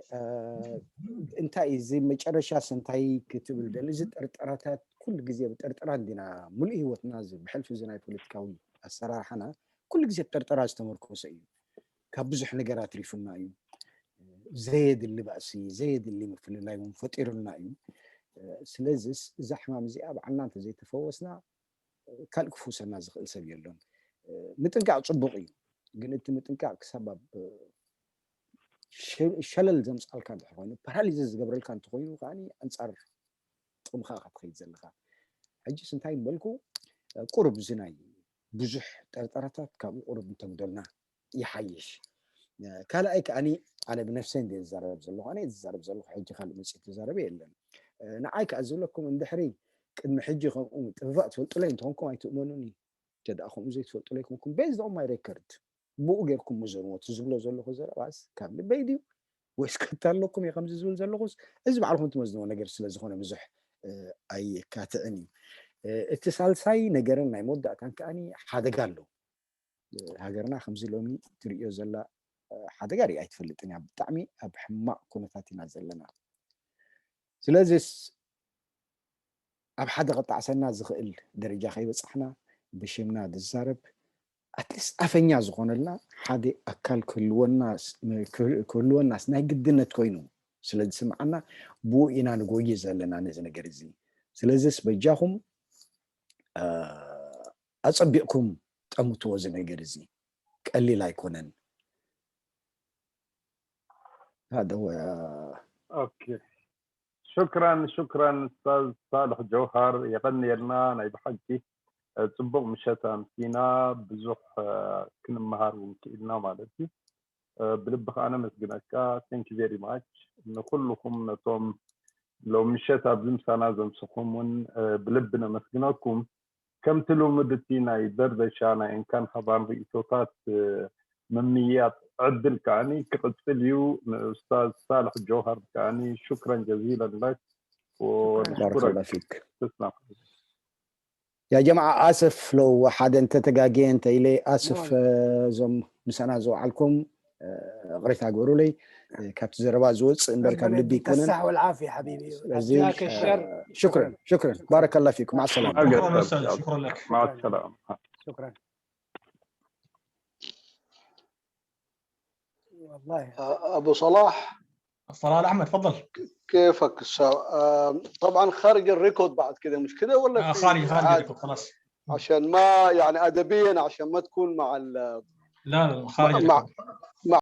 እንታይ እዚ መጨረሻስ እንታይ ክትብል ደሊ፣ እዚ ጥርጥራታት ኩሉ ግዜ ብጥርጥራ እንዲና ሙሉእ ሂወትና። እዚ ብሕልፊ እዚ ናይ ፖለቲካዊ ኣሰራርሓና ኩሉ ግዜ ብጥርጥራ ዝተመርኮሰ እዩ። ካብ ብዙሕ ነገራት ሪፉና እዩ። ዘየድሊ ባእሲ፣ ዘየድሊ ምፍልላይ እውን ፈጢሩልና እዩ። ስለዚ እዛ ሕማም እዚኣ ባዕልና እንተዘይተፈወስና ካልእ ክፍውሰና ዝኽእል ሰብ የሎን። ምጥንቃቅ ፅቡቅ እዩ፣ ግን እቲ ምጥንቃቅ ክሳብ ኣብ ሸለል ዘምፃልካ እንድሕር ኮይኑ፣ paralysis ዝገብረልካ እንተኮይኑ ከዓኒ ኣንፃር ጥቕምካ ኢካ ትኸይድ ዘለካ። ሕጂስ እንታይ በልኩ፣ ቁሩብ እዚ ናይ ብዙሕ ጠርጠራታት ካብኡ ቁሩብ እንተጉደልና ይሓይሽ። ካልኣይ ከዓኒ ኣነ ብነፍሰይ እንደ ዝዛረብ ዘለኹ፣ ኣነ ዝዛረብ ዘለኹ ሕጂ ካልእ መፅእ ተዛረበ የለን። ንዓይ ከዓ ዝብለኩም እንድሕሪ ቅድሚ ሕጂ ከምኡ ምጥፍፋእ ትፈልጡለይ እንተኾንኩም ኣይትእመኑኒ። እንተደኣ ከምኡ ዘይትፈልጡለይ ኮንኩም based on my record ብኡ ጌርኩም ምዘንዎ። እቲ ዝብሎ ዘለኹ ዘረባስ ካብ ልበይ ድዩ ወይስ ከታለኩም እየ ከምዚ ዝብል ዘለኹስ፣ እዚ ባዕልኩም ትመዝንዎ ነገር ስለ ዝኾነ ብዙሕ ኣይካትዕን እዩ። እቲ ሳልሳይ ነገርን ናይ መወዳእታን ከዓኒ ሓደጋ ኣሎ። ሃገርና ከምዚ ሎሚ ትርእዮ ዘላ ሓደጋ ሪኣ ኣይትፈልጥን እያ። ብጣዕሚ ኣብ ሕማቅ ኩነታት ኢና ዘለና። ስለዚ ኣብ ሓደ ከጣዕሰና ዝኽእል ደረጃ ከይበፃሕና ብሽምና ዝዛረብ at least ኣፈኛ ዝኾነልና ሓደ ኣካል ክህልወናስ ናይ ግድነት ኮይኑ ስለ ዝስምዓና ብኡ ኢና ንጎይ ዘለና ነዚ ነገር እዚ። ስለዚስ በጃኹም ኣፀቢቕኩም ጠምትዎ፣ እዚ ነገር እዚ ቀሊል ኣይኮነን። هذا هو. okay. شكرا شكرا استاذ صالح جوهر የቐንየልና ናይ ብሓቂ ፅቡቅ ምሸት ኣምሲና ብዙሕ ክንመሃር እውን ክኢልና ማለት እዩ። ብልቢ ከዓ ነመስግነካ። Thank you very much. ንኩልኩም ነቶም ሎሚ ምሸት ኣብዚ ምሳና ዘምስኹም እውን ብልቢ ነመስግነኩም። ከምቲ ልሙድ እቲ ናይ ደርደሻ ናይ እንካን ሃባን ርእቶታት ምምያጥ ዕድል ከዓኒ ክቅፅል እዩ። ንኡስታዝ ሳልሕ ጀውሃር ከዓኒ شكرا جزيلا لك. بارك الله ونشكرك. فيك. تسلم. يا جماعة آسف لو حدا انت تጋግየ እንተ ኢለ ኣስፍ። እዞም ምሳና ዘውዓልኩም ቅሬታ ግበሩለይ። ካብቲ ዘረባ ዝወፅእ እምበር ካብ ربنا ልቢ يديك ይኮነን። الصحة والعافية حبيبي. ስለዚ جزاك الشر. شكرا شكرا، بارك الله فيكم، مع السلامة. شكرا استاذ، شكرا لك. مع السلامة. شكرا والله. ابو صلاح. صلاح احمد، تفضل. كيفك؟ طبعا خارج ال record بعد كده، مش كده ولا؟ في خارج خارج عادي ال record خلاص. عشان ما يعني ادبيا عشان ما تكون مع ال لا لا، خارج مع ال record. مع